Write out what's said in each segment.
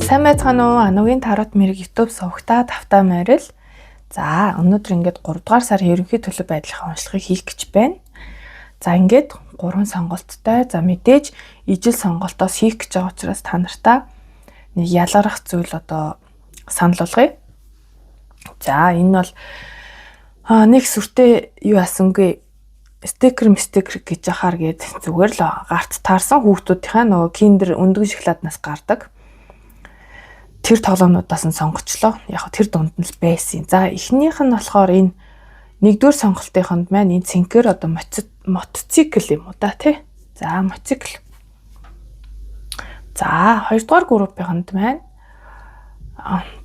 Сайн байцгаана уу? Анугийн Тарот мэрэг YouTube сувагтаа тавтай морил. За, өнөөдөр ингээд 3 дугаар сарын ерөнхий төлөв байдлынхаа уншлагыг хийх гэж байна. За, ингээд 3 сонголттой. За, мэдээж ижил сонголтоос хийх гэж байгаа учраас та нартаа нэг ялгарах зүйл одоо санал болгоё. За, энэ бол нэг сүртэй юу ясангүй стикер мстикер гэж яхаар гээд зүгээр л гарт таарсан хүүхдүүдийнхээ нөгөө киндер өндгөн шоколаднаас гардаг тэр тоглоомнуудаас нь сонгочлоо. Яг тэр дунд нь л байсан. За эхнийх нь болохоор энэ нэгдүгээр сонголтынхонд маань энэ цэнхэр одоо мотоцикл юм уу да тий. За мотоцикл. За хоёрдугаар группийнхонд маань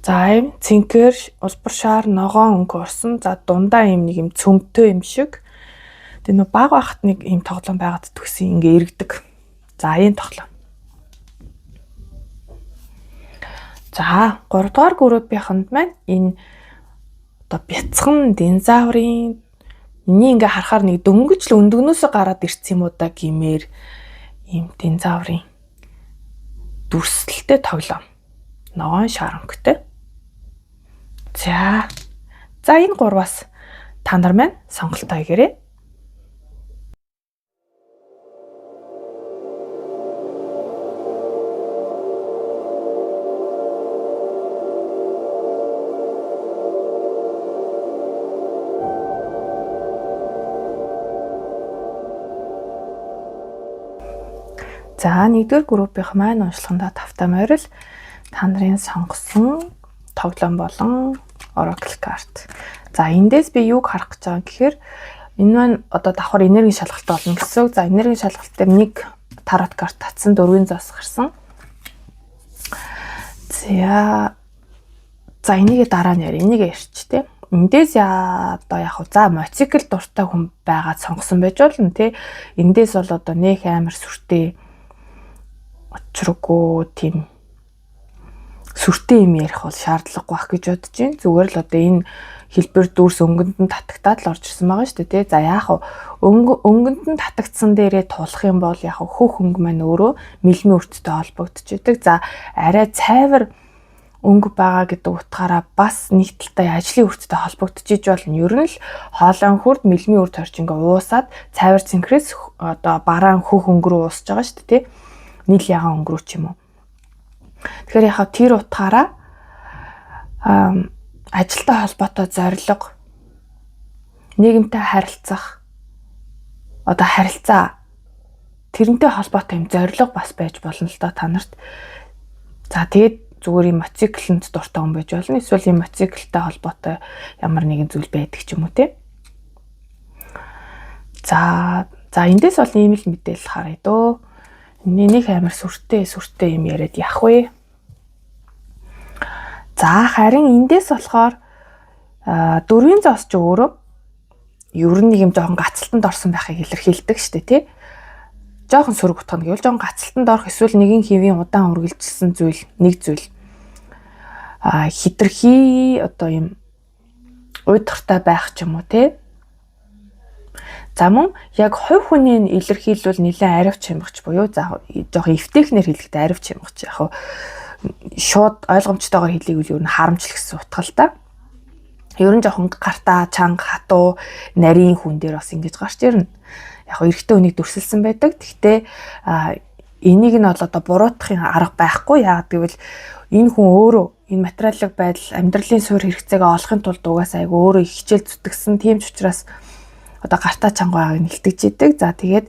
за ийм цэнхэр улбар шар ногоон өнгө орсон. За дундаа ийм нэг юм цөмтэй юм шиг. Тэгээ нөө баг байхад нэг ийм тоглоом байгаад төгсөн ингээ эргэдэг. За ийм тоглоом. За 3 дугаар группийнханд маань энэ одоо бяцхан динозаврын миний ингээ харахаар нэг дөнгөж л өндөгнөөсөө гараад ирсэн юм уу да гэмээр ийм динозаврын дүрслэлтэй тоглоом. Ногоон шар өнгөтэй. За. За энэ гурваас та нар маань сонголтоо хийгээрэй. За нэгдүгээр группийнх маань уншлагандаа тавтай морил та нарын сонгосон тоглоом болон Oracle карт. За эндээс би юуг харах гэж байгаа гэхээр энэ маань одоо давхар энергийн шалгалт болно гэсэн үг. За энергийн шалгалт дээр нэг тарот карт татсан, дөрвийн зоос гарсан. За за энийгээ дараа нь ярь. Энийг ярьч тээ. Эндээс одоо яг за мотоцикл дуртай хүн байгаад сонгосон байж болно тий. Эндээс бол одоо нөх амар сүртэй учиргүй тийм сүртэй юм ярих бол шаардлагагүй байх гэж бодож байна. Зүгээр л одоо энэ хэлбэр дүрс өнгөнд нь татагтаад л орж ирсэн байгаа шүү дээ тий. За яах вэ? Өнгөнд нь татагдсан дээрээ тулах юм бол яг хөх өнгө маань өөрөө мэлмийн өрттэй холбогдчихдаг. За арай цайвар өнгө байгаа гэдэг утгаараа бас нэг талдаа ажлын өрттэй холбогдчихж болно. Ер нь л хоолойн хүрд мэлмийн өрт хорч ингээ уусаад цайвар цэнхрээс одоо бараан хөх өнгө рүү уусж байгаа шүү дээ тий. Нийл ягаан өнгө рүү ч юм уу. Тэгэхээр яхав тэр утгаараа ажилтай холбоотой зорилго, нийгэмтэй харилцах, одоо харилцаа тэрнтэй холбоотой юм зорилго бас байж болно л доо та нарт. За тэгээд зүгээр юм мотоциклэнд дуртай хүн байж болно. Эсвэл юм мотоциклтэй холбоотой ямар нэгэн зүйл байдаг ч юм уу те. За за эндээс бол ийм л мэдээлэл харъя дөө. Нэг амар сүртэй сүртэй юм яриад явах вэ? За харин эндээс болохоор дөрвийн зоос ч өөрөө ер нь нэг юм жоохон гацалтанд орсон байхыг илэрхийлдэг шүү дээ тий. Жоохон сөрөг утга нь гэвэл жоохон гацалтанд орох эсвэл нэгэн хэвийн удаан үргэлжилсэн зүйл нэг зүйл хитрхи одоо юм уйдгартай байх ч юм уу тий. За мөн яг хувь хүний илэрхийлвэл нэлээд аривч хямгч буюу за жоохон эвтэйхнэр хэлэхдээ аривч хямгч яг шууд ойлгомжтойгоор хэлээгүүл ер нь харамчлах гэсэн утга л та. Ер нь жоохон гартаа чанга хатуу нарийн хүн дээр бас ингэж гарч ирнэ. Яг эрэгтэй хүнийг дүрсэлсэн байдаг. Гэхдээ энийг нь бол одоо буруутгахын арга байхгүй. Яагаад гэвэл энэ хүн өөрөө энэ материалын байдал амьдралын суурь хэрэгцээгээ олохын тулд угаасаа айгүй өөрөө их хичээл зүтгэсэн. Тийм ч учраас одоо гартаа чанга байгааг нь илтгэж идэг. За тэгээд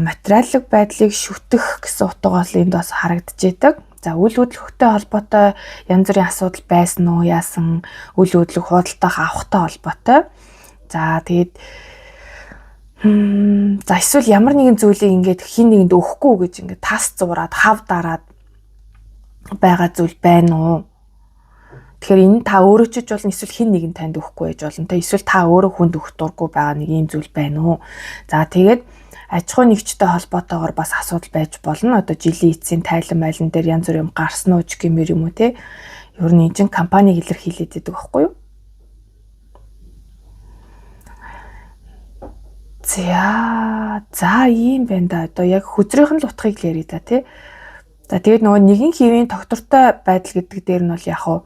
материалын байдлыг шүтэх гэсэн утга бол энд бас харагдаж идэг. За үл хөдлөхтэй холбоотой янз бүрийн асуудал байсан уу, яасан үл хөдлөх худалдаах авахтай холбоотой. За тэгээд за эсвэл ямар нэгэн зүйлийг ингээд хин нэгэнд өгөхгүй гэж ингээд тас зураад хав дараад байгаа зүйл байна уу? Тэгэхээр энэ та өөрөө ч болно эсвэл хин нэгэн танд өгөхгүй байж болно. Тэ эсвэл та өөрөө хүнд өгөх дургүй байгаа нэг ийм зүйл байна уу? За тэгээд аж ахуй нэгжтэй холбоотойгоор бас асуудал байж болно. Одоо жилийн эцсийн тайлан майлан дээр янз бүр юм гарсан уу ч гэмээр юм уу те. Ер нь энэ чинь компаниг илэрхийлээд байдаг байхгүй юу? За, за ийм байна да. Одоо яг хөзрийнх нь л утгыг л ярий да тий. За тэгээд нөгөө нэгэн хэвийн тогтвортой байдал гэдэг дээр нь бол яг хуу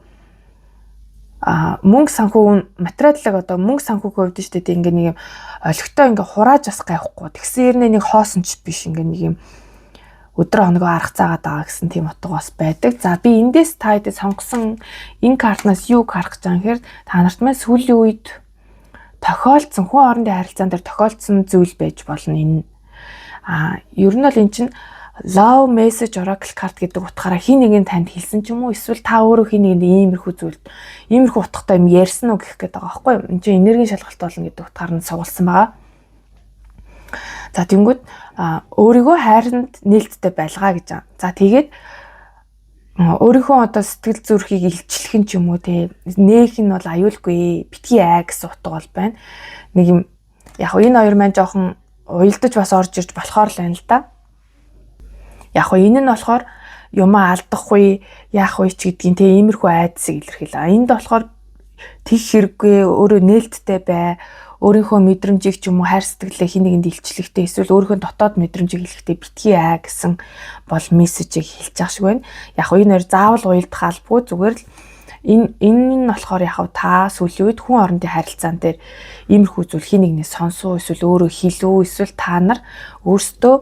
мөнгө санхүү материалыг одоо мөнгө санхүүгийн хувьд шүү дээ, ингээ нэг юм олигтой ингээ хурааж бас гайхгүй. Тэгсэн хэрнээ нэг хоосон ч биш, ингээ нэг юм өдөр хоногоо арга заагаад байгаа гэсэн тийм утга бас байдаг. За, би эндээс та хэдэд сонгосон энэ картнаас юу харах гэж байгаа юм гэхээр та нарт маань сүүлийн үед тохиолдсон, хүн хоорондын харилцаан дээр тохиолдсон зүйл байж болно энэ. Ер нь бол эн чинь love message oracle card гэдэг утгаараа хин нэгэн танд хэлсэн ч юм уу, эсвэл та өөрөө хин нэгэнд иймэрхүү зүйлд, иймэрхүү утгатай юм ярьсан уу гэх гээд байгаа байхгүй юу? Энд чинь энергийн шалгалт болно гэдэг утгаар нь сугалсан байгаа. За, тэнгүүд өөрийгөө хайранд нээлттэй байлгаа гэж байгаа. За, тэгээд өөрийнхөө одоо сэтгэл зүрхийг илчлэх нь ч юм уу, те, нээх нь бол аюулгүй, битгий ай гэсэн утга бол байна. Нэг юм яг энэ хоёр маань жоохон уялдаж бас орж ирж болохоор л байна л да. Яг хөө энэ нь болохоор юмаа алдахгүй, яах вэ ч гэдгийн, те, иймэрхүү айдсыг илэрхийл. А энд болохоор тэг хэрэггүй, өөрөө нээлттэй бай, өөрийнхөө мэдрэмжийг ч юм уу, хайр сэтгэлээ хин нэгэнд илчлэхдээ эсвэл өөрийнхөө дотоод мэдрэмжийг хэлэхдээ битгий ай гэсэн бол мессежийг хэлж байгаа шиг байна. Яг энэ хоёр заавал уялдах албагүй, зүгээр л энэ нь болохоор яг та сүүлийн үед хүн орондын харилцаан дээр иймэрхүү зүйл хин нэгнээс сонсуу, эсвэл өөрөө хэлүү, эсвэл та нар өөрсдөө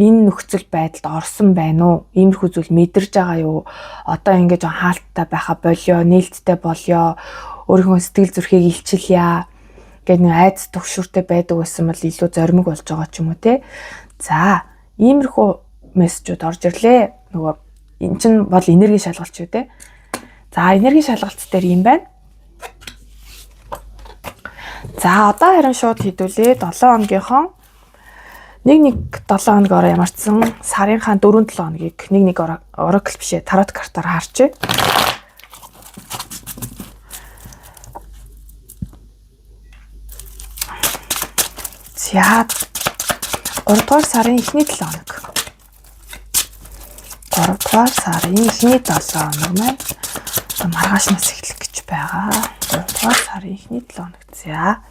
энэ нөхцөл байдалд орсон байна уу? Иймэрхүү зүйл мэдэрж байгаа юу? Одоо ингэж хаалттай байха болио, нээлттэй болёо, өөрийнхөө сэтгэл зүрхийг илчилье гэх нэг айдас түгшүүртэй байдаг байсан бол илүү зоримог болж байгаа ч юм уу, те. За, иймэрхүү мессежүүд орж ирлээ. Нөгөө эн чинь бол энерги шалгалт шүү, те. За, энерги шалгалт дээр юм байна. За, одоо харин шууд хэдүүлээ 7 хоногийнхоо 1 1 7 хоног ороо ямарчсан сарынхаа 4 7 хоногийг 1 1 oracle биш ээ, тарот картаар харчээ. За, 3 дугаар сарын эхний 7 хоног. 3 дугаар сарын эхний 7 хоног маань одоо маргаашнаас эхлэх гэж байгаа. 3 дугаар сарын эхний 7 хоног. За.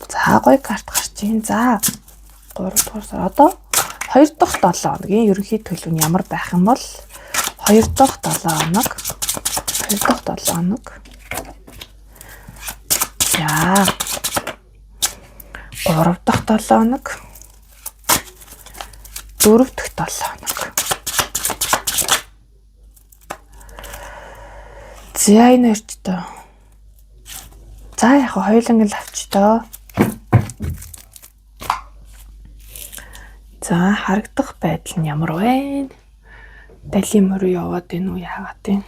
За, гоё карт гарч ийн. За, 3 дугаар сар, одоо 2 дахь 7 хоногийн ерөнхий төлөв нь ямар байх юм бол? 2 дахь 7 хоног, 2 дахь 7 хоног. За, 3 дахь 7 хоног, 4 дахь 7 хоног. За, энэ хоёрт. За, яг хоёуланг л авч доо. За, харагдах байдал нь ямар вэ? Далийн мөрөө яваад байна уу, яагаад вэ?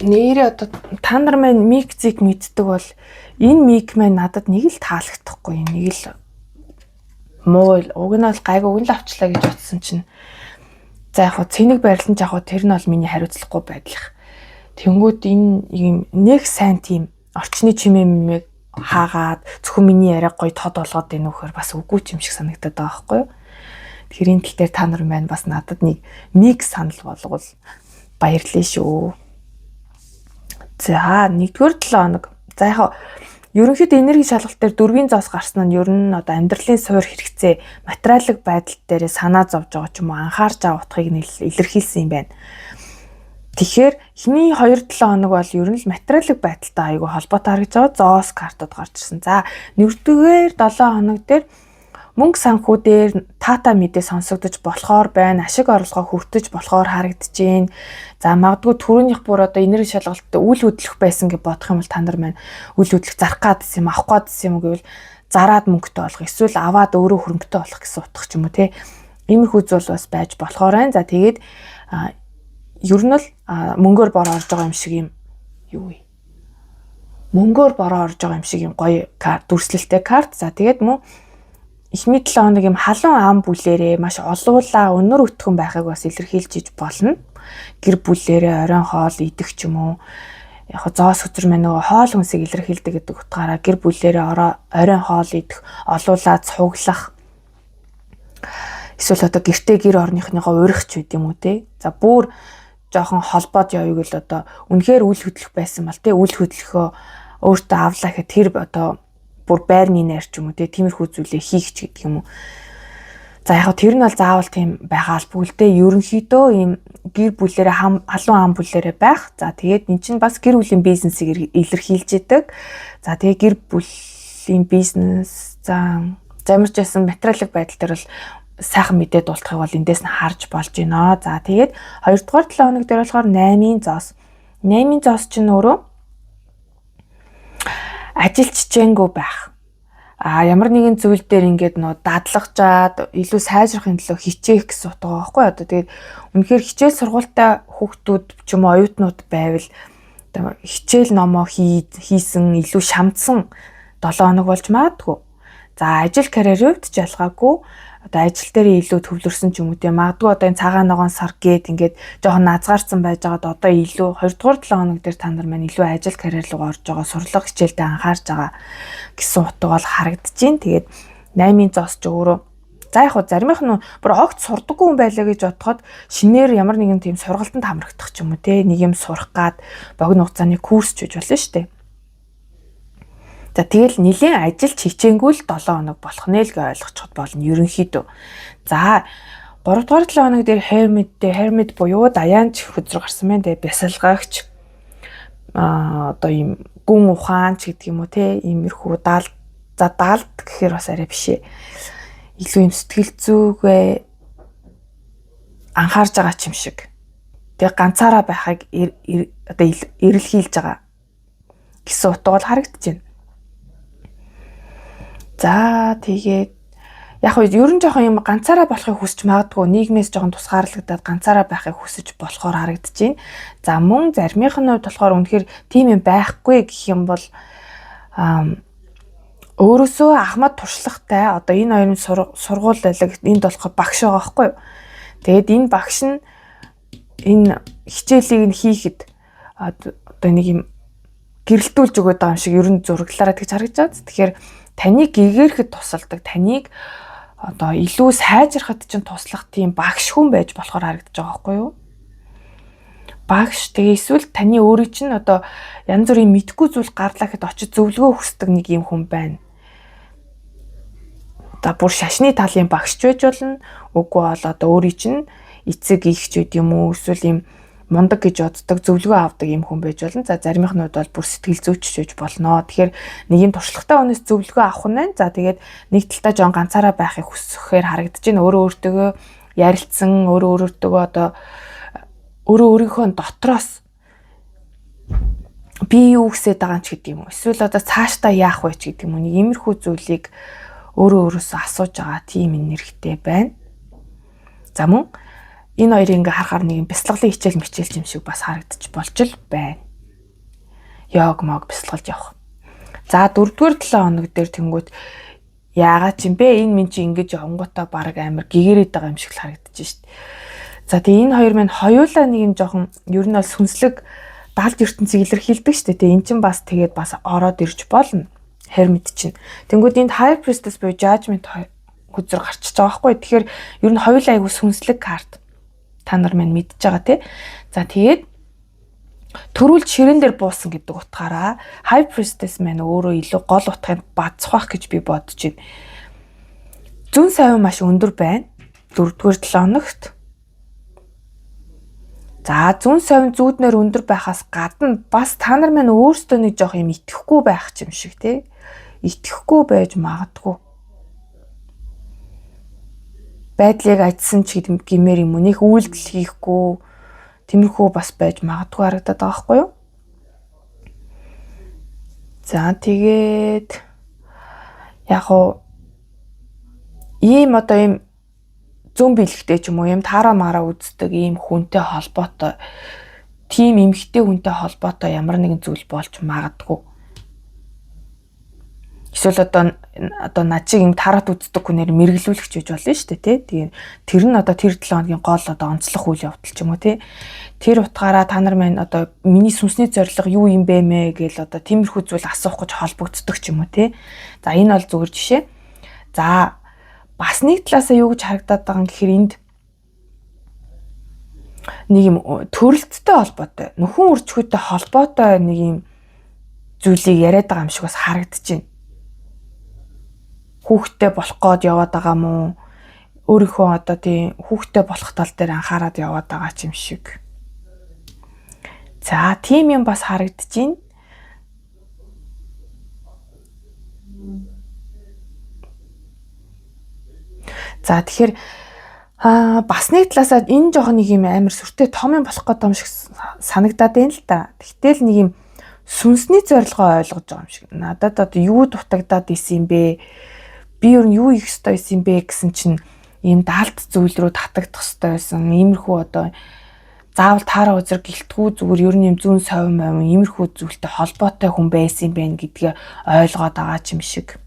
Нэрээ одоо та нар маань мик зик мэддэг бол энэ мик маань надад нэг л таалагдахгүй, нэг л муу. Уг нь бол гайгүй, уг нь л авчлаа гэж бодсон чинь, за, яг хөө цэнэг барилан ч яг хөө тэр нь бол миний хариуцлагагүй байдлах. Тэнгүүд энэ юм нэг сайн тийм орчны чимээ мэмэг хаагаад зөвхөн миний яриаг гоё тод болгоод байна уу гэхээр бас үгүй ч юм шиг санагдаад байгаа байхгүй юу. Тэгэхээр энэ тал дээр та нар маань бас надад нэг миг санал болгол баярлалаа шүү. За, нэгдүгээр 7 хоног. За, яг ерөнхийдөө энерги шалгалт дээр дөрвийн зоос гарсан нь ер нь одоо амьдралын суур хэрэгцээ, материалын байдал дээр санаа зовж байгаа ч юм уу, анхаарч байгаа утгыг нь илэрхийлсэн юм байна. Тэгэхээр эхний 2-7 хоног бол ер нь л материалын байдалтай айгүй холбоотой харагдаж байгаа, зоос картууд гарч ирсэн. За, нэгдүгээр 7 хоног дээр мөнгө санхүү дээр таата мэдээ сонсогдож болохоор байна. Ашиг орлогоо хүртэж болохоор харагдаж байна. За, магадгүй түрүүнийх бүр одоо энерги шалгалтад үл хөдлөх байсан гэж бодох юм бол та нар маань үл хөдлөх зарах гадсан юм, авах гадсан юм гэвэл зараад мөнгөтэй болох, эсвэл аваад өөрөө хөрөнгөтэй болох гэсэн утга ч юм уу, те. Иймэрхүү зүйл бас байж болохоор байна. За, тэгээд ер нь л мөнгөөр бороо орж байгаа юм шиг юм юу вэ? Мөнгөөр бороо орж байгаа юм шиг юм гоё карт, дүрслэлтэй карт. За, тэгээд мөн эхний 7 хоног юм халуун ам бүлээрээ маш олуулаа өнөр өтгөн байхыг бас илэрхийлж иж болно. Гэр бүлээрээ оройн хоол идэх ч юм уу, яг зоос хөзөр маань нөгөө хоол хүнсийг илэрхийлдэг гэдэг утгаараа гэр бүлээрээ оройн хоол идэх, олуулаа цуглах, эсвэл одоо гэртээ гэр орныхныгоо урих ч байд юм уу, те. За, бүр жоохон холбоод явъя гэл одоо үнэхээр үл хөдлөх байсан бол, те, үл хөдлөхөө өөртөө авлаа гэхэд тэр одоо Бүр байрны найр ч юм уу те, тиймэрхүү зүйлээ хийх ч гэдэг юм уу. За, яг тэр нь бол заавал тийм байгаа албагүй л дээ. Ерөнхийдөө ийм гэр бүлээрээ, халуун ам бүлээрээ байх. За, тэгээд эн чинь бас гэр бүлийн бизнесийг илэрхийлж идэг. За, тэгээд гэр бүлийн бизнес, за, замирч ясан материалын байдал дээр бол сайхан мэдээ дуулахыг бол эндээс нь харж болж байна. За, тэгээд 2 дугаар 7 хоног дээр болохоор 8-ын зоос. 8-ын зоос чинь өөрөө ажил чичээнгүй байх. А ямар нэгэн зүйл дээр ингээд нөө дадлагжаад илүү сайжрахын төлөө хичээх гэсэн утга байхгүй одоо. Тэгээд үнэхээр хичээл сургуультай хүүхдүүд ч юм уу оюутнууд байвал одоо хичээл номоо хийсэн, илүү шамдсан 7 хоног болж магадгүй. За, ажил карьерийн хувьд ч ялгаагүй одоо ажил дээр илүү төвлөрсөн ч юм уу тийм. Магадгүй одоо энэ цагаан ногоон сар гээд ингээд жоохон назгаарсан байж байгаад одоо илүү 2 дугаар 7 хоног дээр та нар маань илүү ажил карьер руу орж байгаа, сурлага хичээлдээ анхаарч байгаа гэсэн утга бол харагдаж байна. Тэгээд 8-ын зоос ч өөрөө, за, яг хуу заримых нь бүр огт сурдаггүй хүн байлаа гэж бодоход шинээр ямар нэгэн тийм сургалтанд хамрагдах ч юм уу те, нэг юм сурах гад богино хугацааны курс ч гэж болно шүү дээ. За, тэгэл нэлээд ажил хичээнгүй л 7 хоног болох нэ л гэж ойлгочиход болно ерөнхийдөө. За, 3 дугаар 7 хоног дээр Hermit дээр, Hermit буюу даяанч хөзөр гарсан байна. Тэгээ бясалгагч, одоо ийм гүн ухаанч гэдэг юм уу те, иймэрхүү даал, за, даалд гэхээр бас арай биш ээ. Илүү юм сэтгэл зүгээ анхаарж байгаа ч юм шиг. Тэгээ ганцаараа байхыг одоо эрэлхийлж байгаа гэсэн утга бол харагдаж байна. За, тэгээд яг нь ер нь жоохон юм ганцаараа болохыг хүсч магадгүй, нийгмээс жоохон тусгаарлагдаад ганцаараа байхыг хүсэж болохоор харагдаж байна. За, мөн заримынх нь хувьд болохоор үнэхээр тийм юм байхгүй гэх юм бол өөрөөсөө ахмад туршлагатай, одоо энэ хоёрын сургууль байлаг, энд болохоор багш байгаа байхгүй юу. Тэгээд энэ багш нь энэ хичээлийг нь хийхэд одоо нэг юм гэрэлтүүлж өгöd байгаа юм шиг ер нь зураглалаараа тэгж харагдаж байгаа. Тэгэхээр таныг гэгээрхэд тусалдаг, таныг одоо илүү сайжрахад чинь туслах тийм багш хүн байж болохоор харагдаж байгаа байхгүй юу? Багш, тэгээ эсвэл таны өөрийн чинь одоо янз бүрийн мэдгүй зүйл гарлаа гэхэд очиж зөвлөгөө хүсдэг нэг юм хүн байна. Одоо бүр шашны талын багш ч байж болно. Үгүй бол одоо өөрийн чинь эцэг их ч байд юм уу, эсвэл юм мундаг гэж боддог, зөвлөгөө авдаг юм хүн байж болно. За, заримынх нь бол бүр сэтгэл зүйч байж болно. Тэгэхээр нэг юм туршлагатай хүнээс зөвлөгөө авах нь байна. За, тэгээд нэг талдаа жоон ганцаараа байхыг хүсэхээр харагдаж байна. Өөрөө өөртөөгөө ярилцсан, өөрөө өөртөөгөө одоо өөрөө өөрийнхөө дотроос би юу хүсэж байгаа юм ч гэдэг юм уу. Эсвэл одоо цаашдаа яах вэ ч гэдэг юм уу. Нэг иймэрхүү зүйлийг өөрөө өөрөөсөө асууж байгаа тийм энергитэй байна. За, мөн энэ хоёрыг ингээ харахаар нэг юм бясалгалын хичээл мичээл юм шиг бас харагдчих болж л байна. Йог мог бясалгалж явах. За, дөрөвдүгээр 7 хоног дээр тэнгүүт яагаад ч юм бэ? Энэ минь чи ингэж явангуудаа баг амар гэгэрээд байгаа юм шиг л харагдаж шít. За, тэгээ энэ хоёр маань хоёулаа нэг юм жоохон ер нь бол сүнслэг далд ертөнцийг илэрхийлдэг шүү дээ. Тэгээ эн чинь бас тэгээд бас ороод ирж болно. Hermit чинь. Тэнгүүд энд High Priestess буюу Judgment хөзөр гарчиж байгаа байхгүй. Тэгэхээр ер нь хоёулаа айгу сүнслэг карт, та нар маань мэдж байгаа тий. За, тэгээд төрүүлж ширээн дээр буусан гэдэг утгаараа High Priestess маань өөрөө илүү гол утгыг базах байх гэж би бодож байна. Зүүн совин маш өндөр байна. Дөрөвдүгээр 7 хоногт. За, зүүн совин зүүднэр өндөр байхаас гадна бас та нар маань өөрсдөө нэг жоох юм итгэхгүй байх юм шиг тий. Итгэхгүй байж магадгүй, байдлыг ажсан ч гэмээр юм уу, нэг үйлдэл хийхгүй, тиймэрхүү бас байж магадгүй харагдаад байгаа байхгүй юу? За, тэгээд яг уу ийм одоо ийм зүүн бэлэгтэй ч юм уу, юм таараа мараа үздэг ийм хүнтэй холбоотой, тийм эмэгтэй хүнтэй холбоотой ямар нэгэн зүйл болж магадгүй. Эсвэл одоо над чиг юм тарат үздэг хүнээр мэргэлүүлэх гэж болно шүү дээ, тий. Тэгээ тэр нь одоо тэр 7 хоногийн гол одоо онцлог үйл явдал ч юм уу, тий. Тэр утгаараа та нар маань одоо миний сүнсний зорилго юу юм бэ мэ гэл одоо тиймэрхүү зүйл асуух гэж холбогддог ч юм уу, тий. За, энэ бол зүгээр жишээ. За, бас нэг талаасаа юу гэж харагдаад байгаа юм гэхээр энд нэг юм төрөлттэй холбоотой, нөхөн үржихүйтэй холбоотой нэг юм зүйлийг яриад байгаа юм шиг бас харагдаж байна. Хүүхдтэй болох гээд яваад байгаа мó? Өөрийнхөө одоо тийм хүүхдтэй болох тал дээр анхаарад яваад байгаа ч юм шиг. За, тийм юм бас харагдаж байна. За, тэгэхээр бас нэг талаасаа энэ жоохон нэг юм амар сүртэй том юм болох гэдэг юм шиг санагдаад байна л та. Тэгтэл нэг юм сүнсний зорилгоо ойлгож байгаа юм шиг. Надад одоо юу дутагдаад исэн юм бэ? Би ер нь юу хийх ёстой байсан юм бэ гэсэн чинь ийм даалт зүйл рүү татагдах ёстой байсан. Иймэрхүү одоо заавал таараа үзэр гэлтгүү зүгээр ер нь юм зүүн совин мовин иймэрхүү зүйлтэй холбоотой хүн байсан юм байна гэдгээ ойлгоод байгаа ч юм шиг.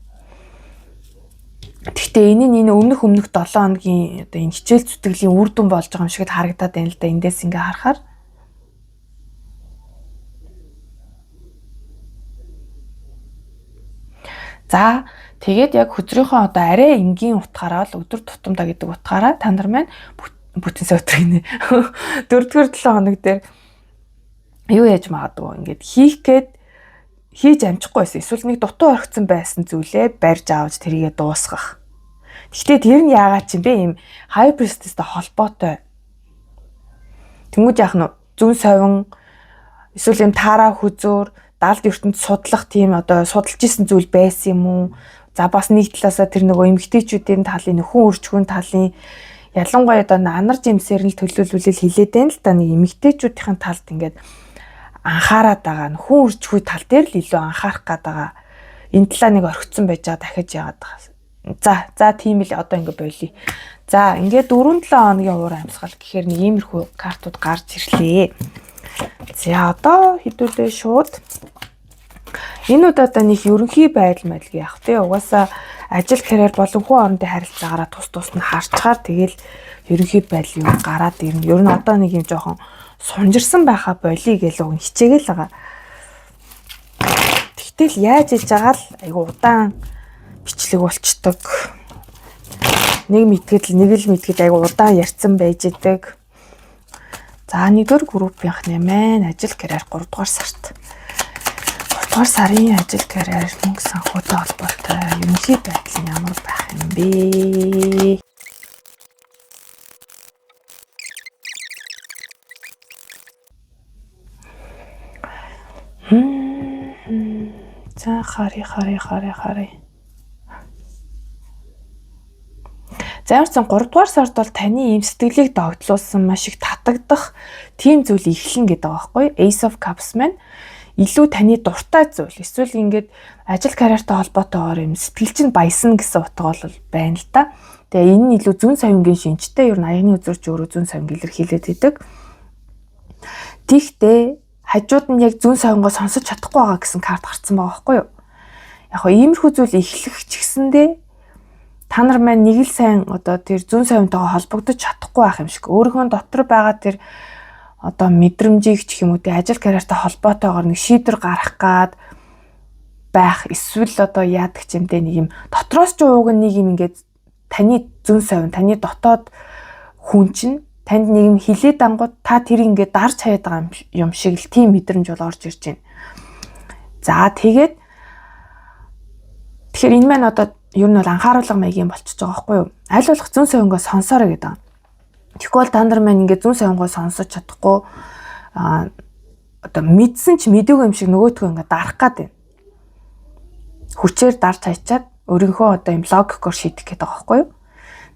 Гэхдээ энэ нь энэ өмнөх 7 хоногийн одоо энэ хичээл зүтгэлийн үр дүн болж байгаа юм шиг л харагдаад байна л да эндээс ингээ харахаар. За, тэгээд яг хөзрийнхөө одоо арай энгийн утгаараа л өдөр тутамдаа гэдэг утгаараа та нар маань бүтэн сайн өдөр гинэ. Дөрөвдүгээр 7 хоног дээр юу яаж магадгүй ингээд хийх гээд хийж амжихгүй байсан. Эсвэл нэг дутуу орхисон байсан зүйлээ барьж авч тэрийгэ дуусгах. Гэхдээ тэр нь яагаад ч юм бэ ийм high priestess-тэй холбоотой. Тэнгүүд яах нь зүүн совин эсвэл юм таараа хүзөөр далд ертөнд судлах тийм одоо судалж исэн зүйл байсан юм уу? За, бас нэг талаасаа тэр нөгөө эмгтээчүүдийн талын нөхөн өрчгүн талын ялангуяа одоо нанар жимсээр нь төлөөлүүлэл хилээд байна л да, нэг эмгтээчүүдийн талд ингээд анхаарад байгаа, нөхөн өрчгүй тал дээр л илүү анхаарах гээд байгаа. Энэ талаа нэг орхицсан байж байгаа, дахиж яагаад байгаа. За, тийм л одоо ингэ болиё. За, ингээд 4-7 хоногийн уур амьсгал гэхээр нэг иймэрхүү картууд гарч ирлээ. За, одоо хэдүүлээ шууд энэ удаа нэг ерөнхий байдал байдал яах вэ? Угаасаа ажил карьер болон хүн орондын харилцаагаараа тус тус нь харчгаар тэгэл ерөнхий байдал юм гараад ирнэ. Ер нь одоо нэг юм жоохон сунжирсан байхаа болиё гэж уг нь хичээгээл байгаа. Тэгтэл яаж иж байгаа л айгу удаан бичлэг болчдөг. Нэг мэдгэд нэг л мэдгэд айгу удаан ярьсан байж идэг. За, нэгдүгээр группийнхны маань ажил карьер 3 дугаар сард. 3 дугаар сарын ажил карьер мөнгө санхүүтэй холбоотой ерөнхий байдал нь ямар байх юм бэ? За, хари хари хари хари. За, ямар ч сан 3 дугаар сард бол таны ийм сэтгэлийг догдлуулсан маш их татагдах тийм зүйл эхлэн гэдэг байгаа байхгүй. Ace of Cups маань илүү таны дуртай зүйл эсвэл ингээд ажил карьертай холбоотойгоор юм сэтгэл чинь баясна гэсэн утга бол байна л да. Тэгээ энэ нь илүү зүүн соёнгийн шинжтэй, ер нь аяны үзрч өөрөө зүүн соёнг илэрхийлээд идэг. Тэгтээ хажууд нь яг зүүн соёнгоо сонсож чадахгүй байгаа гэсэн карт гарцсан байгаа байхгүй юу? Яг хоо иймэрхүү зүйл эхлэх ч гэсэндээ та нар маань нэг л сайн одоо тэр зүүн соёнтойгоо холбогдож чадахгүй байх юм шиг. Өөрийнхөө дотор байгаа тэр одоо мэдрэмжийг ч юм уу те ажил карьертай холбоотойгоор нэг шийдвэр гаргах гад байх эсвэл одоо яадаг ч юм те нэг юм дотроос ч ууг нэг юм ингээд таны зүүн совин, таны дотоод хүн чинь танд нэг юм хилээд ангууд та тэр ингээд дарж хаяад байгаа юм шиг л тийм мэдрэмж бол орж ирж байна. За, тэгээд тэгэхээр энэ маань одоо ер нь бол анхааруулга маягийн болчихж байгаа байхгүй юу? Аль болох зүүн совингоо сонсоорой гэдэг. Тэгэхгүй бол та нар маань ингээд зүүн совингоо сонсож чадахгүй одоо мэдсэн ч мэдээгүй юм шиг нөгөөдгөө ингээд дарах гад байна. Хүчээр дарж хайчаад өөрийнхөө одоо юм логикоор шийдэх гэдэг байгаа байхгүй юу?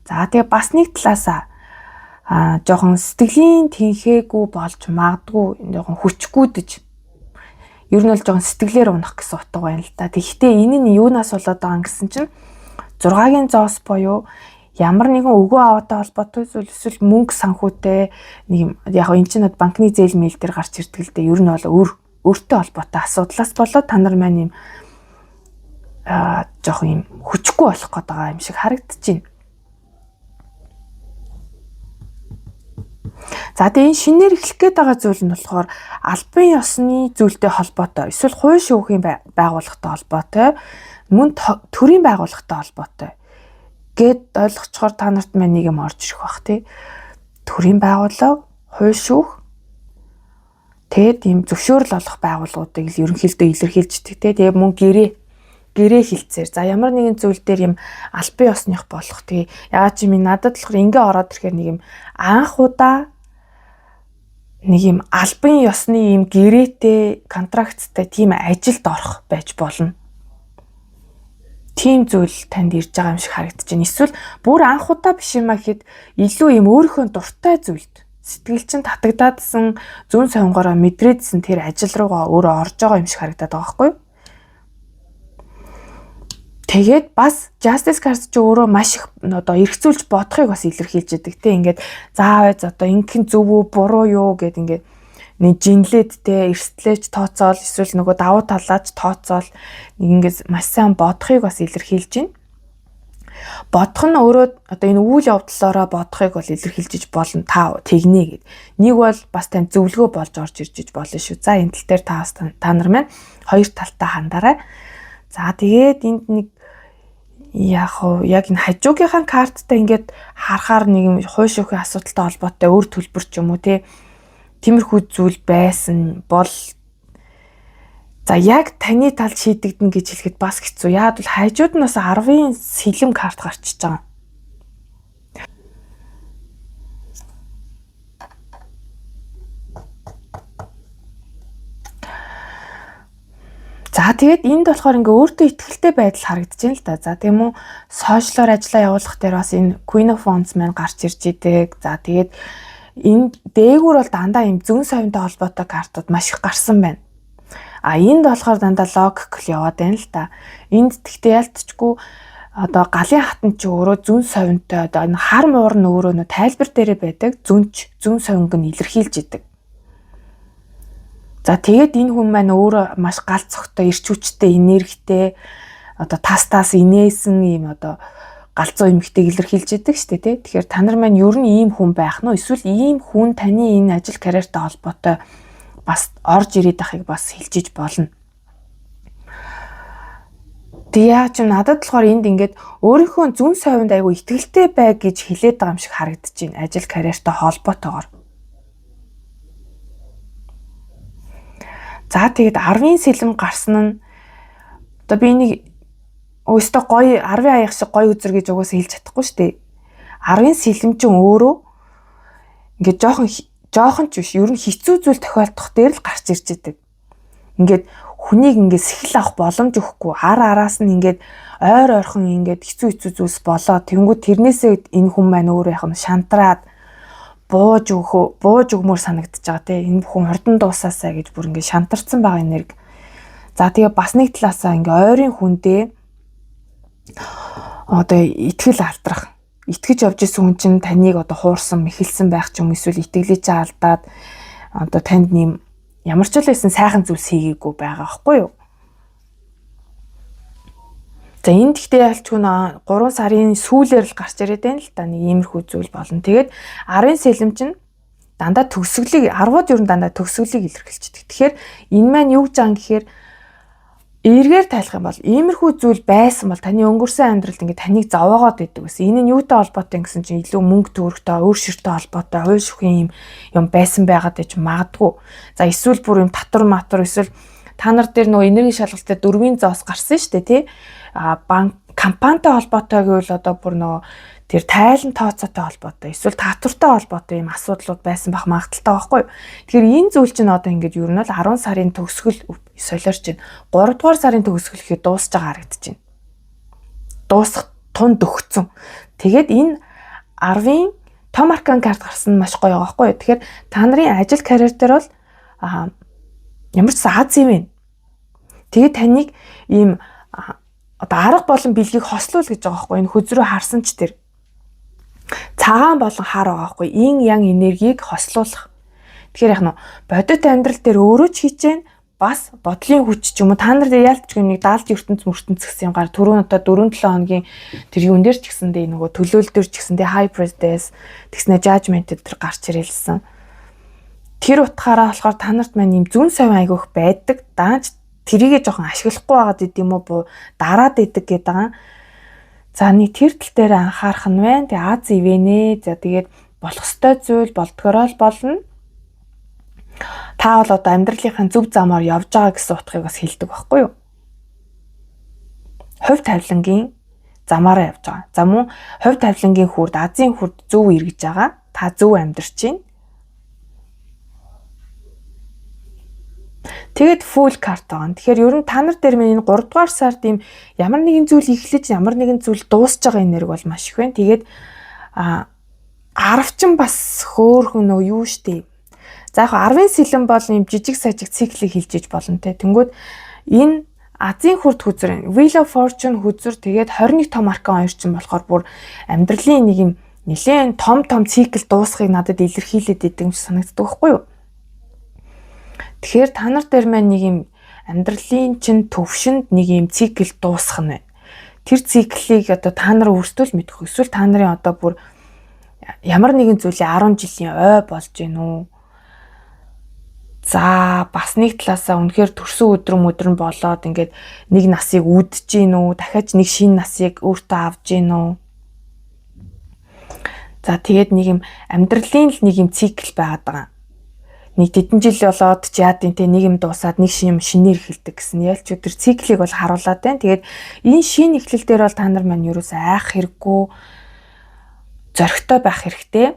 За, тэгээ бас нэг талаасаа жоохон сэтгэлийн тэнхээгүй болж магадгүй, жоохон хүчгүйдэж ер нь бол жоохон сэтгэлээр унах гэсэн утга байна л да. Тэгэхдээ энэ нь юунаас болоод байгаа юм гэсэн чинь 6-гийн зоос буюу ямар нэгэн өгөө аваатай холбоотой зүйл эсвэл мөнгө санхүүтэй нэг юм, яг энэ чинь банкны зээл мэйл дээр гарч ирдэг л дээ. Ер нь бол өөр өөртөө холбоотой асуудлаас болоод та нар маань юм жоохон юм хүчгүй болох гээд байгаа юм шиг харагдчихэв. За, тэгээ энэ шинээр эхлэх гээд байгаа зүйл нь болохоор албан ёсны зүйлтэй холбоотой, эсвэл хууль шүүхийн байгууллагатай холбоотой, мөн төрийн байгууллагатай холбоотой гэд ойлгочхоор та нарт маань нэг юм орж ирэх бах тий. Төрийн байгууллага, хууль шүүх, тэгээд ийм зөвшөөрөл олох байгууллагуудыг л ерөнхийдөө илэрхийлждэг тий. Тэгээ мөн гэрээ Гэрээ хилцээр. За, ямар нэгэн зүйл дээр юм албан ёсных болох. Тэгээ яагаад чи минь надад болохоор ингээ ороод ирэхээр нэг юм анх удаа нэг юм албан ёсны юм гэрээтэй, contract тай тийм ажилд орох байж болно. Тийм зүйл танд ирж байгаа юм шиг харагдаж байна. Эсвэл бүр анх удаа биш юм а гэхэд илүү юм өөрийнхөө дуртай зүйлд сэтгэл чинь татагдаадсан, зүүн сонгороо мэдрээдсэн тэр ажил руугаа өөрөө орж байгаа юм шиг харагдаад байгаа байхгүй юу? Тэгээд бас Justice Cards чи өөрөө маш их одоо эргцүүлж бодохыг бас илэрхийлж идэг те. Ингээд заавал одоо ингэх нь зөв үү, буруу юу гэд ингээд нэг жинлээд те, эрсдлээч тооцоол, эсвэл нөгөө давуу талаач тооцоол, нэг ингээд маш сайн бодохыг бас илэрхийлж байна. Бодох нь өөрөө одоо энэ үйл явдлаараа бодохыг бол илэрхийлж болно, та тэгнэ гэд. Нэг бол бас тань зөвлөгөө болж орж ирж иж болно шүү. За, энэ тал дээр та бас та нар маань хоёр талтаа хандарай. За, тэгээд энд нэг яг уу яг энэ хажуугийнхаа карттай ингээд харахаар нэг юм хууль шүүхийн асуудалтай холбоотой өөр төлбөр ч юм уу те, тиймэрхүү зүйл байсан бол, за, яг таны талд шийдэгдэнэ гэж хэлэхэд бас хэцүү. Яг бол хажууд нь бас 10-ын сэлэм карт гарчиж байгаа. За, тэгээд энд болохоор ингээ өөртөө итгэлтэй байдал харагдаж байна л да. За, тийм үү, social оор ажиллаа явуулах дээр бас энэ Queen of Wands маань гарч ирж идэг. За, тэгээд энэ дээгүүр бол дандаа юм зөн совинтой холбоотой картууд маш их гарсан байна. А энд болохоор дандаа logical яваад байна л да. Энд тэгтээ ялтчгүй одоо галын хатан чи өөрөө зөн совинтой, одоо энэ хар муур нь өөрөө нөө тайлбар дээрээ байдаг зөнч зөн совинг нь илэрхийлж идэг. За, тэгээд энэ хүн маань өөрөө маш гал цогтой, эрч хүчтэй, энергитэй, одоо тас тас инээсэн ийм одоо галзуу эмэгтэйг илэрхийлж идэг шүү дээ, тий. Тэгэхээр та нар маань ер нь ийм хүн байх нь уу? Эсвэл ийм хүн таны энэ ажил карьертай холбоотой бас орж ирээд байхыг бас хэлжиж болно. Тэг яаж ч надад болохоор энд ингээд өөрийнхөө зүүн совинд айгу итгэлтэй бай гэж хэлээд байгаа юм шиг харагдаж байна. Ажил карьертай холбоотойгоор. За, тэгээд 10-ын сэлэм гарсан нь одоо би энийг өстө гоё 10-ын аяг шиг гоё үзэр гэж угаасаа хэлж чадахгүй шүү дээ. 10-ын сэлэм чинь өөрөө ингээд жоохон жоохон ч биш, ер нь хэцүү зүйл тохиолдох дээр л гарч ирж идэг. Ингээд хүнийг ингээд сэхэл авах боломж өгөхгүй, ар араас нь ингээд ойр ойрхон ингээд хэцүү хэцүү зүйлс болоо тэнгууд тэрнээсээ энэ хүн маань өөрөө яг нь шантраад бууж өгөхөө бууж өгмөр санагдаж байгаа те, энэ бүхэн хурдан дуусаасаа гэж бүр ингээд шантарсан байгаа энерги. За, тэгээ бас нэг талаасаа ингээ ойрын хүндээ одоо итгэл алдрах, итгэж явж исэн хүн чинь таныг одоо хуурсан мэхэлсэн байх ч юм, эсвэл итгэлээ чи алдаад одоо танд нэм ямар ч л байсан сайхан зүйлс хийгээгүй байгаа байхгүй юу? За, энэ гэхдээ ялчгүй 3 сарын сүүлээр л гарч ирээд байна л да, нэг иймэрхүү зүйл болно. Тэгээд 10-ын сэлэм чинь дандаа төгсгөлийг, 10-ууд ер нь дандаа төгсгөлийг илэрхийлждэг. Тэгэхээр энэ маань юу гэж байгаа юм гэхээр эргээр тайлах юм бол иймэрхүү зүйл байсан бол таны өнгөрсөн амьдралд ингээд таныг зовоогоод идэг гэсэн. Энэ нь юутай холбоотой гэсэн чинь илүү мөнгө төгрөгтэй, өөр ширтэй холбоотой, хууль шүүхийн юм юм байсан байгаад байж магадгүй. За, эсвэл бүр юм татвар матур, эсвэл та нар дээр нөгөө энерги шалгалтад дөрвийн зоос гарсан шүү дээ, тий. А банк компанитай холбоотой гэвэл одоо бүр нөгөө тэр тайлан тооцоотой холбоотой, эсвэл татвартай холбоотой юм асуудлууд байсан байх магадлалтай байхгүй юу. Тэгэхээр энэ зүйл чинь одоо ингээд ер нь бол 10 сарын төгсгөл солиорч байна. 3 дугаар сарын төгсгөл гэхэд дуусч байгаа харагдаж байна. Дуусах тун дөхцөн. Тэгээд энэ 10-ын том аркан карт гарсан нь маш гоё байгаа байхгүй юу. Тэгэхээр та нарын ажил карьер дээр бол ямар ч аз юм байна. Тэгээд таныг ийм одоо арга болон бэлгийг хослуул гэж байгаа байхгүй, энэ хөзрөө харсан ч тэр цагаан болон хар байгаа байхгүй, ин ян энергийг хослуулах. Тэгэхээр яг нь бодит амьдрал дээр өөрөө ч хийж гэн, бас бодлын хүч ч юм уу, та нар дээр ялтч нэг даалж ертөнц мөртөнц гэсэн юм гар түрүүн одоо 4 7 хоногийн тэр юун дээр ч гэсэндээ нөгөө төлөөл дээр ч гэсэндээ High Priestess тэгснэ judgment дээр гарч ирэлсэн. Тэр утгаараа болохоор та нарт маань юм зүүн совин айгүйх байдаг. Даанч тэрийгэ жоохон ашиглахгүй байгаад идэм үү, буу дараад идэг гэдэг байгаа. За, нэг тэр тал дээр анхаарах нь байна. Тэгээ аз ивэнэ. За, тэгээд болох ёстой зүйл болдгороо л болно. Та бол одоо амьдралынхаа зөв замаар явж байгаа гэсэн утгыг бас хэлдэг байхгүй юу? Хувь тавилангийн замаараа явж байгаа. За мөн хувь тавилангийн хүрд, азийн хүрд зөв эргэж байгаа. Та зөв амьдарч байна. Тэгээд Fool карт байгаа. Тэгэхээр ер нь та нар дээр минь энэ 3 дугаар сард ийм ямар нэгэн зүйл эхлэж, ямар нэгэн зүйл дуусж байгаа энерги бол маш их байна. Тэгээд 10 чин бас хөөхөн нөө юу штэ. За яг 10-ын сэлэм бол ийм жижиг сажиг циклийг хэлж иж болно те. Тэнгүүд энэ азийн хүрд хөзөр, Wheel of Fortune хөзөр, тэгээд 21 том аркан хоёр чинь болохоор бүр амьдралын нэг юм нэлээд том том цикл дуусахыг надад илэрхийлээд идэг юм шиг санагддаг байхгүй юу? Тэгэхээр та нар дээр маань нэг юм амьдралын чинь төвшөнд нэг юм цикл дуусах нь байна. Тэр циклийг одоо та нар өөрсдөө л мэдэх. Эсвэл та нарын одоо бүр ямар нэгэн зүйлийн 10 жилийн ой болж гин үү? За бас нэг талаасаа үнэхээр төрсөн өдрөн өдрөн болоод ингээд нэг насыг үдэж гин үү? Дахиад нэг шинэ насыг өөртөө авж гин үү? За тэгээд нэг юм амьдралын л нэг юм цикл байгаад байгаа. Нэг тэдэн жил болоод ч яадын те, нэг юм дуусаад нэг шин юм шинээр эхэлдэг гэсэн. Ялч өдөр циклийг бол харуулад байна. Тэгээд энэ шинэ эхлэл дээр бол та нар маань юусоо айх хэрэггүй, зоригтой байх хэрэгтэй.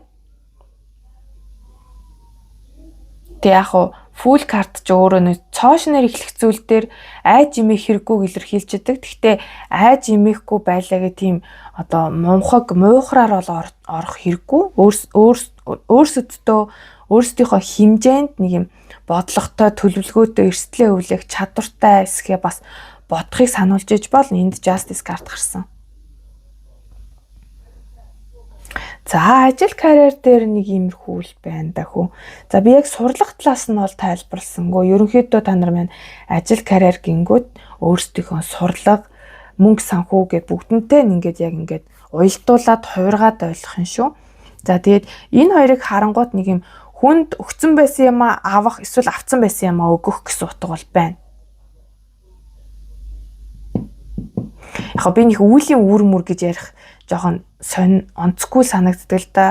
Тэг яг хуу Fool карт ч өөрөө нэг цоошноор эхлэх зүйл дээр айж имэх хэрэггүйг илэрхийлж идэг. Гэхдээ айж имэхгүй байлаа гэх тийм одоо мунхаг муухраар бол орох хэрэггүй. Өөрсөддөө өөрсдийнхөө хэмжээнд нэг юм бодлоготой, төлөвлөгөөтэй, эрсдлээ өвлөх чадвартай эсхээ бас бодохыг сануулж иж бол энд Justice карт гарсан. За, ажил карьер дээр нэг иймэрхүү л байна да хөө. За, би яг сурлах талаас нь бол тайлбарласангүй. Ерөнхийдөө та нар маань ажил карьер гингүүд өөрсдийнхөө сурлага, мөнгө санхүү гэд бүгдэнтэй ингээд яг ингээд уялдуулаад хувиргаад ойлгох юм шүү. За, тэгээд энэ хоёрыг харангуут нэг юм хүнд өгцөн байсан юм авах эсвэл авцсан байсан юм өгөх гэсэн утга бол байна. Яг би нэг үүлийн үр мөр гэж ярих жоохон сонь онцгүй санагддаг л да.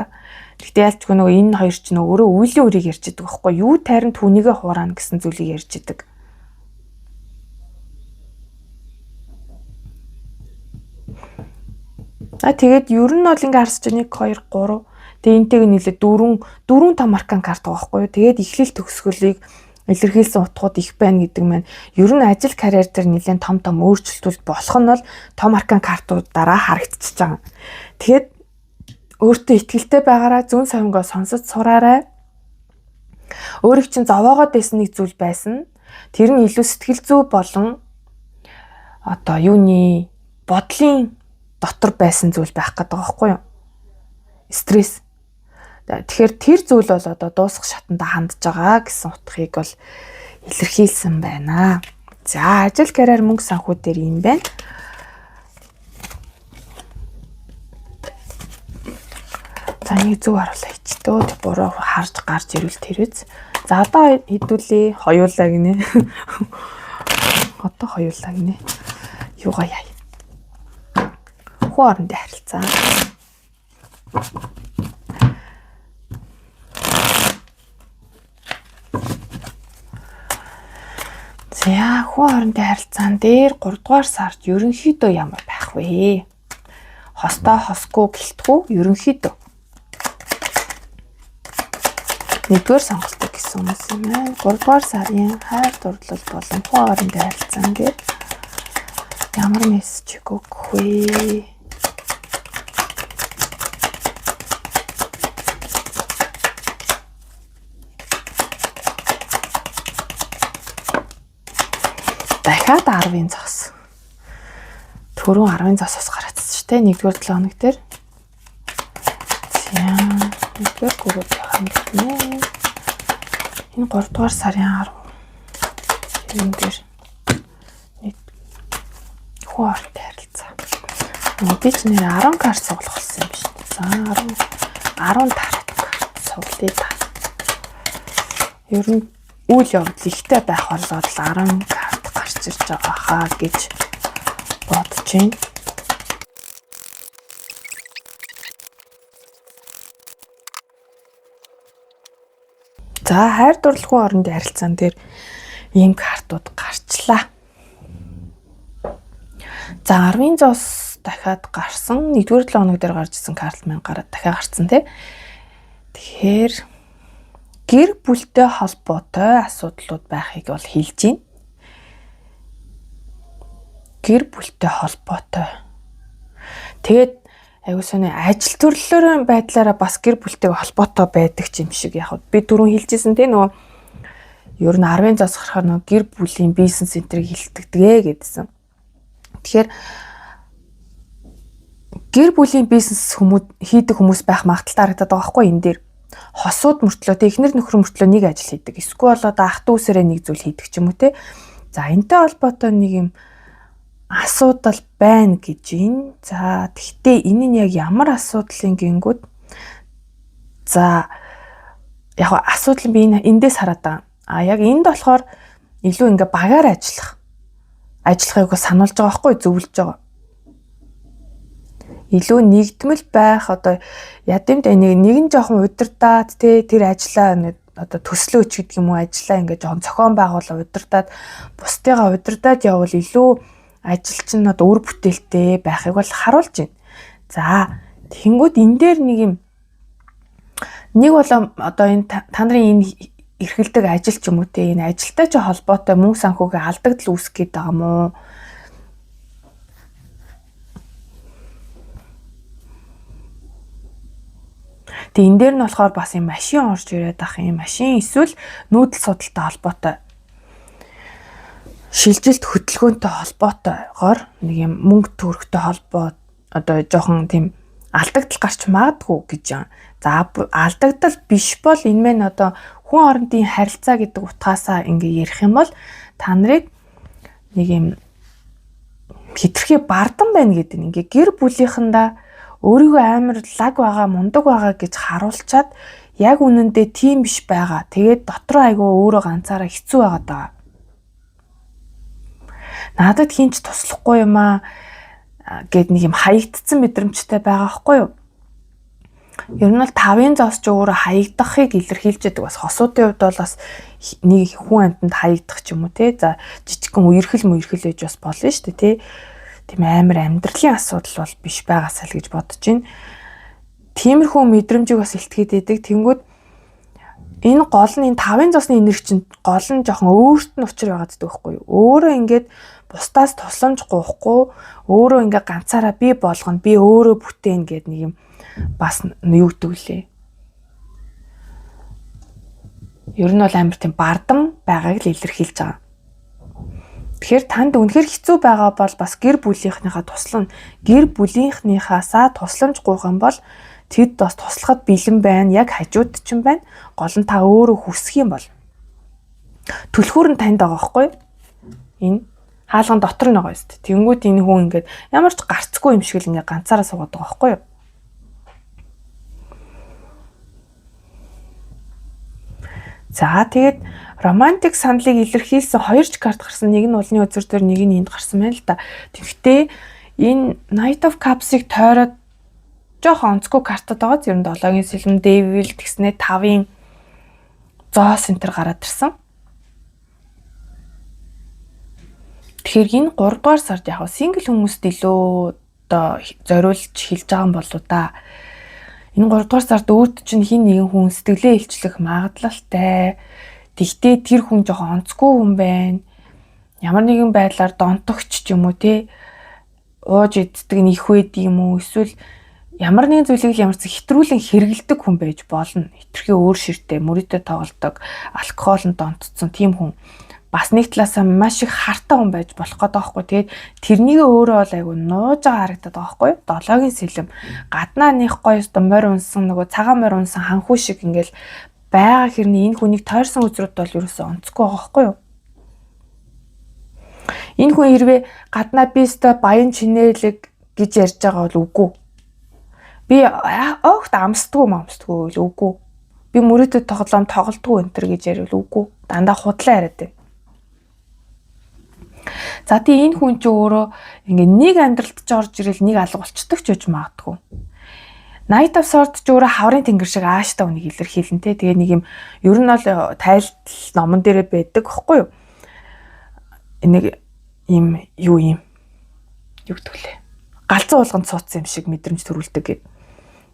Гэхдээ ялчгүй нөгөө энэ хоёр чинь өөрөө үйлийн үрийг ярьж идэг байхгүй юу? Тайран түүнийгээ хураана гэсэн зүйлийг ярьж идэг. А тэгээд ер нь бол ингээ харсаж 1 2 3, тэгээ энтэйг нийлээ 4 4 том аркан карт байгаа байхгүй юу? Тэгээд эхлэл төгсгөлийг илэрхийлсэн утгууд их байна гэдэг маань ер нь ажил карьер дээр нэлээд том том өөрчлөлтүүд болох нь бол том аркан картуудаараа харагдчихж байгаа. Тэгэхээр өөртөө ихтгэлтэй байгаараа, зүүн совингоо сонсож сураарай. Өөрийг чинь зовоогоод байсан нэг зүйл байсан. Тэр нь илүү сэтгэл зүй болон одоо юуны бодлын дотор байсан зүйл байх гэдэг байгаа байхгүй юу? Стресс. Тэгэхээр тэр зүйл бол одоо дуусах шатанда хандж байгаа гэсэн утгыг бол илэрхийлсэн байна. За, ажил карьер, мөнгө санхүү дээр юм байна. За, нэг зөв харуулаа хийчдөө. Буруу харж гарч ирвэл тэр үз. За, одоо хэдүүлээ хоёулаа гинэ. Одоо хоёулаа гинэ. Юугаа яа. Хүн орондын харилцаа. За, хүн хоорондын харилцаан дээр 3 дугаар сард ерөнхийдөө ямар байх вэ? Хостой хосгүй гэлтгүй ерөнхийдөө. Нэгдүгээр сонголтыг гэсэн хүмүүс юм байна. 3 дугаар сарын хайр дурлал болон хүн хоорондын харилцаан дээр ямар мессеж өгөх вэ? Дахиад 10-ын цос. Түрүүн 10-ын цосоос гараадсан шүү дээ. Нэгдүгээр 7 хоног дээр. За, нэгдүгээр гүрүүд явах юм байна. Энэ 3 дугаар сарын 10 энэ дээр нэг хүн орондын харилцаа. Би ч нэр 10 карт суглах болсон юм биш. За, 10 10 тарат карт суглая та. Ер нь үйл явдал ихтэй байх болоод л 10 карт гарч ирж байгаа хаа гэж бодож байна. За, хайр дурлал хүн орондын харилцаан дээр ийм картууд гарчлаа. За, 10-ын зоос дахиад гарсан. 1-р 7 хоног дээр гарч ирсэн карт маань гараад дахиад гарцсан, тий. Тэгэхээр гэр бүлтэй холбоотой асуудлууд байхыг бол хэлж байна. Гэр бүлтэй холбоотой. Тэгээд аягүй сони ажил төрлөөрөө байдлаараа бас гэр бүлтэйг холбоотой байдаг ч юм шиг. Яг би түрүүн хэлжсэн, тий, нөгөө ер нь 10-ын зоос гарахаар нөгөө гэр бүлийн бизнес центрийг хилтгэдэг гэдсэн. Тэгэхээр гэр бүлийн бизнес хүмүүс хийдэг хүмүүс байх магадлалтай харагдаад байгаа байхгүй, энэ дээр. Хосууд мөртлөө, тэ, эхнэр нөхөр мөртлөө нэг ажил хийдэг. Эсвэл одоо ах дүүсэрээ нэг зүйл хийдэг ч юм уу, те. За, энтэй холбоотой нэг юм асуудал байна гэж юм. За, тэгтээ энэ нь яг ямар асуудлын гингүүд, за, яг асуудал би энэ эндээс хараад байгаа. А яг энд болохоор илүү ингээ багаар ажиллахыг сануулж байгаа байхгүй, зөвлөж байгаа. Илүү нэгдмэл байх, одоо ядимд нэг нэгэн жоохон удирдаад, те, тэр ажлаа одоо төслөөч гэдэг юм уу, ажлаа ингээ жоохон зохион байгуулаа удирдаад, бусдыгаа удирдаад явбал илүү ажил чинь одоо үр бүтээлтэй байхыг бол харуулж байна. За, тэгэнгүүт энэ дээр нэг юм, нэг бол одоо энэ та нарын энэ эрхэлдэг ажил ч юм уу, те, энэ ажилтай ч холбоотой мөнгө санхүүгийн алдагдал үүсгэх гээд байгаа юм уу? Тэгээ энэ дээр нь болохоор бас юм машин орж ирээд ах юм, машин эсвэл нүүдэл судалтай холбоотой, шилжилт хөдөлгөөнтэй холбоотойгоор нэг юм мөнгө төгрөгтэй холбоо одоо жоохон тийм алдагдал гарч магадгүй гэж юм. За, алдагдал биш бол энэ мэн одоо хүн орондын харилцаа гэдэг утгаасаа ингээ ярих юм бол та нарыг нэг юм хитрхи бардан байна гэдэг нь ингээ гэр бүлийнхэндээ өөрийгөө амар лаг байгаа, мундаг байгаа гэж харуулчаад яг үнэндээ тийм биш байгаа. Тэгээд дотроо айгүй өөрөө ганцаараа хэцүү байгаад байгаа. Надад хэн ч туслахгүй юм аа гэд нэг юм хаягдсан мэдрэмжтэй байгаа байхгүй юу? Ер нь бол тавын зоос ч өөрөө хаягдахыг илэрхийлж байдаг. Бас хосуудын хувьд бол бас нэг хүн амьтанд хаягдах ч юм уу, те. За, жижигхэн үерхэл мүерхэл байж бас болно шүү дээ, те. Тийм амар амьдралын асуудал бол биш байгаасаа л гэж бодож байна. Тиймэрхүү мэдрэмжийг бас илтгэхэд байдаг. Тэнгүүд энэ гол нь энэ тавын зоосны энерги чинь гол нь жоохон өөрт нь учир байгаад байдаг байхгүй юу? Өөрөө ингээд бусдаас тусламж гуйхгүй, өөрөө ингээд ганцаараа би болгоно, би өөрөө бүтээн гэд нэг юм бас юу гэдэг вүлээ. Ер нь бол амар тийм бардам байгааг л илэрхийлж байгаа. Тэгэхээр танд үнэхээр хэцүү байгаа бол бас гэр бүлийнхнийхаа туслан, гэр бүлийнхнийхаасаа тусламж гуйх юм бол тэд бас туслахад бэлэн байна. Яг хажууд чинь байна. Гол нь та өөрөө хүсэх юм бол. Түлхүүр нь танд байгаа байхгүй юу? Энэ хаалган дотор нь байгаа юм шүү дээ. Тэнгүүд энэ хүн ингээд ямар ч гарцгүй юм шиг л ингээд ганцаараа суугаад байгаа байхгүй юу? За, тэгээд романтик саналыг илэрхийлсэн хоёр ч карт гарсан. Нэг нь уулны үзэр дээр, нэг нь энд гарсан байна л да. Тэгэхдээ энэ Knight of Cups-ыг тойроод жоохон онцгүй картад байгаа. Ер нь долоогийн сэлэм, Devil тэгснээ тавын зоос энэ төр гараад ирсэн. Тэгэхээр энэ 3 дугаар сард яг single хүмүүст илүү одоо зориулж хэлж байгаа юм болоо да. Энэ 3 дугаар сард өөрт чинь хэн нэгэн хүн сэтгэлээ илчлэх магадлалтай. Тэгтээ тэр хүн жоохон онцгүй хүн байна. Ямар нэгэн байдлаар донтогч ч юм уу, те, ууж иддэг нь их байд юм уу, эсвэл ямар нэгэн зүйлийг л ямар ч хэтрүүлэн хэрэглэдэг хүн байж болно. Хэтэрхий өөр ширтээ, мөрийтэй тоглодог, алкоголонд донтцсон тийм хүн, бас нэг талаасаа маш их хартай хүн байж болох гэдэг байхгүй. Тэгээд тэрнийг өөрөө бол айгу нууж байгаа харагдаад байгаа байхгүй. Долоогийн сэлэм гаднаа них гоё өстө морь унсан, нөгөө цагаан морь унсан ханхүү шиг ингээл байгаа хэрний энэ хүнийг тойрсон үзрүүд бол ерөөсөө онцгүй байгаа байхгүй юу? Энэ хүн хэрвээ гаднаа би өстө баян чинээлэг гэж ярьж байгаа бол үгүй. Би огт амсдгүй мамсдгүй л үгүй. Би мөрөөдөд тоглоом тоглодгүй энэ төр гэж яриул үгүй. Дандаа худлаа яриад байна. За, тий, энэ хүн чи өөрөө ингээ нэг амьдралд ч орж ирэл нэг алга болчдөг ч гэж магадгүй. Knight of Swords ч өөрөө хаврын тэнгэр шиг ааштай үнийг илэрхийлэн, те. Тэгээ нэг юм ер нь бол тайлтал номон дээрээ байдаг байхгүй юу? Нэг юм юу юм. юу гэдэг лээ. Галзуу уулганд суудсан юм шиг мэдрэмж төрүүлдэг гэдэг.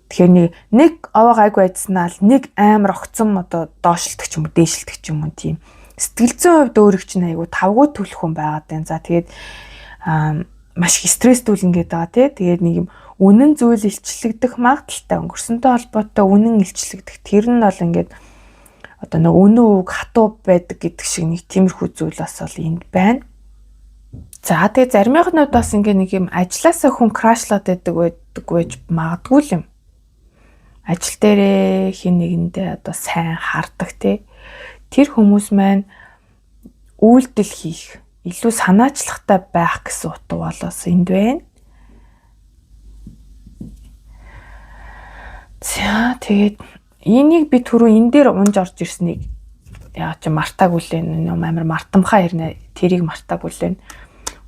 Тэгэхээр нэг овоо гайгүй байцснаа л нэг амар огцом одоо доошлдог ч юм уу дээшилдэг ч юм уу тийм. Сэтгэл зүйн хувьд өөрийг чинь айгүй тавгүй төлөх хүн байгаад байна. За тэгээд маш их стресстүүлнэ гэдэг байгаа тий. Тэгээд нэг юм үнэн зүйл илчлэгдэх магадлалтай, өнгөрсөнтэй холбоотой үнэн илчлэгдэх. Тэр нь бол ингээд одоо нэг үнэн үг хатуу байдаг гэдэг шиг нэг тиймэрхүү зүйл бас бол энд байна. За тэгээ заримынхнууд бас ингээ нэг юм ажилласаа хүн крашлаад байдаг байж магадгүй л юм. Ажил дээрээ хин нэгэндээ одоо сайн хардаг тий. Тэр хүмүүс маань үйлдэл хийх, илүү санаачлагтай байх гэсэн утга болоос энд байна. За тэгээд энийг би түрүү энэ дээр унж орж ирснийг яг чи мартаагүй лээ, амар мартамхаа ирнэ, тэрийг мартаагүй лээ.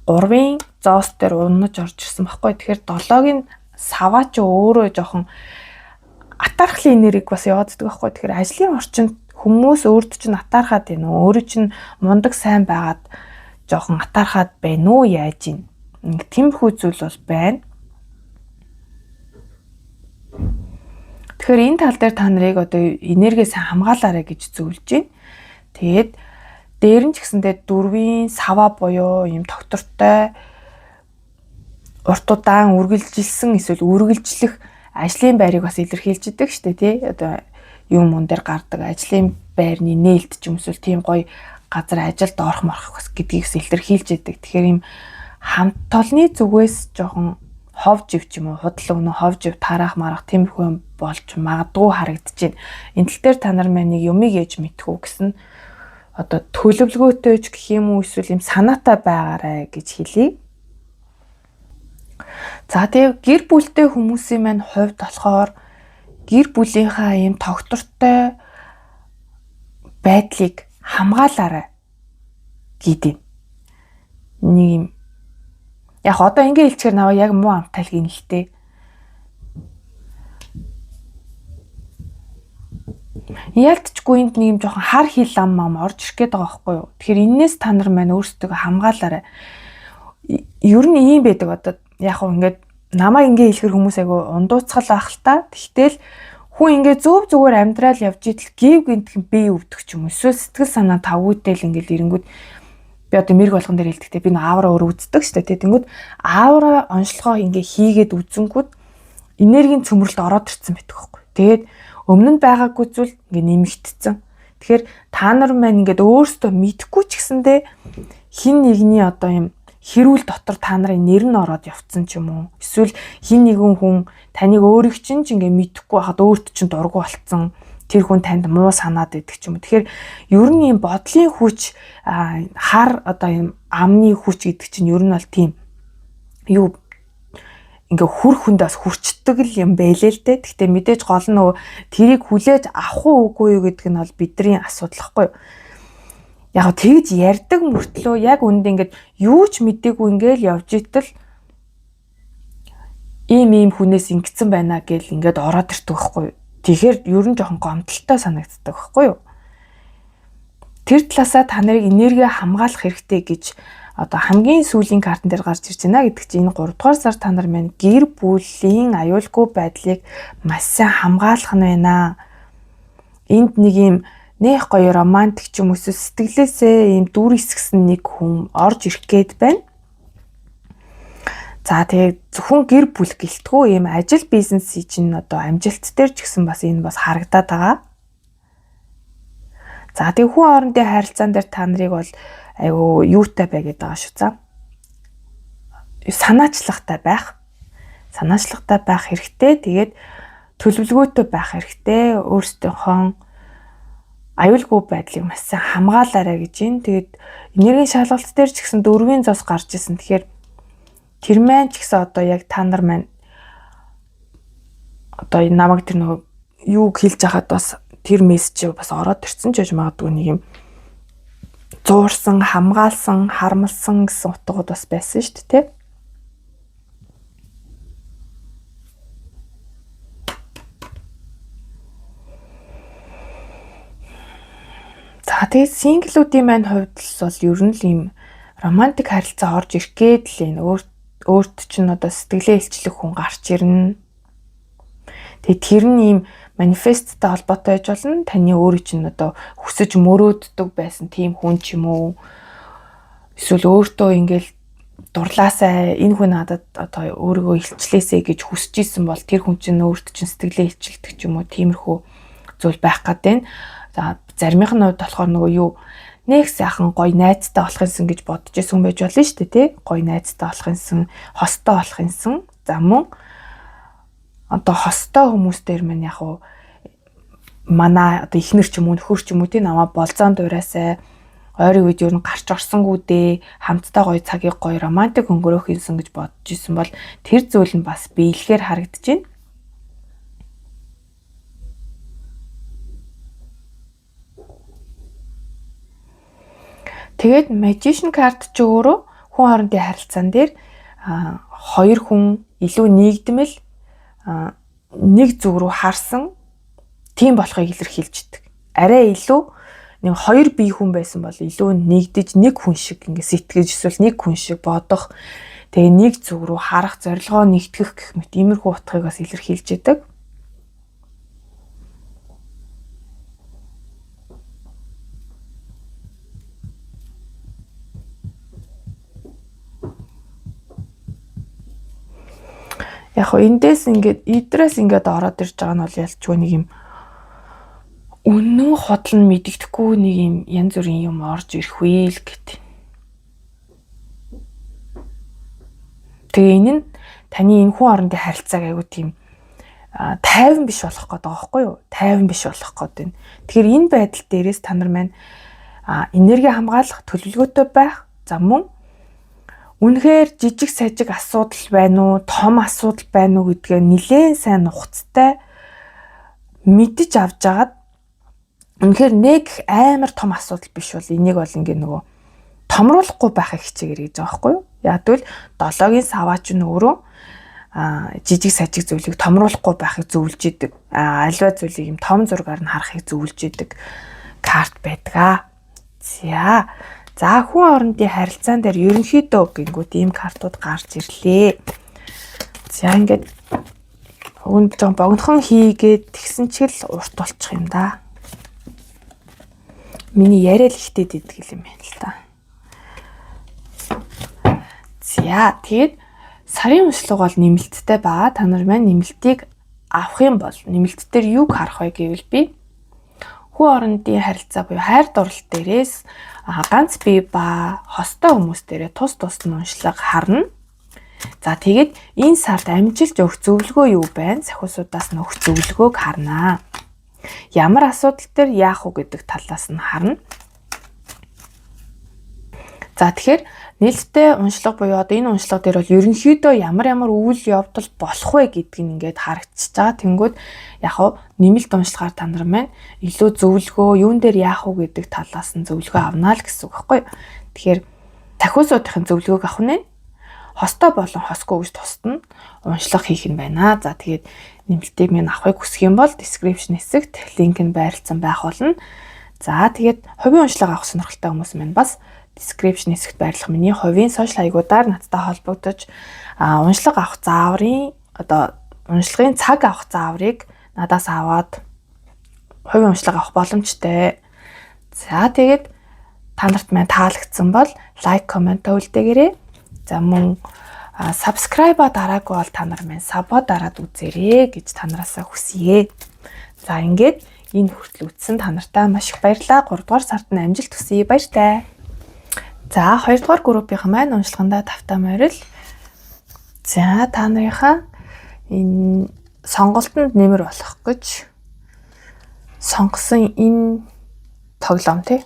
3-ын зоос дээр унаж орж ирсэн баггүй. Тэгэхээр 7-гийн саваа чи өөрөө жоохон атаархлын энергийг бас явааддаг байхгүй. Тэгэхээр ажлын орчинд хүмүүс өөрд чинь атаархаад байна уу? Өөрөө чинь мундаг сайн байгаад жоохон атаархаад байна уу? Яаж юм? Нэг тиймэрхүү зүйл бол байна. Тэгэхээр энэ тал дээр та нарыг одоо энергиээ сайн хамгаалаарай гэж зөвлөж байна. Тэгээд дээр нь ч гэсэндээ 4-ийн саваа буюу ийм тогтвортой урт удаан үргэлжилсэн эсвэл үргэлжлэх ажлын байрыг бас илэрхийлж идэг штэ тий. Одоо юм мун дээр гардаг ажлын байрны нээлт ч юм эсвэл тийм гоё газар ажилд орох морох бас гэдгийг бас илэрхийлж идэг. Тэгэхээр ийм хамт толны зүгээс жоохон хов жив ч юм уу худал өгнө хов жив тараах марах тиймэрхүү юм болж магадгүй харагдаж байна. Энэ тал дээр та нар маань нэг юмыг ээж мэдхүү гэсэн одоо төлөвлөгөөтэй ч гэх юм уу эсвэл юм санаатай байгаарэ гэж хэлье. За тэгээ гэр бүлтэй хүмүүсийн маань хувьд болохоор гэр бүлийнхаа ийм тогтвортой байдлыг хамгаалаарай гэдэг. Нэг юм яг одоо ингэ хэлчихээр наваа яг муу амтайл гин л дээ. Ялтчгүй энд нэг юм жоохон хар хил ам ам орж ирэх гээд байгаа байхгүй юу. Тэгэхээр энээс та нар маань өөрсдөө хамгаалаарай. Ер нь ийм байдаг одоо яг хөө ингээд намайг ингээ хэлэхэр хүмүүс айгу ундууцгал байх л та. Тэгтэл хүн ингээ зөв зүгээр амьдрал явж идэл гів гинтхэн бие өвдөх ч юм уу. Эсвэл сэтгэл санаа тавгүйтэл ингээл ирэнгүүт би одоо мэрэг болгон дээр хэлдэгтэй би нөө аавра өөрөө үздэг шүү дээ. Тэнгүүд аавра онцлогоо ингээ хийгээд үзэнгүүт энергийн цөмөрлөлт ороод ирсэн байдаг байхгүй. Тэгээд өмнө нь байгаагүй зүйл ингээ нэмэгдсэн. Тэгэхээр та нар маань ингээд өөрсдөө мэдхгүй ч гэсэндээ хин нэгний одоо юм хэрүүл дотор та нарын нэр нь ороод явцсан ч юм уу. Эсвэл хин нэгэн хүн таныг өөрийг чинь ч ингээ мэдэхгүй байхад өөрт чинь дургу болцсон. Тэр хүн танд муу санаад байдаг ч юм уу. Тэгэхээр ер нь юм бодлын хүч хар одоо юм амны хүч гэдэг чинь ер нь бол тийм юу ингээ хүр хүндээ бас хүрчдэг л юм байлээ л дээ. Гэхдээ мэдээж гол нь нөгөө тэрийг хүлээж авах уу үгүй юу гэдэг нь бол бидний асуудал хгүй юу. Яг тэгж ярьдаг мөртлөө яг үндэ ингээд юу ч мдээгүй ингээл явж итэл ийм ийм хүнээс ингэсэн байна гэл ингээд ороод ирдэг байхгүй юу. Тэгэхээр ер нь жоохон гомдолтой санагддаг байхгүй юу. Тэр талаасаа та нарыг энерги хамгаалах хэрэгтэй гэж одоо хамгийн сүүлийн картн дээр гарч ирж байна гэдэг чинь энэ 3 дугаар сар та нар маань гэр бүлийн аюулгүй байдлыг маш сайн хамгаалах нь байна. Энд нэг юм нэх гоё романтик ч юм уу сэтгэлээсээ ийм дүр эсгсэн нэг хүн орж ирэх гээд байна. За тэгээ зөвхөн гэр бүл гэлтгүү ийм ажил бизнесийн чинь одоо амжилт дээр ч гэсэн бас энэ бас харагдаад байгаа. За тэгээ хүн хоорондын харилцаан дээр та нарыг бол айгу юутай бай гэдэг байгаа шүү. За санаачлагтай байх. Санаачлагтай байх хэрэгтэй. Тэгээд төлөвлөгөөтэй байх хэрэгтэй. Өөрсдийнхөө аюулгүй байдлыг маш сайн хамгаалаарай гэж юм. Тэгээд энергийн шалгалт дээр ч гэсэн 4-ийн зос гарч исэн. Тэгэхээр тэр маань ч гэсэн одоо яг та нар маань одоо намайг тэр нөгөө юуг хэлж хахад бас тэр мессеж бас ороод ирсэн ч гэж магадгүй нэг юм зуурсан, хамгаалсан, харамлсан гэсэн утгууд бас байсан шүү дээ, тэ. За тэгээд синглүүдийн маань хувьд л бол ер нь л ийм романтик харилцаа орж ирэх гээд л энэ өөр Өөрт чинь одоо сэтгэлээ илчлэх хүн гарч ирнэ. Тэгээ тэр нь ийм манифесттай холбоотой байж болно. Таны өөрөө чинь одоо хүсэж мөрөөддөг байсан тийм хүн ч юм уу. Эсвэл өөртөө ингээл дурлаасаа энэ хүн надад одоо өөрийгөө илчлээсэй гэж хүсэж исэн бол тэр хүн чинь өөрт чинь сэтгэлээ илчилдэг ч юм уу, тиймэрхүү зүйл байх гээд байна. За, заримынх нь хувьд болохоор нөгөө юу нэг сайхан гоё найзтай болох юмсан гэж бодож исэн хүн байж болно шүү дээ, тий? Гоё найзтай болох юмсан, хостой болох юмсан. За, мөн одоо хостой хүмүүс дээр минь яг уу манай одоо ихнэр ч юм уу, нөхөр ч юм уу, тий, намаа болзоон дураасай, ойрын үед ер нь гарч орсонгүй дээ, хамтдаа гоё цагийг гоё романтик өнгөрөөх юмсан гэж бодож исэн бол тэр зүйл нь бас биелэхээр харагдаж байна. Тэгээд Magician card чи өөрөө хүн хоорондын харилцаан дээр хоёр хүн илүү нийгдмэл нэг зүг рүү харсан тийм болохыг илэрхийлж идэг. Арай илүү нэг хоёр бие хүн байсан бол илүү нэгдэж нэг хүн шиг ингээ сэтгэж, эсвэл нэг хүн шиг бодох, тэгээ нэг зүг рүү харах, зорилгоо нэгтгэх гэх мэт иймэрхүү утгыг бас илэрхийлж идэг. Яг хөө эндээс ингээд идрээс ингээд ороод ирж байгаа нь бол ялчгүй нэг юм үнэн худал нь мэдэгдэхгүй нэг юм янз бүрийн юм орж ирэх үйл гэт. Тэгээ энэ нь таны энэ хүн орондын харилцааг айгу тийм тайван биш болох гээд байгаа байхгүй юу? Тайван биш болох гээд байна. Тэгэхээр энэ байдал дээрээс та нар маань энерги хамгаалах, төлөвлөгөөтэй байх, за мөн үнэхээр жижиг сажиг асуудал байна уу, том асуудал байна уу гэдгээ нэлээд сайн нухацтай мэдэж авч агаад, үнэхээр нэг амар том асуудал биш бол энийг бол ингээ нөгөө томруулахгүй байхыг хичээгэрэй гэж байгаа байхгүй юу? Яг тэгвэл долоогийн саваа ч өөрөө жижиг сажиг зүйлийг томруулахгүй байхыг зөвлөж идэг. Альва зүйлийг юм том зургаар нь харахыг зөвлөж идэг карт байдаг аа. За. За, хүн орондын харилцаан дээр ерөнхийдөө гингүүд ийм картууд гарч ирлээ. За, ингээд өгөнд жоон богинохон хийгээд тэгсэн чиг л урт болчих юм да. Миний яриа л ихтэй дийдэг юм байна л та. За, тэгээд сарын уншлага бол нэмэлттэй байгаа. Та нар маань нэмэлтийг авах юм бол нэмэлт дээр юуг харах вэ гэвэл би хүн орондын харилцаа буюу хайр дурлал дээрээс ганц бие ба хостой хүмүүс дээрээ тус тус нь уншлага харна. За, тэгээд энэ сард амжилт өгөх зөвлөгөө юу байна? Сахиусуудаас нөх зөвлөгөөг харнаа. Ямар асуудал дээр яах вэ гэдэг талаас нь харна. За, тэгэхээр нээлттэй уншлага буюу одоо энэ уншлага дээр бол ерөнхийдөө ямар ямар үйл явдал болох вэ гэдг нь ингээд харагдчихж байгаа. Тэнгүүд яг хав нэмэлт уншлагаар та нар маань илүү зөвлөгөө, юун дээр яах вэ гэдэг талаас нь зөвлөгөө авнаа л гэсэн үг байхгүй юу? Тэгэхээр тахиусуудын зөвлөгөөг авах нь хостой болон хосгүй гэж тусад нь уншлага хийх нь байна. За, тэгээд нэмэлтийг минь авахыг хүсэх юм бол description хэсэгт линк нь байрлалсан байх болно. За, тэгээд хувийн уншлага авах сонирхолтой хүмүүс маань бас description хэсэгт байрлах миний хувийн social хаягуудаар надтай холбогдож, уншлага авах зааврын, одоо уншлагын цаг авах зааврыг надаас аваад хувийн уншлага авах боломжтой. За, тэгээд та нарт маань таалагдсан бол лайк, коммент үлдээгээрэй. За, мөн subscribe-а дараагүй бол та нар маань sub-а дараад үзээрэй гэж та нараасаа хүсье. За, ингээд энэ хүртэл үзсэн та нартай маш их баярлалаа. 3 дугаар сард нь амжилт хүсье. Баяртай. За, 2 дугаар группийн маань уншлагандаа тавтай морил. За, та нарынхаа энэ сонголтонд нэмэр болох гэж сонгосон энэ тоглоом, тий.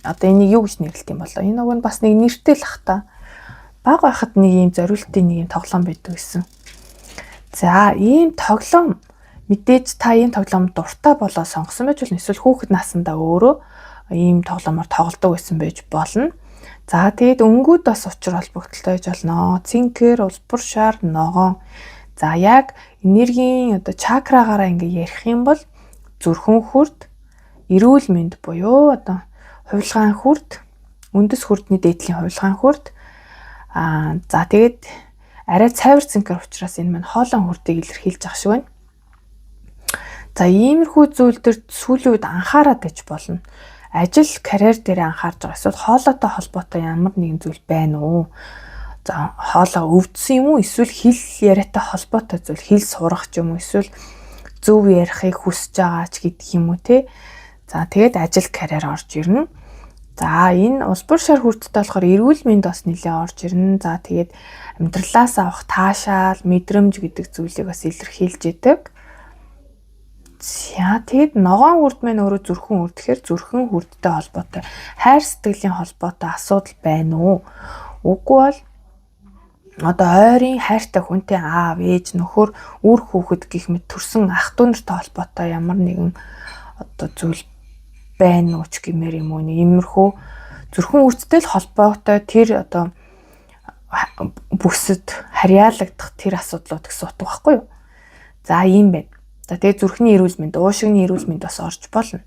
Одоо энийг юу гэж нэрлэдэг юм болоо? Энэ уг нь бас нэг нэртэй л ах та. Баг байхад нэг ийм зориултын нэг ийм тоглоом байдаг гэсэн. За, ийм тоглоом мэдээж та ийм тоглоом дуртай болоо сонгосон байж болно. Эсвэл хүүхэд насандаа өөрөө ийм тоглоомоор тоглодог байсан байж болно. За, тэгээд өнгүүд бас учир холбогдолтой байж болно. Цинкер, улбар шар, ногоон. За, яг энергийн одоо чакрагаараа ингээ ярих юм бол зүрхэн хүрд, эрүүл мэнд буюу одоо хувилгаан хүрд, үндэс хүрдний дээдлийн хувилгаан хүрд. За, тэгээд Арай цайвар цэнхэр учраас энэ маань хоолойн хүрдийг илэрхийлж байгаа шиг байна. За иймэрхүү зүйл дээр сүүлийн үед анхаарад байж болно. Ажил, карьер дээр анхаарч байгаа. Эсвэл хоолойтой холбоотой ямар нэгэн зүйл байна уу? За хоолой өвдсөн юм уу? Эсвэл хэл яриатай холбоотой зүйл, хэл сурах ч юм уу? Эсвэл зөв ярихыг хүсэж байгаа ч гэдэг юм уу те? За тэгээд ажил, карьер орж ирнэ. За энэ улбар шар хүрдтэй болохоор эрүүл мэнд бас нэлээд орж ирнэ. За тэгээд амьдралаас авах таашаал, мэдрэмж гэдэг зүйлийг бас илэрхийлж идэг. За тэгэд ногоон хүрд маань өөрөө зүрхэн хүрд гэхээр зүрхэн хүрдтэй холбоотой хайр сэтгэлийн холбоотой асуудал байна уу? Үгүй бол одоо ойрын хайртай хүнтэй аав, ээж, нөхөр, үр хүүхэд гэх мэт төрсэн ах дүү нартай холбоотой ямар нэгэн одоо зүйл байна уу ч гэмээр юм уу, нэг иймэрхүү зүрхэн үрдтэй л холбоотой тэр одоо бүсэд харьяалагдах тэр асуудлууд гэсэн утга байхгүй юу? За ийм байна. За тэгээ зүрхний эрүүл мэнд, уушигны эрүүл мэнд бас орж болно.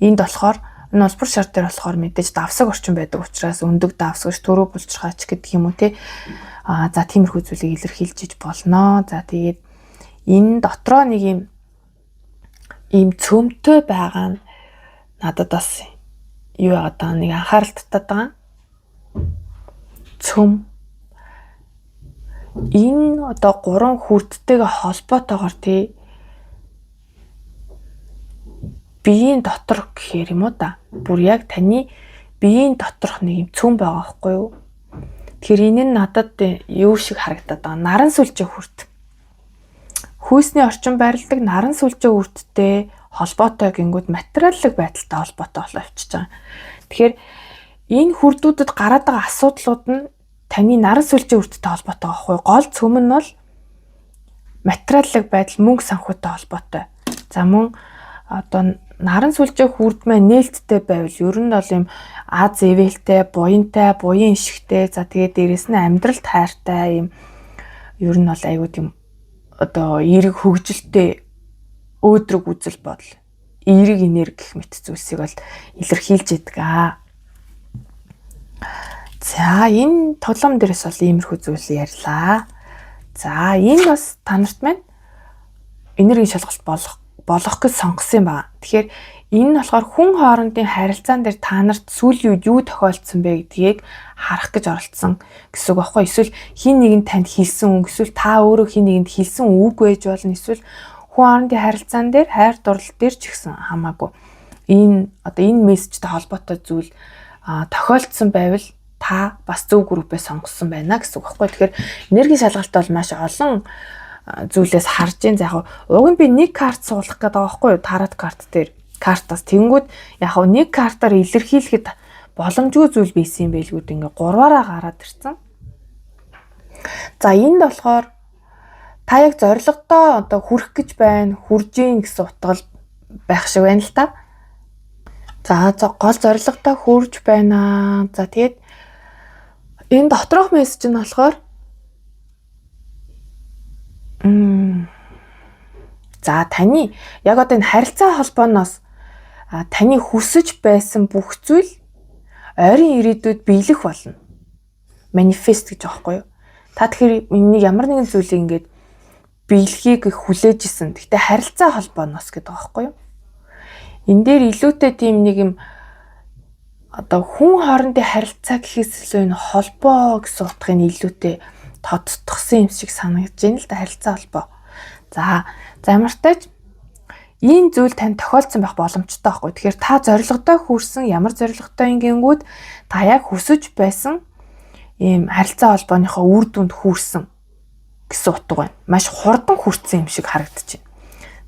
Энд болохоор энэ улбар шар дээр болохоор мэдээж давсаг орчин байдаг учраас өндөг давсагч, төрөө булчирхаач гэдэг юм уу те. Аа за тиймэрхүү зүйлийг илэрхийлж иж болно. За тэгээд энэ дотроо нэг юм ийм цөмтэй байгаа нь надад бас юу яагаад байгаа нэг анхаарал татаад байгаа. Цөм. Энэ одоо гурван хүрдтэйгээ холбоотойгоор тий биеийн дотор гэхээр юм уу да. Бүр яг таны биеийн доторх нэг юм цөм байгаа байхгүй юу? Тэгэхээр энэ нь надад юу шиг харагдаад байгаа. Наран сүлжээ хүрт. Хүйсний орчин байрладаг наран сүлжээ хүрттэй холбоотой гингүүд материаллык байдалтай холбоотой болоо явчихж байгаа. Тэгэхээр энэ хүрдүүдэд гараад байгаа асуудлууд нь таны наран сүлжээ хүрттэй холбоотой байхгүй. Гол цөм нь бол материаллык байдал, мөнгө санхүүтэй холбоотой. За мөн одоо наран сүлжээ хүрд маань нээлттэй байвал ер нь бол юм аз эвэлтэй, буянтай, буян ишгтэй. За тэгээд дээрэс нь амьдралд хайртай юм ер нь бол айгүй тийм одоо эерэг хөгжилтэй өөдрөг үзэл бодол, эерэг энерги гэх мэт зүйлсийг бол илэрхийлж идэг аа. За энэ тоглоом дээрээс бол иймэрхүү зүйл ярьлаа. За энэ бас та нарт маань энергийн шалгалт болох гэж сонгосон юм байна. Тэгэхээр энэ нь болохоор хүн хоорондын харилцаан дээр та нарт сүүлийн үед юу тохиолдсон бэ гэдгийг харах гэж оролцсон гэсэн үг байхгүй. Эсвэл хин нэгэн танд хэлсэн үг, эсвэл та өөрөө хин нэгэнд хэлсэн үг байж болно. Эсвэл хүн хоорондын харилцаан дээр, хайр дурлал дээр ч гэсэн хамаагүй. Энэ одоо энэ мессежтэй холбоотой зүйл тохиолдсон байвал та бас зөв группээ сонгосон байна гэсэн үг байхгүй. Тэгэхээр энергийн шалгалт бол маш олон зүйлээс харж ин. За яг уг нь би нэг карт суулгах гэдэг байгаа байхгүй юу? Тарот карт дээр картаас тэнгүүд яг нэг картаар илэрхийлэхэд боломжгүй зүйл байсан юм байлгүүд ингээ гурваараа гараад ирсэн. За энд болохоор та яг зорилгодоо одоо хүрэх гэж байна, хүрж ийн гэсэн утгал байх шиг байна л та. За гол зорилгодоо хүрж байна. За тэгээд энэ доторх мессеж нь болохоор за таны яг одоо энэ харилцаа холбооноос таны хүсэж байсан бүх зүйл ойрын ирээдүйд биелэх болно. Манифест гэж аахгүй юу? Та тэгэхээр энийг ямар нэгэн зүйлийг ингээд биелэхийг хүлээж исэн. Гэхдээ харилцаа холбооноос гэдэг аахгүй юу? Энэ дээр илүүтэй тийм нэг юм одоо хүн хоорондын харилцаа гэхээс илүү энэ холбоо гэсэн утгыг илүүтэй тодтгосон юм шиг санагдаж байна л да, харилцаа холбоо. За ямартай ч ийм зүйл танд тохиолдсон байх боломжтой байхгүй. Тэгэхээр та зорилгодоо хүрсэн, ямар зорилготой ингэнгүүд та яг хүсэж байсан ийм харилцаа холбооныхоо үр дүнд хүрсэн гэсэн утга байна. Маш хурдан хүрсэн юм шиг харагдаж байна.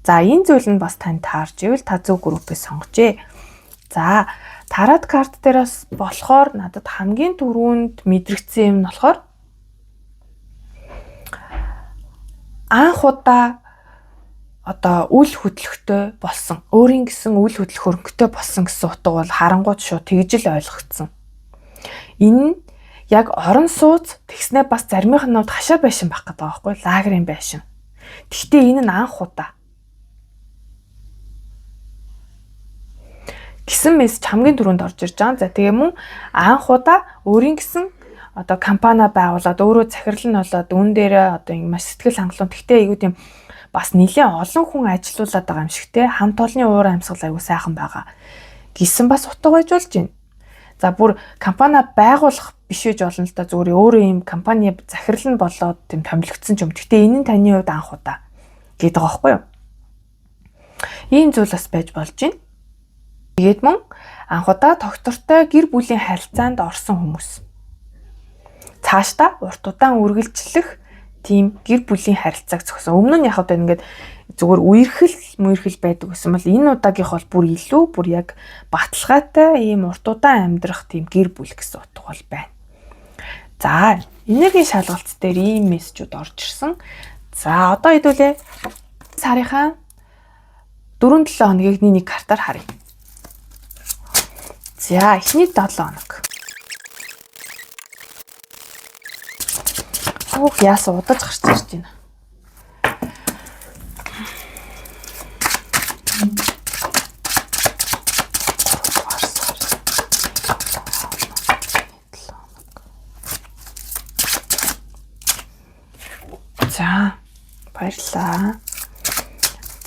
За энэ зүйл нь бас танд таарч ивэл та зөв группээ сонгожээ. За тарот карт дээрээс болохоор надад хамгийн түрүүнд мэдрэгдсэн юм нь болохоор анх удаа одоо үл хөдлөхтэй болсон. Өөрийн гэсэн үл хөдлөх хөрөнгөтэй болсон гэсэн утга бол харангуут шууд тэгж л ойлгогдсон. Энэ нь яг орон сууц тэгснээ бас заримынх нь хашаа байшин байх гэдэг байгаа байхгүй, лагерын байшин. Тэгтээ энэ нь анх удаа гэсэн мессеж хамгийн түрүүнд орж ирж байгаа. За тэгээ мөн анх удаа өөрийн гэсэн одоо компани байгуулад өөрөө захирал нь болоод үүн дээрээ одоо ингэ маш сэтгэл хангалуун. Гэхдээ айгүй тийм бас нэлээд олон хүн ажилуулад байгаа юм шиг те, хамт олонны уур амьсгал айгүй сайхан байгаа гэсэн бас утга байж болж байна. За бүр компани байгуулах биш байж болно л да, зүгээр өөрөө ийм компани захирал нь болоод тийм томилогдсон ч юм. Гэхдээ энэ нь таны хувьд анх удаа гэдэг байгаа байхгүй юу? Ийм зүйл бас байж болж байна. Тэгээд мөн анх удаа тогтвортой гэр бүлийн харилцаанд орсон хүмүүс. Цаашдаа урт удаан үргэлжлэх тийм гэр бүлийн харилцааг зохиосон. Өмнө нь яг одоо ингээд зүгээр үерхэл мүерхэл байдаг гэсэн бол энэ удаагийнх бол бүр илүү бүр яг баталгаатай ийм урт удаан амьдрах тийм гэр бүл гэсэн утга бол байна. За, энергийн шалгалт дээр ийм мессежүүд орж ирсэн. За, одоо хэдүүлээ сарынхаа 4-7 хоногийг нэг картаар харъя. За, эхний 7 хоног. Өөх, яасан удаж гарч ирж байна. За, баярлалаа.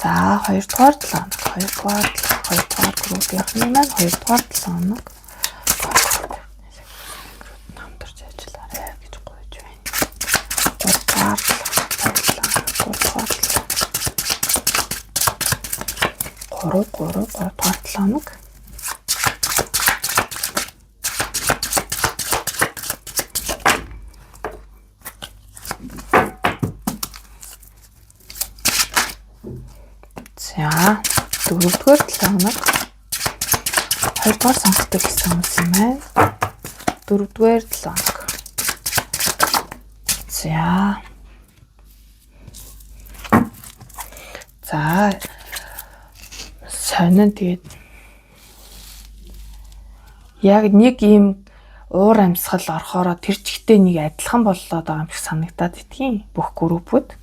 За, 2 дугаар 7 хоног, 2 дугаар 2 дугаар группийнхний маань 2 дугаар 7 хоног хамтарч ажиллаарай гэж гуйж байна. 3 дугаар 7 3 дугаар 3 3 3 дугаар 7 хоног. За, 4-р 7 хоног. 2-р сонголтыг хийсэн хүмүүс юм байна. 4-р 7 хоног. За. За, сонин тэгээд яг нэг ийм уур амьсгал орохороо тэр чигтээ нэг адилхан боллоо байгаа юм шиг санагдаад идэгин бүх группүүд.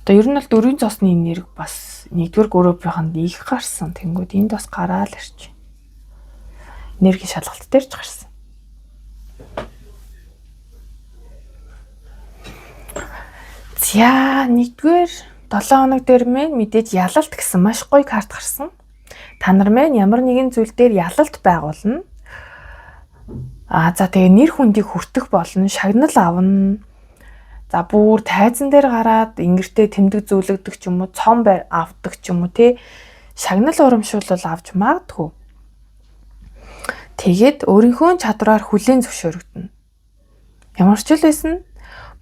Одоо ер нь бол дөрвийн зоосны энерги бас нэгдүгээр группийнхэнд их гарсан. Тэнгүүд энд бас гараал ирч. Энергийн шалгалт дээр ч гарсан. За, нэгдүгээр 7 хоног дээр мэн мэдээж ялалт гэсэн маш гоё карт гарсан. Та нар мэн ямар нэгэн зүйл дээр ялалт байгуулна. А за тэгээ нэр хүндийг хүртэх болно, шагнал авна. За бүр тайзан дээр гараад ингэртээ тэмдэг зүүлэгдэх ч юм уу, цом байр авдаг ч юм уу те, шагнал урамшуулал авч магадгүй. Тэгээд өөрийнхөө чадвараар хүлээн зөвшөөрөгдөнө. Ямар ч л байсан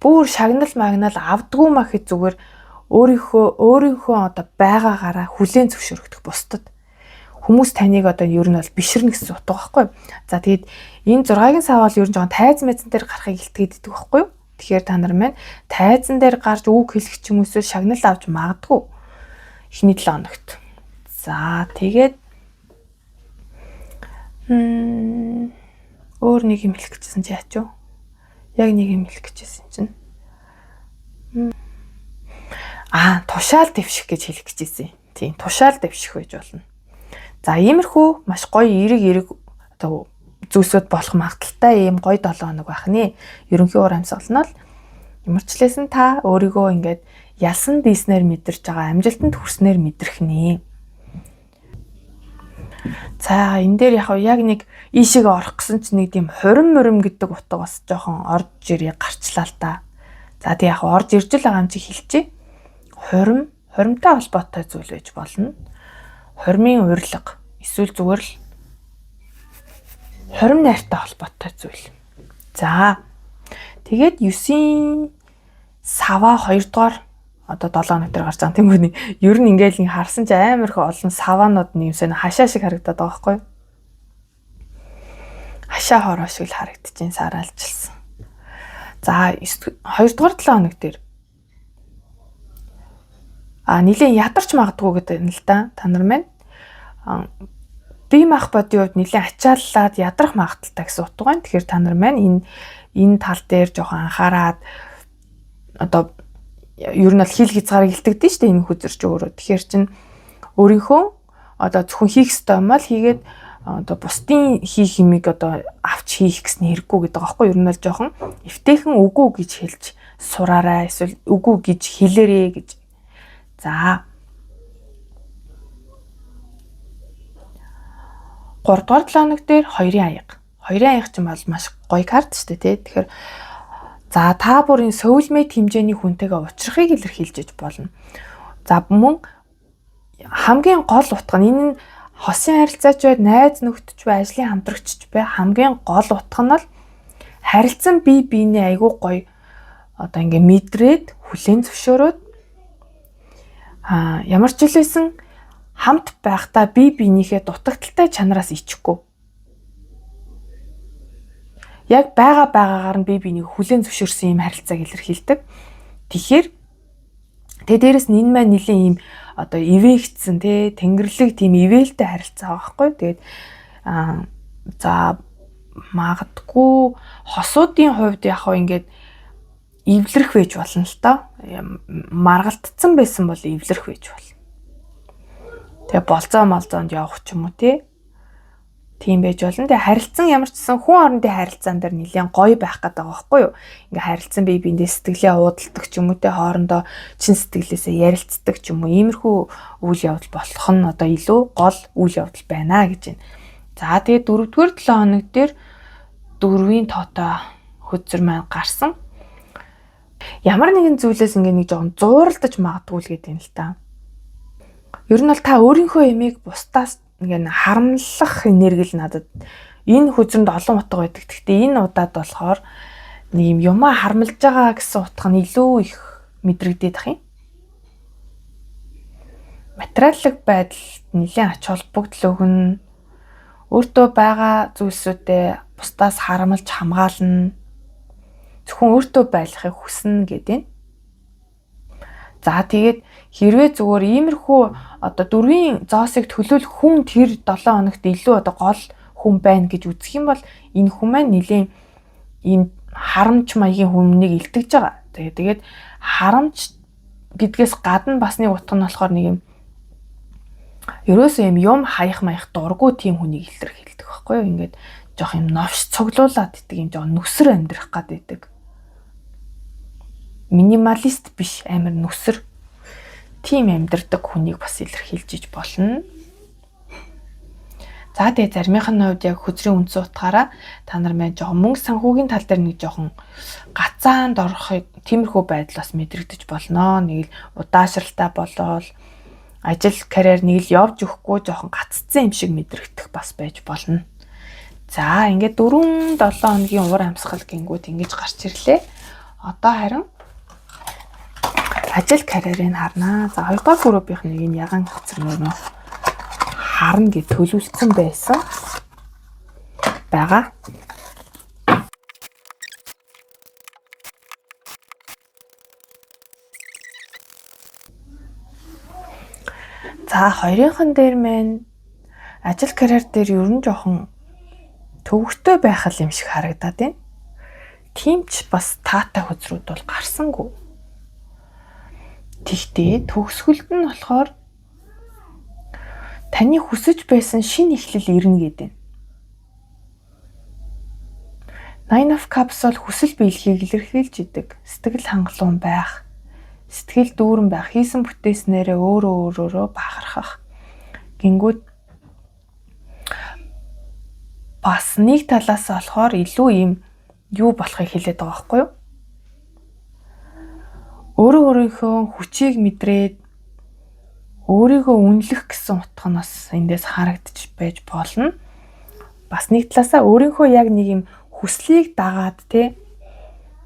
бүр шагнал магнал авдггүй мах зүгээр өөрийнхөө одоо байгаагаараа хүлээн зөвшөөрөгдөх бусдад. Хүмүүс таныг одоо ер нь бол бишрнэ гэсэн утга байхгүй. За тэгээд энэ 6-гийн сав бол ер нь жоохон тайз мэзэн дээр гарахыг илтгээд идэх байхгүй юу? Тэгэхээр та нар маань тайзан дээр гарч үг хэлэх ч юм уу эсвэл шагнал авч магадгүй эхний 7 хоногт. За тэгээд өөр нэг юм хэлэх гэжсэн чи яач вэ? Яг нэг юм хэлэх гэжсэн чинь. Аа, тушаал дэвших гэж хэлэх гэжсэн. Тийм, тушаал дэвших байж болно. За, иймэрхүү маш гоё эерэг одоо зүйлсүүд болох магадaltaй ийм гоё 7 хоног байх нэ. Ерөнхий уур амьсгал нь бол ямар ч лээсэн та өөрийгөө ингээд ялсан дийснээр мэдэрч байгаа, амжилтанд хүрснээр мэдрэх нэ. За, энэ дээр яг нэг ийшээгээ орох гэсэн чинь нэг тийм хурим мурим гэдэг утга бас жоохон орж ирээ гарчлаа л та. За тэг яг орж ирж л байгаа юм чи хэлчихье. Хурим, хуримтай холбоотой зүйл байж болно. Хуримын урилга эсвэл зүгээр л хурим найртай холбоотой зүйл. За тэгээд 9-ийн саваа 2 дугаар одоо 7 хоног дээр гарч байгаа. Тэнгүүний ер нь ингээл нэг харсан чи амар их олон саваанууд нэг юм сонь хашаа шиг харагдаад байгаа байхгүй юу? Хашаа хороо шиг л харагдчихээн сараалжилсан. За 2 дугаар 7 хоног дээр нэлээд ядарч магадгүй гэдэг юм л да. Та нар маань бие мах бодийн хувьд нэлээд ачааллаад ядрах магадaltaй гэсэн утга байна. Тэгэхээр та нар маань энэ тал дээр жоохон анхаарад одоо ер нь бол хил хязгаарыг илтгэдэж шүү дээ энэ хүзэрч өөрөө. Тэгэхээр чин өөрийнхөө одоо зөвхөн хийх ёстой юм аа л хийгээд одоо бусдын хийх юмыг одоо авч хийх гэсэн хэрэггүй гэдэг байгаа байхгүй. Ер нь бол жоохон эвтэйхэн үгүй гэж хэлж сураарай, эсвэл үгүй гэж хэлээрэй гэж. За 3 дугаар 7 хоног дээр 2-ын аяга. 2-ын аяга чинь бол маш гоё карт шүү дээ, тий. Тэгэхээр за та бүрийн soulmate хэмжээний хүнтэйгээ учрахыг илэрхийлж иж болно. За мөн хамгийн гол утга нь энэ нь хосын харилцаач бай, найз нөхдөд ч бай, ажлын хамтрагч ч бай, хамгийн гол утга нь бол харилцан бие биенээ айгүй гоё одоо ингээ мэдрээд хүлээн зөвшөөрөөд ямар ч үлээсэн хамт байхдаа бие биенийхээ дутагдaltaй чанараас ичихгүй. Яг байгаа байгаагаар нь бие биенийг хүлээн зөвшөөрсөн юм харилцааг илэрхийлдэг. Тэгэхээр тэгээ дээрэс нь энэ маань нэлийн ийм одоо ивээгдсэн тий тэнгэрлэг тийм ивээлтэй харилцаа байгаа байхгүй. Тэгээд за магадгүй хосуудын хувьд яг хоо ингээд эвлэрэх байж болно л доо. Маргалтцсан байсан бол эвлэрэх байж болно. Тэгээ болзоо молзоонд явах ч юм уу тий. Тийм байж болно. Тэгээ харилцан ямар ч гэсэн хүн орондын харилцаан дээр нэлээд гоё байх гэдэг байгаа байхгүй юу? Ингээ харилцан бие биендээ сэтгэлээ уудалдаг ч юм уу те, хоорондоо чин сэтгэлээсээ ярилцдаг ч юм уу. Иймэрхүү үйл явдал болох нь одоо илүү гол үйл явдал байна гэж байна. За тэгээ 4-р 7 хоног дээр 4-ийн тоотой хөзөр маань гарсан. Ямар нэгэн зүйлээс ингээ нэг жоохон зууралдаж магадгүй л гэдэг юм л та. Ер нь бол та өөрийнхөө ямиг бусдаас ингээ харамлах энерги л надад энэ хөзрөнд олон утга байдаг. Гэхдээ энэ удаад болохоор нэг юм юмаа харамлаж байгаа гэсэн утга нь илүү их мэдрэгдээд ах юм. Материаллык байдалд нэлээд ач холбогдол өгнө. Өөртөө байгаа зүйлсүүдээ бусдаас харамлж хамгаална. Зөвхөн өөртөө байлгахыг хүснэ гэдэг нь. За тэгээд хэрвээ зүгээр иймэрхүү одоо дөрвийн зоосыг төлөөлөх хүн тэр 7 хоногт илүү одоо гол хүн байна гэж үзэх юм бол энэ хүн маань нэлийн ийм харамч маягийн хүмнийг илтгэж байгаа. Тэгээд харамч гэдгээс гадна бас нэг утга нь болохоор нэг юм ерөөсөө юм хаях маях дургу тийм хүнийг илэрхийлдэг байхгүй юу? Ингээд жоох юм новш цуглуулад идэг юм жоох нүсэр амьдрах гад идэг. Минималист биш, амар нүсэр тийм амьдрдаг хүнийг бас илэрхийлж иж болно. За тэгээ заримынх нь хувьд яг хөзрийн үндсэн утгаараа та нар маань жоохон мөнгө санхүүгийн тал дээр нэг жоохон гацаанд орохыг тиймэрхүү байдал бас мэдрэгдэж болно. Нэг л удаашралтай болоод ажил карьер нэг л явж өгөхгүй жоохон гаццсан юм шиг мэдрэгдэх бас байж болно. За ингээд 4-7 хоногийн уур амьсгал гингүүд ингэж гарч ирлээ. Одоо харин ажил карьерийг харнаа. За 2 дугаар группийнх нэг энэ ягаан хөзөр нөө харна гэж төлөвлөсөн байсан байгаа. За хоёрынхан дээр мэн ажил карьер дээр ер нь жоохон төвөгтэй байх юм шиг харагдаад байна. Тийм ч бас таатай хөзрүүд бол гарсангүй. Тэгтээ төгсгөлд нь болохоор таны хүсэж байсан шинэ эхлэл ирнэ гэдэг. Nine of Cups бол хүсэл биелэхийг илэрхийлж идэг. Сэтгэл хангалуун байх, сэтгэл дүүрэн байх, хийсэн бүтээснээрээ өөрөө өөрөөрөө бахархах. Гингүүд бас нэг талаас болохоор илүү юм юу болохыг хэлээд байгаа байхгүй юу? Өөрөө өөрийнхөө хүчийг мэдрээд өөрийгөө үнэлэх гэсэн утга нь бас эндээс харагдчих байж болно. Бас нэг талаасаа өөрийнхөө яг нэг юм хүслийг дагаад те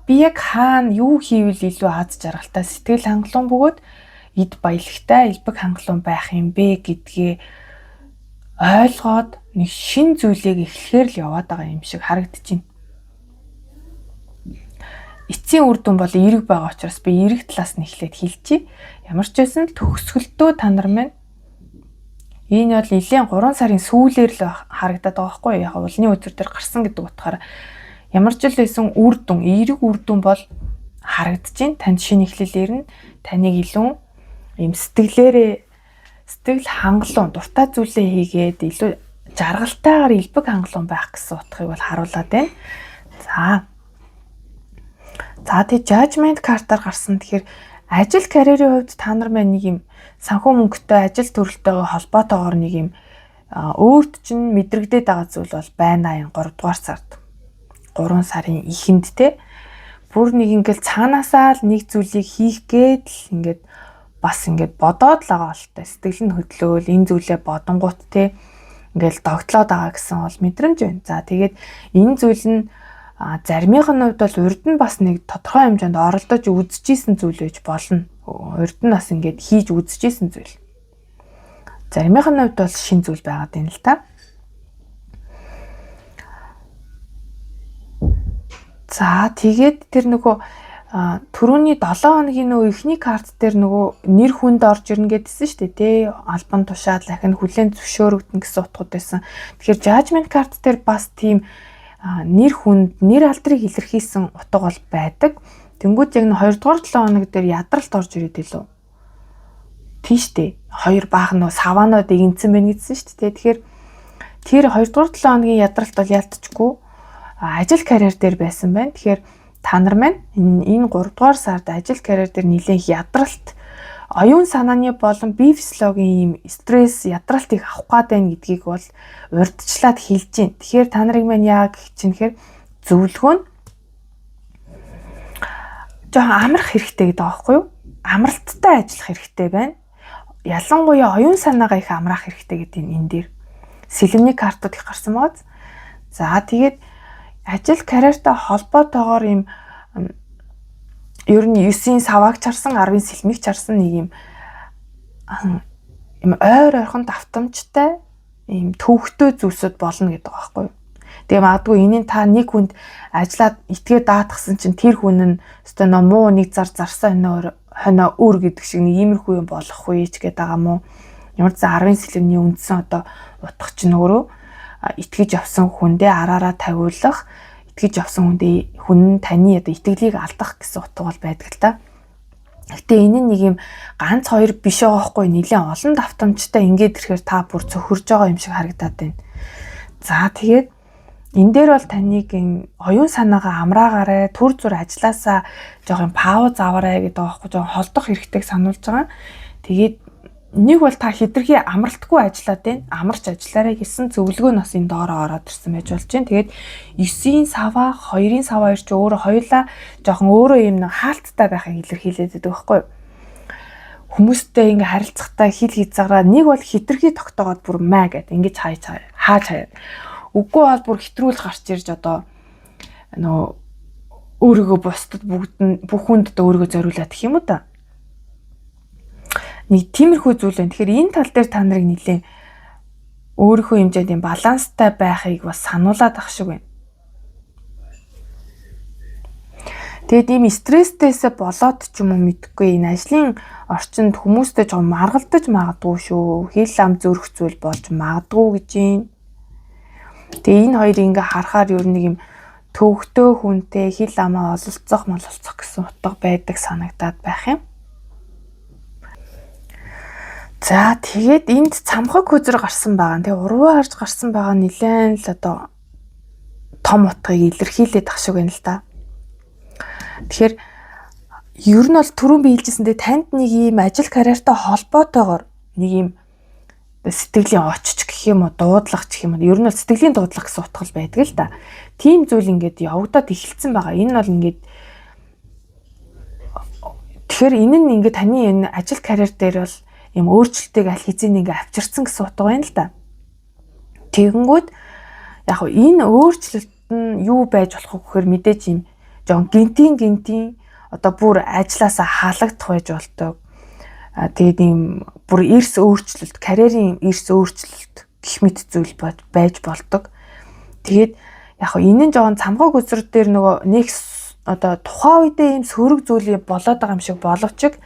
би яг хаана юу хийвэл илүү аз жаргалтай, сэтгэл хангалуун бөгөөд эд баялагтай, элбэг хангалуун байх юм бэ гэдгээ ойлгоод нэг шин зүйлийг эхлэхээр л яваад байгаа юм шиг харагдчихэв. Эцсийн үр дүн бол эерэг байгаа учраас би эерэг талаас нь эхлээд хэлчихье. Ямар ч байсан л төгсгөлтөө та нар маань энэ бол нэлийн 3 сарын сүүлээр л харагдаад байгаа байхгүй юу? Яг улны өдөр дээр гарсан гэдэг утгаараа ямар ч л байсан үр дүн, эерэг үр дүн бол харагдаж байна. Танд шинэ эхлэл ирнэ. Таныг илүү ийм сэтгэлээрээ сэтгэл хангалуун дуртай зүйлээ хийгээд илүү жаргалтайгаар элбэг хангалуун байх гэсэн утгыг бол харуулад байна. За. За тэг judgment картаар гарсан. Тэгэхээр ажил карьерийн хувьд та нар маань нэг юм санхүү мөнгөтэй, ажил төрөлтэйгээ холбоотойгоор нэг юм өөрт чинь мэдрэгдээд байгаа зүйл бол байна энэ 3 дугаар сард. 3 сарын эхэнд те бүр нэг ингээл цаанаасаа л нэг зүйлийг хийх гээд л ингээд бас ингээд бодоод л байгаа л та, сэтгэл нь хөдлөөл энэ зүйлээ бодонгуут те ингээл догтлоод байгаа гэсэн бол мэдрэмж байна. За тэгээд энэ зүйл нь заримынх нь хувьд бол урд нь бас нэг тодорхой хэмжээнд оролдож үзчихсэн зүйл байж болно. Урд нь бас ингээд хийж үзчихсэн зүйл. Заримынх нь хувьд бол шин зүйл байгаад байна л та. За тэгээд тэр нөгөө түрүүний 7 хоногийн нөгөө эхний карт дээр нөгөө нэр хүнд орж ирнэ гэдсэн шүү дээ тий. Албан тушаал ахин хүлээн зөвшөөрөгдөн гэсэн утгууд байсан. Тэгэхээр judgment карт дээр бас тийм нэр хүнд, нэр алдрыг илэрхийлсэн утга бол байдаг. Тэнгүүд яг нь 2 дугаар 7 хоног дээр ядралт орж ирээд илүү. Тийм шүү дээ. Хоёр баах нөө саванууд игэнцэн байна гэдсэн шүү дээ. Тэгэхээр тэр 2 дугаар 7 хоногийн ядралт бол ялтчгүй ажил карьер дээр байсан байна. Тэгэхээр та нар маань энэ 3 дугаар сард ажил карьер дээр нэлээх ядралт, оюун санааны болон бие физиологийн ийм стресс, ядралтыг авах гад байна гэдгийг бол урьдчилаад хэлж байна. Тэгэхээр та нарыг маань яа гэх чинь тэгэхээр зөвлөгөө нь жоохон амрах хэрэгтэй гэдэг байгаа байхгүй юу? Амралттай ажиллах хэрэгтэй байна. Ялангуяа оюун санаагаа их амраах хэрэгтэй гэдэг энэ дээр сэлэмний картууд их гарсан байгаа. За тэгээд ажил карьертай холбоотойгоор ийм ер нь 9-ийн савааг чарсан, 10-ын сэлмийг чарсан нэг юм юм ойр ойрхон давтамжтай ийм төвхтөө зүйлсүүд болно гэдэг байгаа байхгүй юу. Тэгээ магадгүй энэний та нэг хүнд ажиллаад итгээ даатгсан чинь тэр хүн нь өстой нөө муу нэг зар зарсан хоноо өөр гэдэг шиг нэг иймэрхүү юм болох үе ч гэдэг байгаа мó. Ямар ч 10-ын сэлэмний үндсэн одоо утга чинь өөрөө итгэж явсан хүндээ араараа тавиулах, итгэж явсан хүндээ хүн нь таны одоо итгэлийг алдах гэсэн утга бол байдаг л та. Гэтэ энэ нь нэг юм ганц хоёр биш байгаа хгүй, нэлээд олон давтамжтай ингээд ирэхээр та бүр цөхөрж байгаа юм шиг харагдаад байна. За тэгээд энэ дээр бол таныг юм оюун санаагаа амраагаарай, түр зур ажилласаа жоох юм пауз аваарай гэдэг байгаа хгүй, жоох холдох хэрэгтэйг сануулж байгаа. Тэгээд нэг бол та хитрхи амралтгүй ажиллаад байна. Амарч ажиллаарай гэсэн зөвлөгөө нь бас энэ доороо ороод ирсэн байж болж байна. Тэгээд 9-ийн саваа, 2-ын саваа хоёр ч өөрөө хоёулаа жоохон өөрөө юм нэг хаалттай байхыг илэрхийлээд байдаг байхгүй юу? Хүмүүстэй ингээ харилцахдаа хил хязгаараа нэг бол хитрхи тогтоогоод бүр маа гэд ингэж хааж хаяад. Үгүй бол бүр хэтрүүл гарч ирж одоо нөө өөрийгөө бусдад бүгд нь бүх хүнд одоо өөрийгөө зориулаад гэх юм уу та. Нэг тиймэрхүү зүйл байна. Тэгэхээр энэ тал дээр та нарыг нэлээд өөрийнхөө хэмжээнд юм баланстай байхыг бас сануулад ах шиг байна. Тэгээд ийм стресстэйсээ болоод ч юм уу мэдгүй энэ ажлын орчинд хүмүүстэй жоохон маргалдаж магадгүй шүү. Хил ам зөрөх зүйл болж магадгүй гэж юм. Тэгээ энэ хоёрыг ингээ харахаар ер нь нэг юм төвөгтөө хүнтэй хил амаа ололцох мололцох гэсэн утга байдаг санагдаад байх юм. За тэгээд энд цамхаг хөзөр гарсан байгаа. Тэгээ урвуу харж гарсан байгаа нэлээд л одоо том утгыг илэрхийлээд ах шиг байна л да. Тэгэхээр ер нь бол түрүүн би хэлжсэндээ танд нэг ийм ажил карьертай холбоотойгоор нэг ийм сэтгэлийн очиж гэх юм уу, дуудлага гэх юм уу. Ер нь бол сэтгэлийн дуудлага гэсэн утга л байдаг л да. Тийм зүйл ингээд явагдаад эхэлсэн байгаа. Энэ бол ингээд тэгэхээр энэ нь ингээд таны энэ ажил карьер дээр бол юм өөрчлөлтийг аль хэзээ ингээ авчирсан гэсэн утга байна л да. Тэгэнгүүт яг хөө энэ өөрчлөлт нь юу байж болох вэ гэхээр мэдээж юм жоон гинтийн одоо бүр ажилласаа халагдах байж болдог. Тэгээд ийм бүр эрс өөрчлөлт, карьерийн эрс өөрчлөлт гэх мэт зүйл байж болдог. Тэгээд яг хөө энэ нь жоон цамхаг өсөр дээр нөгөө нэг одоо тухайн үедээ ийм сөрөг зүйл болоод байгаа юм шиг боловч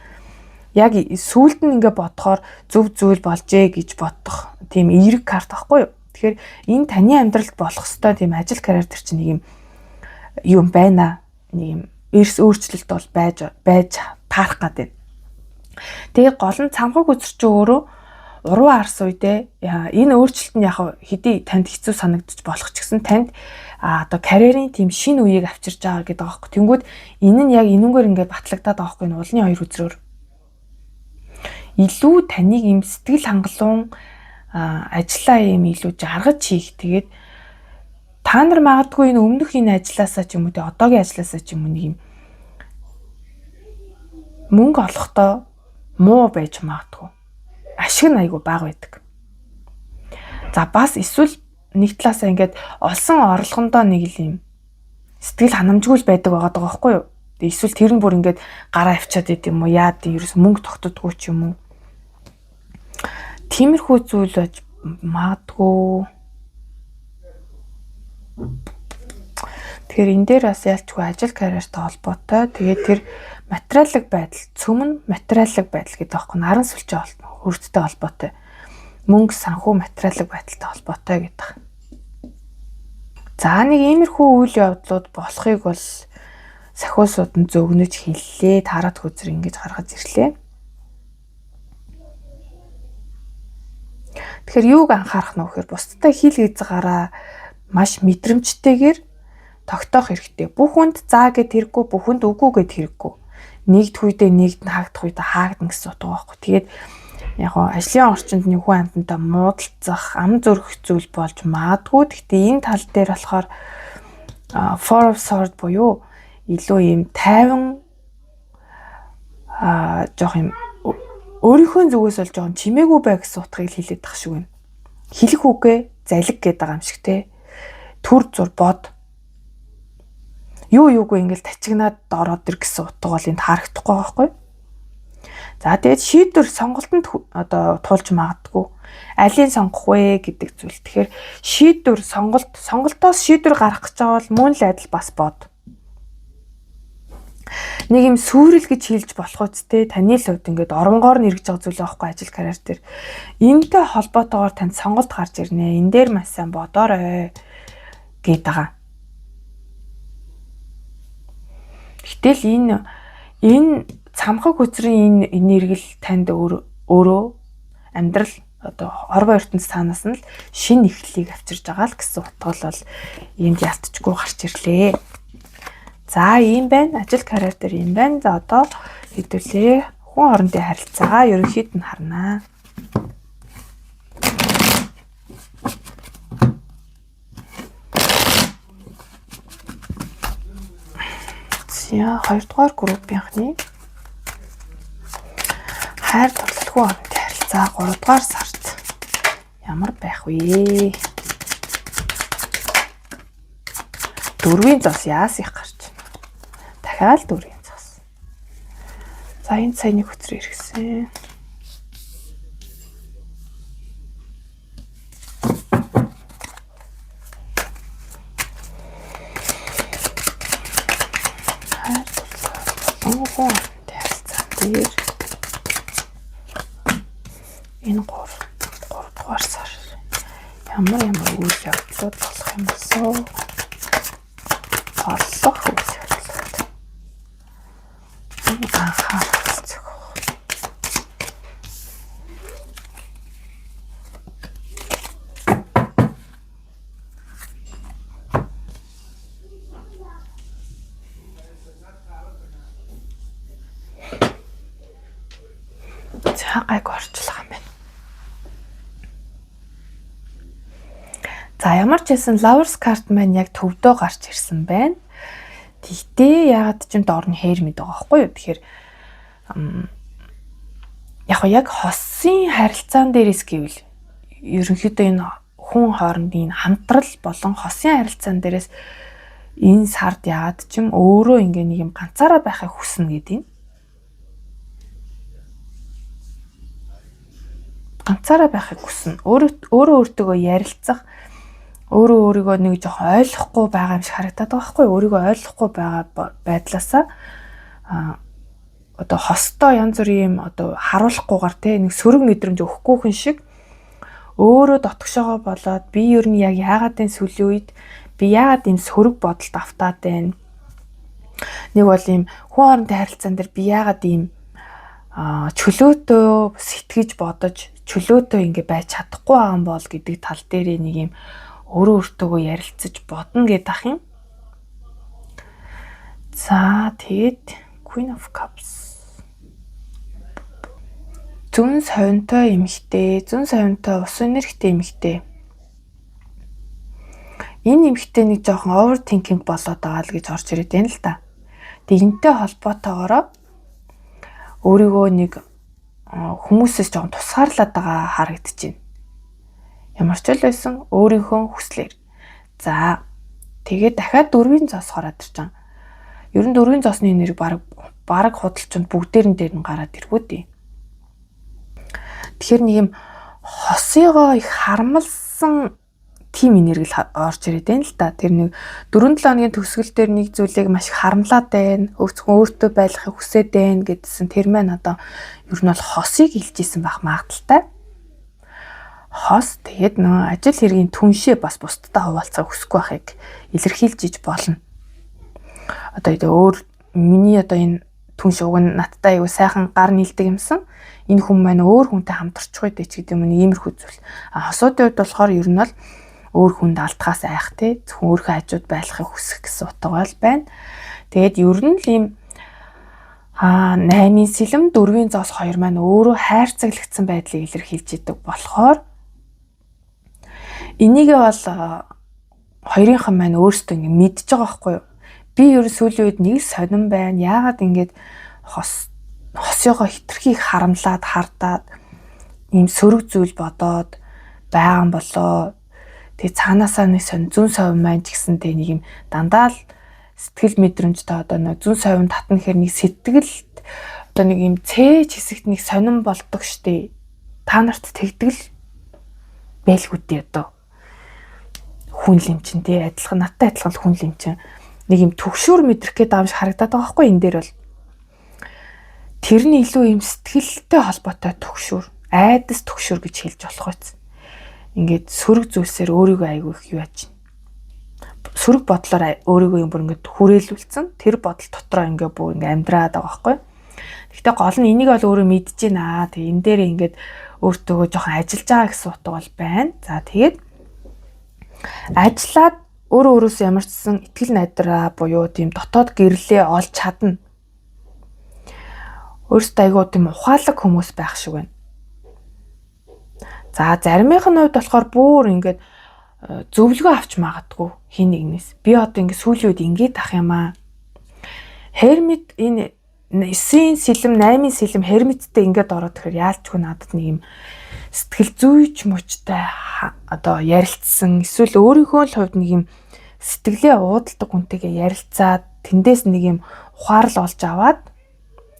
яг сүүлд нь ингээ бодохоор зөв зүйл болжээ гэж бодох тийм эерэг карт байхгүй юу. Тэгэхээр энэ таны амьдралд болох ёстой тийм ажил карьер төр чинь нэг юм юм байна. Нэг юм эрс өөрчлөлт бол байж таарах гад байна. Тэгээ гол нь цамхаг үзэр чи өөрөө Урван арс үедээ энэ өөрчлөлт нь яг хэдий танд хэцүү санагдчих болох ч гэсэн танд одоо карьерийн тийм шинэ үеийг авчирж байгаа гэдэг аахгүй. Тэнгүүд энэ нь яг энэнгээр ингээд батлагдаад байгаа байхгүй, энэ улны хоёр үзрээр. Илүү таныг юм сэтгэл хангалуун ажиллаа юм илүү жаргаж хийх. Тэгээд та нар магадгүй энэ өмнөх энэ ажилласаа ч юм уу те одоогийн ажилласаа ч юм уу нэг юм мөнгө олохдоо муу байж магадгүй. Ашиг нь айгүй бага байдаг. За бас эсвэл нэг талаасаа ингээд олсон орлогондоо нэг л юм сэтгэл ханамжгүй л байдаг байгаа даа байхгүй юу? Эсвэл тэр нь бүр ингээд гараа авчиад идэм юм уу? Яад ерөөс мөнгө тогтдоггүй ч юм уу? Тиймэрхүү зүйл байж магадгүй. Тэгэхээр энэ дээр бас ялчгүй ажил карьертай холбоотой. Тэгээд тэр материаллык байдал, цөм нь материаллык байдал гэдэг аахгүй, наран сүлжээ хөрттэй холбоотой. Мөнгө санхүү материаллык байдалтай холбоотой гэдэг. За нэг иймэрхүү үйл явдлууд болохыг бол сахиусууд нь зөгнөж хэллээ. Тараад хөзөр ингэж гаргаж ирлээ. Тэгэхээр юуг анхаарах нь вэ гэхээр бусдад хил хязгаараа маш мэдрэмжтэйгээр тогтоох хэрэгтэй. Бүх хүнд заа гэд хэрэггүй, бүх хүнд үгүй гэд хэрэггүй. Нэгдэх үедээ нэгдэн, хаагдах үедээ хаагдана гэсэн утга байхгүй. Тэгээд яг гоо ажлын орчинд нэг хүн амьтантай муудалцах, ам зөрөх зүйл болж магадгүй. Гэхдээ энэ тал дээр болохоор Four of Swords буюу илүү юм тайван жоох юм өөрийнхөө зүгээс бол жоохон чимээгүй бай гэсэн утгыг хэлээд тах шиг байна. Хэлэх үгээ залиг гэдэг байгаа юм шиг те. Түр зур бод. Юу юугүй ингээл тачигнаад ороод ир гэсэн утга бол энд харагдахгүй байгаа байхгүй. За тэгээд шийдвэр сонголтонд одоо тулж магадгүй. Алийг сонгох вэ гэдэг зүйл. Тэгэхээр шийдвэр сонголт сонголтоос шийдвэр гаргах гэж байгаа бол мөн л адил бас бод. Нэг юм сүрэл гэж хэлж болох үстэй, таны л хувьд ингээд оронгоор нь эргэж байгаа зүйл аахгүй ажил карьер дээр. Энэтэй холбоотойгоор танд сонголт гарч ирнэ. Энэ дээр маш сайн бодоорой гээд байгаа. Гэтэл энэ цамхаг хөзрийн энэ энергэл танд өөрөө амьдрал одоо орбон ертөнц цаанаас нь л шинэ эхлэлийг авчирж байгаа л гэсэн утга бол энд ялтчгүй гарч ирлээ. За ийм байна. Ажил карьер дээр ийм байна. За одоо хэдүүлээ хүн хоорондын харилцаагаа ерөнхийд нь харнаа. За 2 дугаар группийнхны хайр дурлал хүн хоорондын харилцаа 3 дугаар сард ямар байх вэ? Дөрвийн зоос яас их гарч байна. Дахиад дөрвийн зоос. За энэ сая нэг хөцөр иргэсэн. Хайр дурлал хүн хоорондын харилцаа дээр энэ 3 дугаар сар ямар ямар үйл явдлууд болох юм босоо? Олох үйл явдлууд. Энэ анхаарал зохих. За гайг орчлох юм байна. За ямар ч байсан Lovers card маань яг төвдөө гарч ирсэн байна. Тэгтээ яагаад ч юм доор нь Hermit байгаа байхгүй юу? Тэгэхээр яг хосын харилцаан дээрээс гэвэл ерөнхийдөө энэ хүн хоорондын хамтрал болон хосын харилцаан дээрээс энэ сард яагаад ч юм өөрөө ингээ нэг юм ганцаараа байхыг хүснэ гэдэг юм. Ганцаараа байхыг хүснэ. Өөрөө өөртөөгөө ярилцах, өөрөө өөрийгөө нэг жоох ойлгохгүй байгаа юм шиг харагдаад байгаа байхгүй юу? Өөрийгөө ойлгохгүй байгаа байдлаасаа одоо хостой янз бүрийн юм одоо харуулахгүйгээр те нэг сөрөг мэдрэмж өгөхгүй хүн шиг өөрөө дотгошоогоо болоод би ер нь яг яагаад энэ сүүлийн үед би яагаад ийм сөрөг бодолд автаад байна. Нэг бол ийм хүн хоорондын харилцаан дээр би яагаад ийм Чөлөөтөө сэтгэж бодож, чөлөөтөө ингэ байж чадахгүй байгаа юм бол гэдэг тал дээрээ нэг юм өөрөө өөртөөгөө ярилцаж бодно гэдэг ах юм. За, тэгээд Queen of Cups. Зөн совинтой эмэгтэй, зөн совинтой ус энергитэй эмэгтэй. Энэ эмэгтэй нэг жоохон overthinking болоод байгаа л гэж орж ирээд байна л да. Тэгээ энтэй холбоотойгоороо өөрийгөө нэг хүмүүсээс жоохон тусгаарлаад байгаа харагдаж байна. Ямар ч л байсан өөрийнхөө хүслээр. За, тэгээд дахиад дөрвийн зоос гараад ирж байгаа. Ер нь дөрвийн зоосны нэрийг баг худалчинд бүгдээрэн дээр нь гараад иргүү дээ. Тэгэхээр нэг юм хосыгоо их харамлсан тийм энерги л орж ирээд байна л да. Тэр нэг 4-7 хоногийн төгсгөл дээр нэг зүйлийг маш их харамлаад байна. Зөвхөн өөртөө байлгахыг хүсээд байна гэдсэн тэр маань одоо ер нь бол хосыг илж исэн байх магадлалтай. Хос, тэгээд нөгөө ажил хэргийн түншээ бас бусдтай хуваалцахыг хүсэхгүй байхыг илэрхийлж иж болно. Одоо өөр миний одоо энэ түнш уг нь надтай аюу сайхан гар нийлдэг юмсан. Энэ хүн маань өөр хүнтэй хамтарчих үү ч гэдэг юм уу, иймэрхүү зүйл. А хосуудын хувьд болохоор ер нь бол өөр хүнд алдахаас айх, те, зөвхөн өөрийнхөө хажууд байлгахыг хүсэх гэсэн утга бол байна. Тэгээд ер нь л ийм 8-ын сэлэм, 4-ийн зоос хоёр маань өөрөө хайрцаглагдсан байдлыг илэрхийлж идэг болохоор энийгээ бол хоёрынхан маань өөрсдөө ингэ мэдж байгаа байхгүй юу? Би ер нь сүүлийн үед нэг сонирн байна. Яагаад ингэж хос хосёогоо хитрхийг харамлаад, хардаад, ийм сөрөг зүйл бодоод байгаа юм болоо? Тэгээ цаанаасаа нэг сонь зүүн совин маань ч гэсэн тэ нэг юм дандаа л сэтгэл мэдрэмжтэй, одоо нэг зүүн совин татна гэхэр нэг сэтгэл одоо нэг юм цээж хэсэгт нэг сонин болдог штэ. Та нарт тэгдэг л байлгүй дээ, одоо хүн л юм чинь тий, адилхан, надтай адилхан л хүн л юм чинь нэг юм төгшүүр мэдрэх гээд байгаа юм шиг харагдаад байгаа байхгүй. Энэ дээр бол тэр нь илүү юм сэтгэлтэй холбоотой төгшүүр, айдас төгшүүр гэж хэлж болох байц. Ингээд сөрөг зүйлсээр өөрийгөө айгүй их юу яаж, сөрөг бодлоор өөрийгөө юм бүр ингээд хүрээлүүлсэн, тэр бодол дотроо ингээд бүр ингээд амьдраад байгаа байхгүй. Гэхдээ гол нь энийг бол өөрөө мэдэж байна. Тэгээ энэ дээр ингээд өөртөөгөө жоохон ажиллаж байгаа гэсэн утга бол байна. За, тэгээд ажиллаад өөрөө өөрөөсөө ямар ч сан итгэл найдраа буюу тийм дотоод гэрлээ олж чадна. Өөрөөсөө айгүй тийм ухаалаг хүмүүс байх шиг байна. За, заримынх нь хувьд болохоор бүр ингээд зөвлөгөө авч магадгүй хин нэгнээс. Би одоо ингээд сүүлийн үед ингээд ах юм аа. Hermit, энэ 9-ийн сэлэм, 8-ын сэлэм Hermit тэй ингээд ороод тэгэхээр яалчгүй надад нэг юм сэтгэл зүйч мөчтэй одоо ярилцсан, эсвэл өөрийнхөө л хувьд нэг юм сэтгэлээ уудалдаг хүнтэйгээ ярилцаад, тэндээс нэг юм ухаарал олж аваад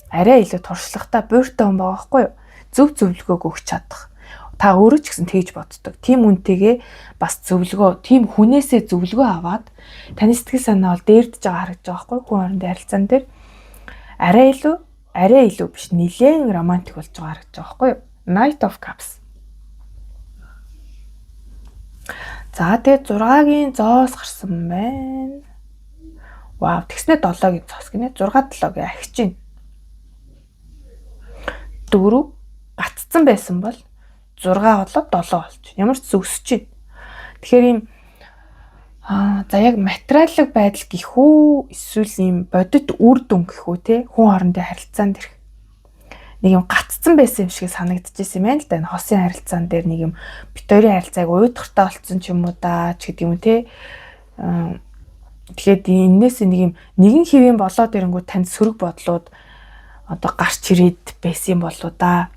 арай илүү туршлагатай, буйртай хүн байгаа байхгүй юу? Зөв зөвлөгөөг өгч чадах. Та өөрөө ч гэсэн тэгж боддог. Тийм үнтэйгээ бас зөвлөгөө, тийм хүнээсээ зөвлөгөө аваад таны сэтгэл санаа бол дээрдэж байгаа харагдаж байгаа байхгүй юу? Хүн хоорондын харилцаан дээр арай илүү биш, нилээн романтик болж байгаа харагдаж байгаа байхгүй юу? Knight of Cups. За, тэгээд 6-гийн зоос гарсан байна. Вау, тэгснэ 7-гийн зоос гинэ. 6 7 гэ ахиж байна. 4 гаццсан байсан бол 6 болоод 7 болж. Ямар ч өсөж байна. Тэгэхээр ийм за яг материалын байдал гэх үү, эсвэл ийм бодит үр дүн гэх үү, те, хүн хоорондын харилцаанд ирэх нэг юм гаццсан байсан юм шиг санагдчихсэн юм байна л да. Энэ хосын харилцаан дээр нэг юм бит хоёрын харилцааг уйдгартай болцсон ч юм уу да ч гэдэг юм, те. Тэгэхээр энээс нэг юм нэгэн хэвийн болоод ирэнгүүт танд сөрөг бодлууд одоо гарч ирээд байсан юм болоо да.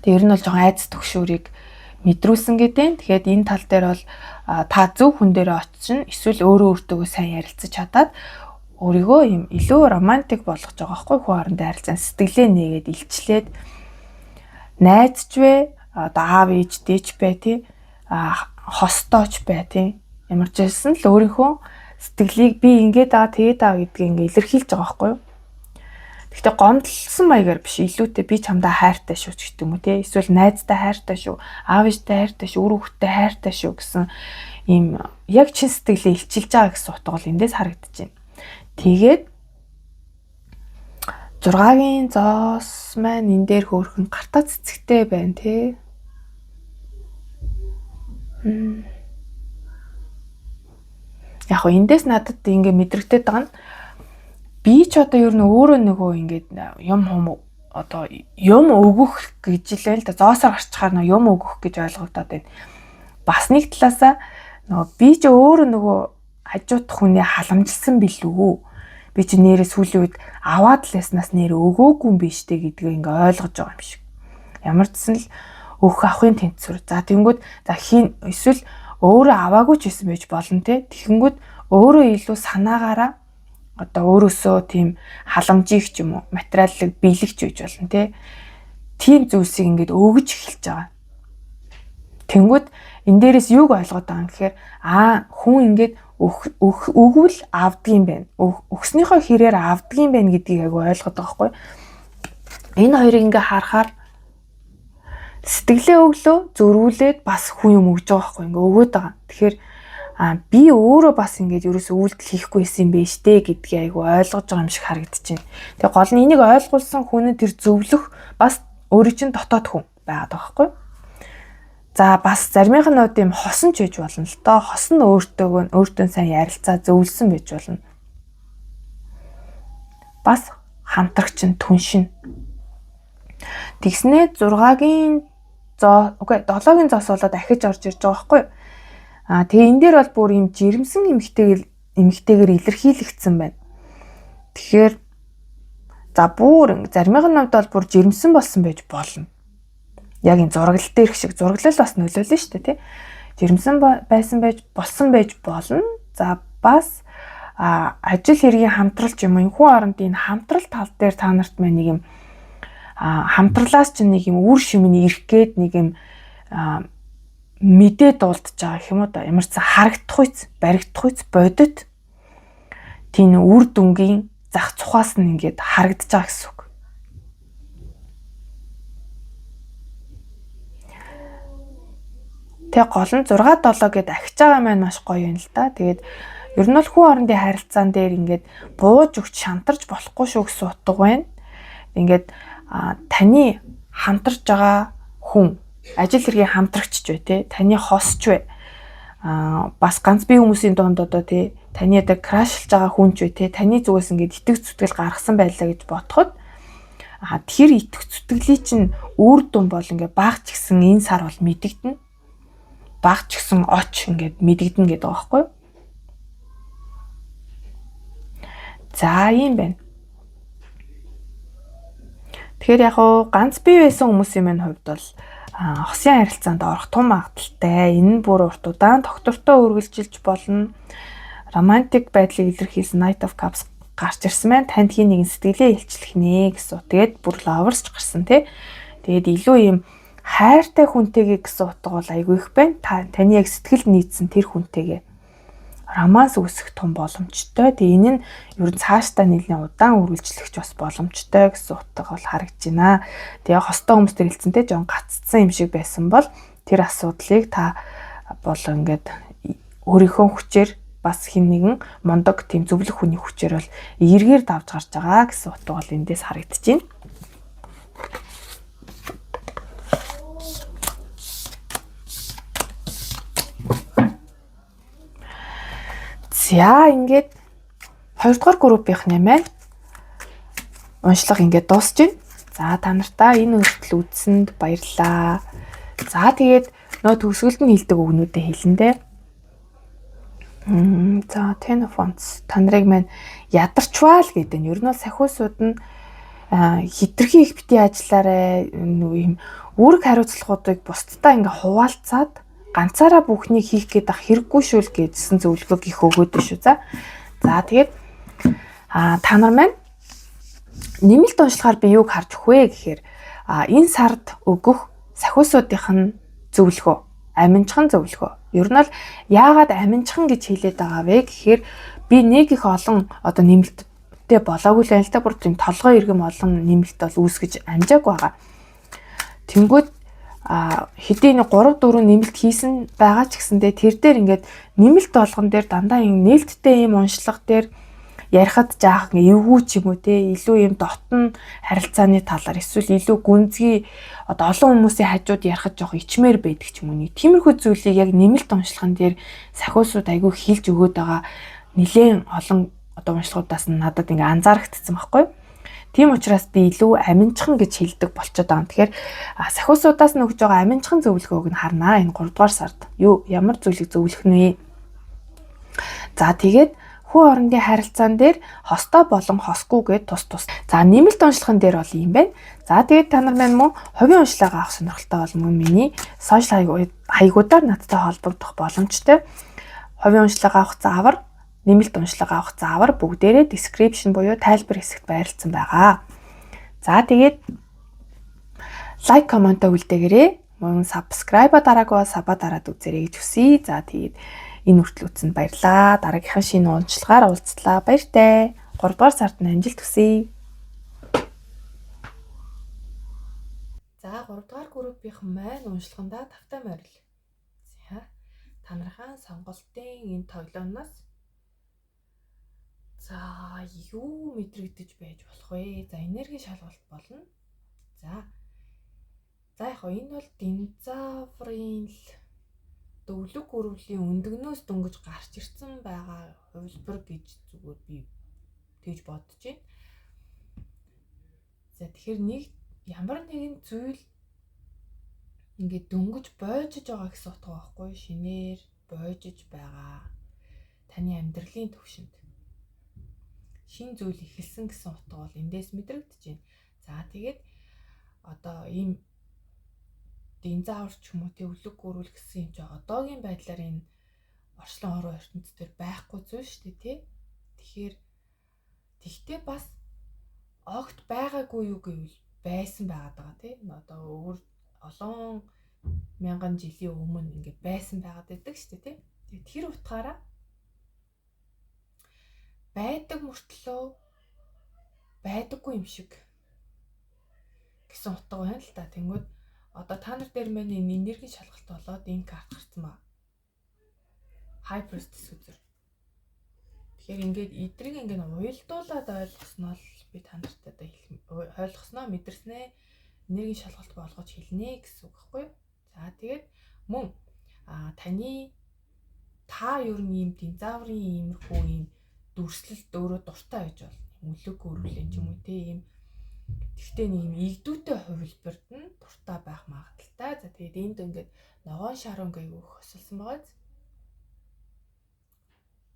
Тэгээ ер нь бол жоохон айдас төгшүүрийг мэдрүүлсэн гэдэг. Тэгэхээр энэ тал дээр бол та зөв хүн дээр очино, эсвэл өөрөө өөртөөгөө сайн ярилцаж чадаад өөрийгөө юм илүү романтик болгож байгаа байхгүй, хүн хоорондын харилцаан сэтгэлээ нээгээд, илчлээд, найзч вэ, одоо аав ээж дээч бай, тий, хостооч бай, тий, ямар ч байсан л өөрийнхөө сэтгэлийг би ингээд байгаа, тэгээд байгаа гэдгийг ингээ илэрхийлж байгаа байхгүй юу. Гэхдээ гомдлсон маягаар биш, илүүтэй би чамдаа хайртай шүү ч гэдэг юм уу, те, эсвэл найздаа хайртай шүү, аав ээжтэй хайртай шүү, үр хүүхдтэй хайртай шүү гэсэн ийм яг чин сэтгэлээ илчилж байгаа гэсэн утга бол эндээс харагдаж байна. Тэгээд 6-гийн зоос маань энэ дээр хөөрхөн гартаа цэцэгтэй байна тий. Яг хоо эндээс надад ингээ мэдрэгдээд байгаа нь би ч одоо ер нь өөрөө нөгөө ингээд юм хум одоо юм өгөх гэж л байл да, зоосоор гарчхаар нөгөө юм өгөх гэж ойлгогдоод байна. Бас нэг талаасаа нөгөө би ч өөрөө нөгөө хажууд хүнээ халамжилсан билүү? Би чи нэрээ сүүлийн үед аваад л яснаас нэр өгөөгүй юм биш үү гэдгээ ингээ ойлгож байгаа юм шиг. Ямар ч гэсэн л өгөх авахын тэнцвэр. За тэнгүүд за хин эсвэл өөрөө аваагүй ч байсан байж болно те. Тэгэхэнгүүд өөрөө илүү санаагаараа одоо өөрөөсөө тийм халамжийг ч юм уу материалыг биелэгч байж болно те. Тийм зүйлсийг ингээд өгөж эхэлж байгаа. Тэнгүүд энэ дээрээс юуг ойлгоод байгаа юм гэхээр хүн ингээд өгвөл авдгийм байна. Өгснийхөө хэрээр авдгийм байна гэдгийг айгу ойлгоод байгаа байхгүй. Энэ хоёрыг ингээ харахаар сэтгэлээ өглөө зөрүүлээд бас хүн юм өгж байгаа байхгүй, ингээ өгөөд байгаа. Тэгэхээр би өөрөө бас ингээд ерөөсөө үйлдэл хийхгүй байсан юм бэ штэ гэдгийг айгу ойлгож байгаа юм шиг харагдчихэв. Тэгээ гол нь энийг ойлгуулсан хүн нь тэр зөвлөх бас өөрийн чинь дотоод хүн байгаад байгаа байхгүй. За бас заримынх нь юм хосон ч байж болно л доо. Хос нь өөртөө сайн ярилцаа зөвлөсөн байж болно. Бас хамтрагч нь түншин. Тэгснээ 6-гийн зоо үгүй 7-гийн зоос болоод ахиж орж ирж байгаа байхгүй юу? Тэгээ энэ дээр бол бүр юм жирэмсэн эмэгтэйгээр илэрхийлэгдсэн байна. Тэгэхээр за бүр заримын хувьд бол бүр жирэмсэн болсон байж болно. Яг энэ зураглал дээр шиг зураглал бас нөлөөлнө шүү дээ тий. Жирэмсэн байсан байж болсон байж болно. За бас ажил хэргийн хамтрал ч юм уу хүн оронд энэ хамтрал тал дээр та нарт маань нэг юм хамтралаас чинь нэг юм үр шимний ирэх гээд нэг юм мэдээ дуулдаж байгаа гэх юм уу да. Ямар ч харагдах үйц, баригдах үйц бодит тийм үр дүнгийн зах цухаас нь ингээд харагдаж байгаа гэсэн үг. Тэгээ гол нь 6 7 гэд ахиж байгаа маань маш гоё юм л да. Тэгээд ер нь бол хүн орондын харилцаан дээр ингээд бууж өгч шантарч болохгүй шүү гэсэн утга байна. Ингээд таны хамтарч байгаа хүн ажил хэргийн хамтрагч ч бай те, таны хосч бай. Бас ганц бие хүмүүсийн дунд одоо те, таны одоо крашлж байгаа хүн ч бай те, таны зүгээс ингээд итгэх зүтгэл гаргасан байлаа гэж бодоход тэр итгэх зүтгэлийн чинь үр дүн бол ингээд баг ч гэсэн энэ сар бол мэдэгдэнэ. Баг ч гэсэн оч ингээд мэдэгдэнэ гэдэг байгаа байхгүй юу? За ийм байна. Тэгэхээр яг уу ганц бие байсан хүмүүсийн маань хувьд бол хосын харилцаанд орох тум магадлалтай. Энэ нь бүр урт удаан тогтвортой үргэлжилж болно. Романтик байдлыг илэрхийлсэн Knight of Cups гарч ирсэн маань танд хин нэгэн сэтгэлээ илчлэх нэ гэсэн. Тэгээд бүр lovers ч гарсан тий. Тэгээд илүү ийм хайртай хүнтэйгээ гэсэн утга бол айгүй их байна. Таны яг сэтгэлд нийцсэн тэр хүнтэйгээ романс үүсэх том боломжтой. Тэгээ энэ нь ер нь цаашдаа нэлийн удаан үргэлжлэх бас боломжтой гэсэн утга бол харагдаж байна. Тэгээ хостой хүмүүс төр хэлцэнтэй жон гаццсан юм шиг байсан бол тэр асуудлыг та бол ингээд өөрийнхөө хүчээр бас хин нэгэн мундаг тийм зөвлөх хүний хүчээр бол эргээр давж гарч байгаа гэсэн утга бол эндээс харагдаж байна. За ингээд 2 дугаар группийнхны маань уншлага ингээд дуусч байна. За та нартаа энэ хүртэл үзсэнд баярлалаа. За тэгээд нөө төгсгөлд нь хэлдэг үгнүүдээ хэлнэ дээ. За Ten of Wands та нарыг маань ядарчваа л гэдэг нь. Ер нь бол сахиусууд нь хитрхи их бити ажиллаарэ нөгөө юм үүрэг хариуцлагуудыг бусдтай ингээ хуваалцаад ганцаараа бүхнийг хийх гээд ах хэрэггүй шүү л гэдсэн зөвлөгөөг их өгөөд шүү. За. За тэгээд та нар маань нэмэлт уншлагаар би юуг харж өгөх вэ гэхээр энэ сард өгөх сахиусуудынх нь зөвлөгөө, аминчхан зөвлөгөө. Ер нь бол яагаад аминчхан гэж хэлээд байгаа вэ гэхээр би нэг их олон одоо нэмэлттэй болоогүй л байна л да, бүр тийм толгой иргэм олон нэмэлт бол үүсгэж амжаагүй байгаа. Тэнгүүд хэдийн 3 4 нэмэлт хийсэн байгаа ч гэсэндээ тэр дээр ингээд нэмэлт болгон дээр дандаа юм нээлттэй юм уншлага дээр Ярихад жаахан эвгүй ч юм уу те, илүү юм дотн харилцааны талаар эсвэл илүү гүнзгий одоо олон хүмүүсийн хажууд ярихад жоох ичмээр байдаг ч юм уу. Нэг тиймэрхүү зүйлийг яг нэмэлт уншлаган дээр сахиусууд айгүй хэлж өгөөд байгаа нэлээд олон одоо уншлагуудаас нь надад ингээ анзаарагдсан байхгүй юу? Тийм учраас би илүү аминчхан гэж хэлдэг болчиход байгаа. Тэгэхээр сахиусуудаас нь өгж байгаа аминчхан зөвлөгөөг нь харнаа энэ 3 дугаар сард. Юу ямар зүйлийг зөвлөх нь вэ? За, тэгээд хүн хоорондын харилцаан дээр хостой болон хосгүй гээд тус тус. За, нэмэлт уншлаган дээр бол ийм байна. За, тэгээд та нар маань мөн хувийн уншлагаа авах сонирхолтой бол мөн миний social хаягуудаар надтай холбогдох боломжтой. Хувийн уншлага авах заавар, нэмэлт уншлага авах заавар бүгдээрээ description буюу тайлбар хэсэгт байрлалсан байгаа. За, тэгээд like, comment үлдээгээрэй. Мөн subscribe дараагүй бол sub аа дараад үзээрэй гэж хүсье. За, тэгээд энэ хүртэл үзсэнд баярлалаа. Дараагийнхаа шинэ уншлагаар уулзлаа. Баяртай. 3 дугаар сард нь амжилт хүсье. За, 3 дугаар группийнхан маань уншлагандаа тавтай морил. За, та нарын сонголтын энэ тоглоомноос за юу мэдрэгдэж байж болох вэ? За, энерги шалгалт болно. За. За, яг энэ бол динозаврын л өвлөг гөрвлийн өндөгнөөс дөнгөж гарч ирсэн байгаа хувилбар гэж зүгээр би тэгж бодож байна. За, тэгэхээр нэг ямар нэгэн зүйл ингээд дөнгөж бойжож байгаа гэсэн утга байхгүй, шинээр бойжож байгаа, таны амьдралын төвшөнд шин зүйл эхэлсэн гэсэн утга бол эндээс мэдрэгдэж байна. За, тэгээд одоо ийм динозавр ч юм уу те, өвлөг гөрүүл гэсэн юм чи одоогийн байдлаар энэ орчлон орон ертөнц дээр байхгүй зүйл шүү дээ тий. Тэгэхээр тэгтээ бас огт байгаагүй юу гэвэл байсан байгаад байгаа тий. Одоо өөр олон мянган жилийн өмнө ингээд байсан байгаад байдаг шүү дээ тий. Тэгээд тэр утгаараа байдаг мөртлөө байдаггүй юм шиг гэсэн утга байна л та. Тэнгүүд одоо та нар дээр маань энэ энерги шалгалт болоод энэ карт гарсан ба. High Priestess үзэр. Тэгэхээр ингээд эдрийг ингээд уялдуулаад ойлгосноо л би та нарт одоо ойлгосноо, мэдэрснээ энергийн шалгалт болгож хэлнэ гэсэн үг байхгүй юу? За, тэгээд мөн таны та ер нь ийм динозаврын иймэрхүү ийм дүрслэлт өөрөө дуртай байж болно. Өвлөг гөрвлийн ч юм уу те, ийм тэгтээ нэг юм игдүүтэй хувилбарт нь дуртай байх магадлалтай. За, тэгээд энд ингээд ногоон шар өнгө айгүй их хосолсон байгаа биз.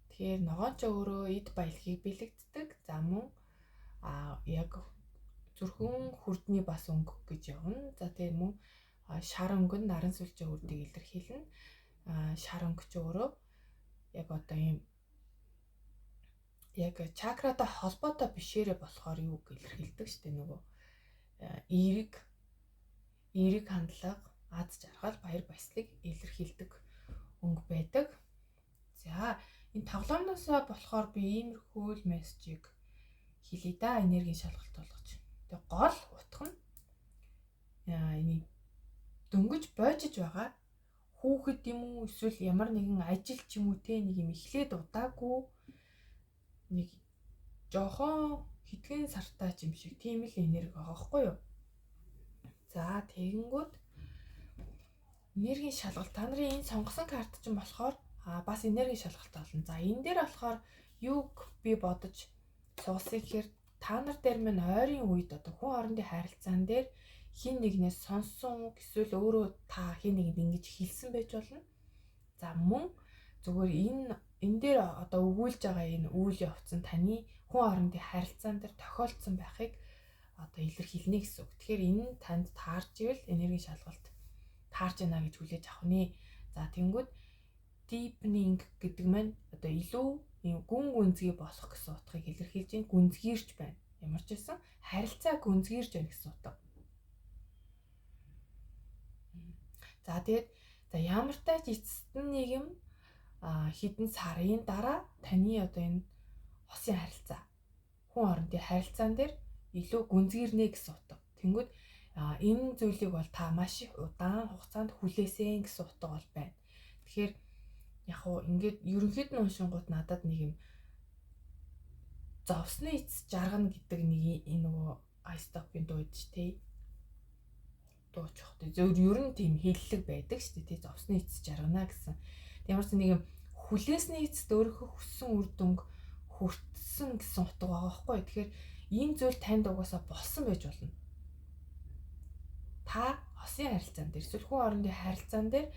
Тэгэхээр ногоон ч өөрөө эд баялагийг бэлэгддэг. За, мөн яг зүрхэн хүрдний бас өнгө гэж явна. За, тэгээд мөн шар өнгө нь наран сүлжээ хүрдийг илэрхийлнэ. Шар өнгө ч өөрөө яг одоо ийм яг чакратай холбоотой бишээрээ болохоор юуг илэрхийлдэг штэ, нөгөө эерэг эерэг хандлага, аз жаргал, баяр баясгалыг илэрхийлдэг өнгө байдаг. За, энэ тоглоомноосоо болохоор би иймэрхүү л мессежийг хэлье да, энергийн шалгалт болгож. Тэгээ гол утга нь энийг дөнгөж бойжиж байгаа хүүхэд юм уу, эсвэл ямар нэгэн ажил ч юм уу те, нэг юм эхлээд удаагүй нэг жохон хэдхэн сартай ч юм шиг тийм л энерги байгаа байхгүй юу? За, тэгэнгүүт энергийн шалгалт, та нарын энэ сонгосон карт чинь болохоор бас энергийн шалгалт болно. За, энэ дээр болохоор юуг би бодож суулсан гэхээр та нар дээр минь ойрын үед одоо хүн хоорондын харилцаан дээр хин нэгнээс сонссон үг эсвэл өөрөө та хин нэгэнд ингэж хэлсэн байж болно. За, мөн зүгээр энэ дээр одоо өгүүлж байгаа энэ үйл явц нь таны хүн хоорондын харилцаан дээр тохиолдсон байхыг одоо илэрхийлнэ гэсэн үг. Тэгэхээр энэ нь танд таарч ивэл энергийн шалгалт таарч байна гэж хүлээж авах нэ. За, тэнгүүд deepening гэдэг маань одоо илүү юм гүн гүнзгий болох гэсэн утгыг илэрхийлж байна. Гүнзгийрч байна. Ямар ч байсан харилцаа гүнзгийрч байна гэсэн утга. За, тэгээд за ямар тач эцэст нь нэг юм хэдэн сарын дараа таны одоо энэ хосын харилцаа, хүн хоорондын харилцаан дээр илүү гүнзгийрнэ гэсэн утга. Тэнгүүд энэ зүйлийг бол та маш их удаан хугацаанд хүлээсэн гэсэн утга бол байна. Тэгэхээр яг хуу ингээд ерөнхийд нь уншингууд надад нэг юм Зовсны эц жаргана гэдэг нэг энэ нөгөө iStop-ын дуу ш тий. Дууч бах тий. Зөв ер нь тийм хэллэг байдаг шүү дээ тий. Зовсны эц жаргана гэсэн. Ямар ч нэг юм хүлээсний эцэст өөрийнхөө хүссэн үр дүнг хүртсэн гэсэн утга байгаа байхгүй. Тэгэхээр ийм зүйл танд угаасаа болсон байж болно. Та хосын харилцаан дээр эсвэл хүн орондын харилцаан дээр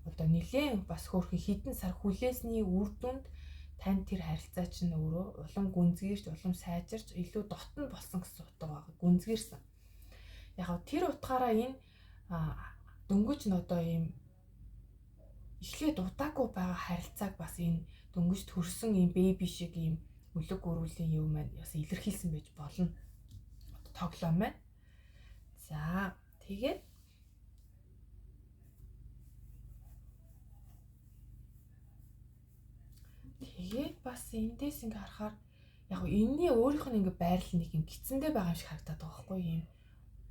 одоо нэлээд бас хөөрхөн хідэн сар хүлээсний үр дүнд танд тэр харилцаа чинь өөрөө улам гүнзгийрч, улам сайжирч, илүү дотн болсон гэсэн утга байгаа. Гүнзгийрсэн. Яг нь тэр утгаараа энэ дөнгөж нь одоо ийм эхлээд удаагүй байгаа харилцааг бас энэ дөнгөж төрсөн ийм бэби шиг ийм өлөг өрүүлийн юм маань бас илэрхийлсэн байж болно. Тоглоом маань. За тэгээд бас эндээс ингээ харахаар яг энэний өөрийнх нь ингээ байрлал нэг юм гидсэндээ байгаа юм шиг харагдаад байгаа байхгүй юм.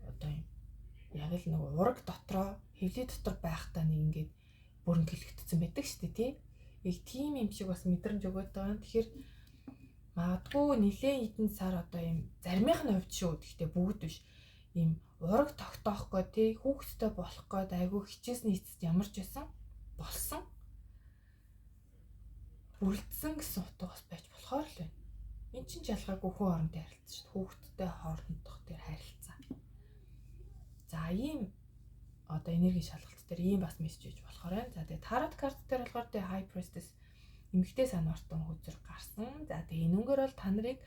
Одоо юм яг л нэг ураг дотроо хэвлий дотор байхдаа нэг ингээд бүрэнгэлэгдсэн байдаг шүү дээ тий. Яг тийм юм шиг бас мэдрэмж өгөөд байгаа. Тэгэхээр магадгүй нэлээд хэдэн сар одоо юм заримынх нь хувьд шүү. Гэхдээ бүгд биш. Ийм ураг тогтоох гээ тий хүүхэдтэй болох гээд айгүй хичээсний эцэст ямар ч байсан болсон бүрэлдсэн гэсэн утга бас байж болохоор л байна. Энд чинь ялгаагүй хүн орондын харилцаа шүү дээ. Хүүхэдтэй хоорондох тэр харилцаа. За ийм одоо энергийн шалгалт дээр ийм бас мессеж хийж болохоор байна. За тэгээ тарот карт дээр болохоор тэгээ High Priestess эмэгтэй санвартан хөзөр гарсан. За тэгээ энүүгээр бол та нарыг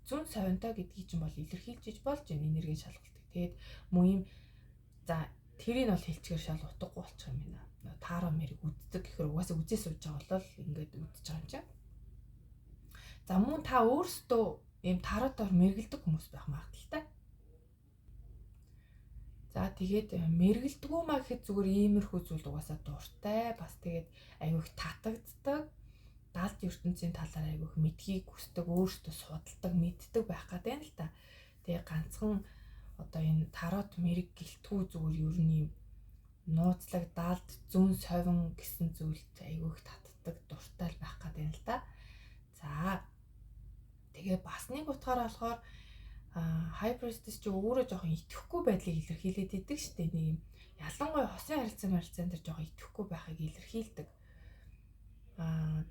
зүүн совинтой гэдгийг чинь бол илэрхийлж иж болж байна энергийн шалгалтыг. Тэгээд мөн ийм за тэрийг бол хэлчихээр шал утгагүй болчих юм байна. Таро мэрийг үздэг гэхээр угаасаа үзээ сууж байгаа бол ингээд үзэж байгаа юм чинь. За мөн та өөрсдөө ийм таротоор мэргэлдэг хүмүүс байх магадaltaй. За тэгээд мэргэлдэггүй маа гэхэд зүгээр иймэрхүү зүйл угаасаа дуртай. Бас тэгээд айгүй их татагддаг. Далд ертөнцийн талаар айгүй их мэдхийг хүсдэг, өөрсдөө судалдаг, мэддэг байх гэдэг юм л та. Тэгээ ганцхан одоо энэ тарот мэрэг гэлтгүү зүгээр ер нь юм нууцлаг, далд, зүүн совин гэсэн зүйлд айгүй их татдаг, дуртай л байх гэдэг юм л та. За тэгээ бас нэг утгаараа болохоор High Priestess чи өөрөө жоохон итгэхгүй байдлыг илэрхийлээд идэг шүү дээ. Нэг юм ялангуяа хосын харилцаа дээр жоохон итгэхгүй байхыг илэрхийлдэг.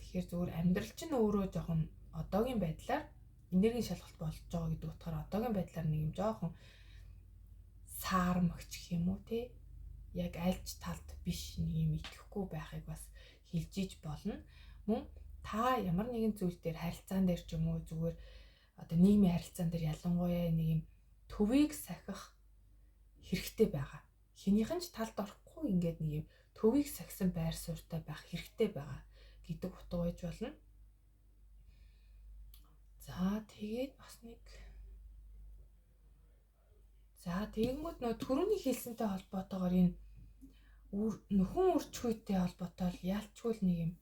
Тэгэхээр зүгээр амьдрал чинь өөрөө жоохон одоогийн байдлаар энергийн шалгалт болж байгаа гэдэг утгаараа одоогийн байдлаар нэг юм жоохон саармагч гэх юм уу те. Яг альж талд биш нэг юм итгэхгүй байхыг бас хэлж иж болно. Мөн та ямар нэгэн зүйл дээр харилцаан дээр ч юм уу зүгээр одоо нийгмийн харилцаан дээр ялангуяа нэг юм төвийг сахих хэрэгтэй байгаа. Хэнийхэн ч талд орохгүй ингээд нэг юм төвийг сахисан байр суурьтай байх хэрэгтэй байгаа гэдэг утга байж болно. За тэгээд бас нэг за тэгэнгүүт нөө төрөний хэлсэнтэй холбоотойгоор энэ нөхөн үрчгүйтэй холбоотой л ялчгүй л нэг юм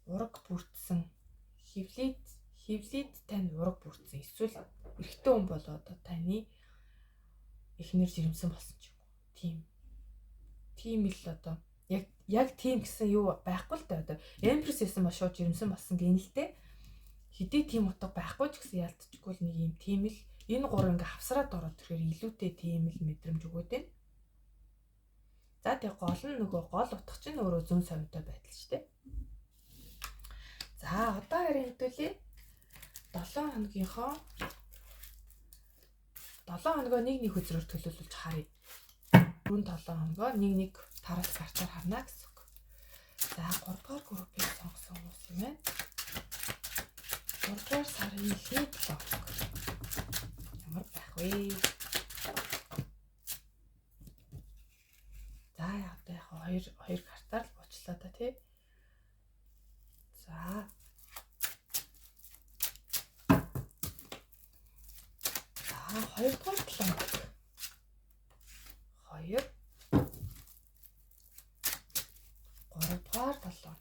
ураг бүрдсэн хевлид тань ураг бүрдсэн эсвэл эрэгтэй хүн бол одоо таны эхнэр жирэмсэн болсон ч юм уу. Тийм л одоо яг тийм гэсэн юу байхгүй л дээ. Одоо Empress гэсэн ба шууд жирэмсэн болсон гин л дээ. Хэдий тийм утга байхгүй ч гэсэн ялтчгүй л нэг юм тийм л энэ гур ингээ хавсраад ороод ирэхээр илүүтэй тийм л мэдрэмж өгөөд байна. За тэг гол нь нөгөө гол утга чинь өөрөө зүүн совинтой байдал шүү дээ. За одоо харин хэдүүлээ 7 хоногийнхоо 7 хоногоо нэг нэг хөзрөөр төлөөлүүлж харъя. 4 7 хоногоо нэг нэг тарот картаар харна гэсэн үг. За 3 дугаар группийг сонгосон хүмүүс юм байна. 3 дугаар сарын эхний 7 хоног. Ямар байх вэ? За одоо яг хоёр картаар л бучлаа да тий. За. За 2 дугаар 7 хоног. 2 3 дугаар 7 хоног.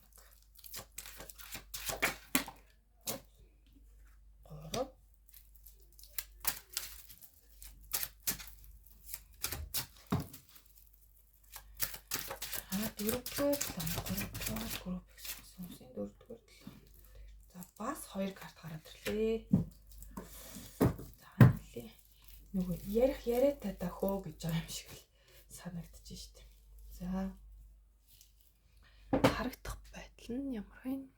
3 4 дугаар 7 3 дугаар группийг сонгосон хүмүүсийн 4 дугаар 7 хоног. Бас 2 карт гараад ирлээ. За нэлээ. Нөгөө ярих яриатай та хөө гэж байгаа юм шиг л санагдчих штеп. За. Харагдах байдал нь ямар вэ?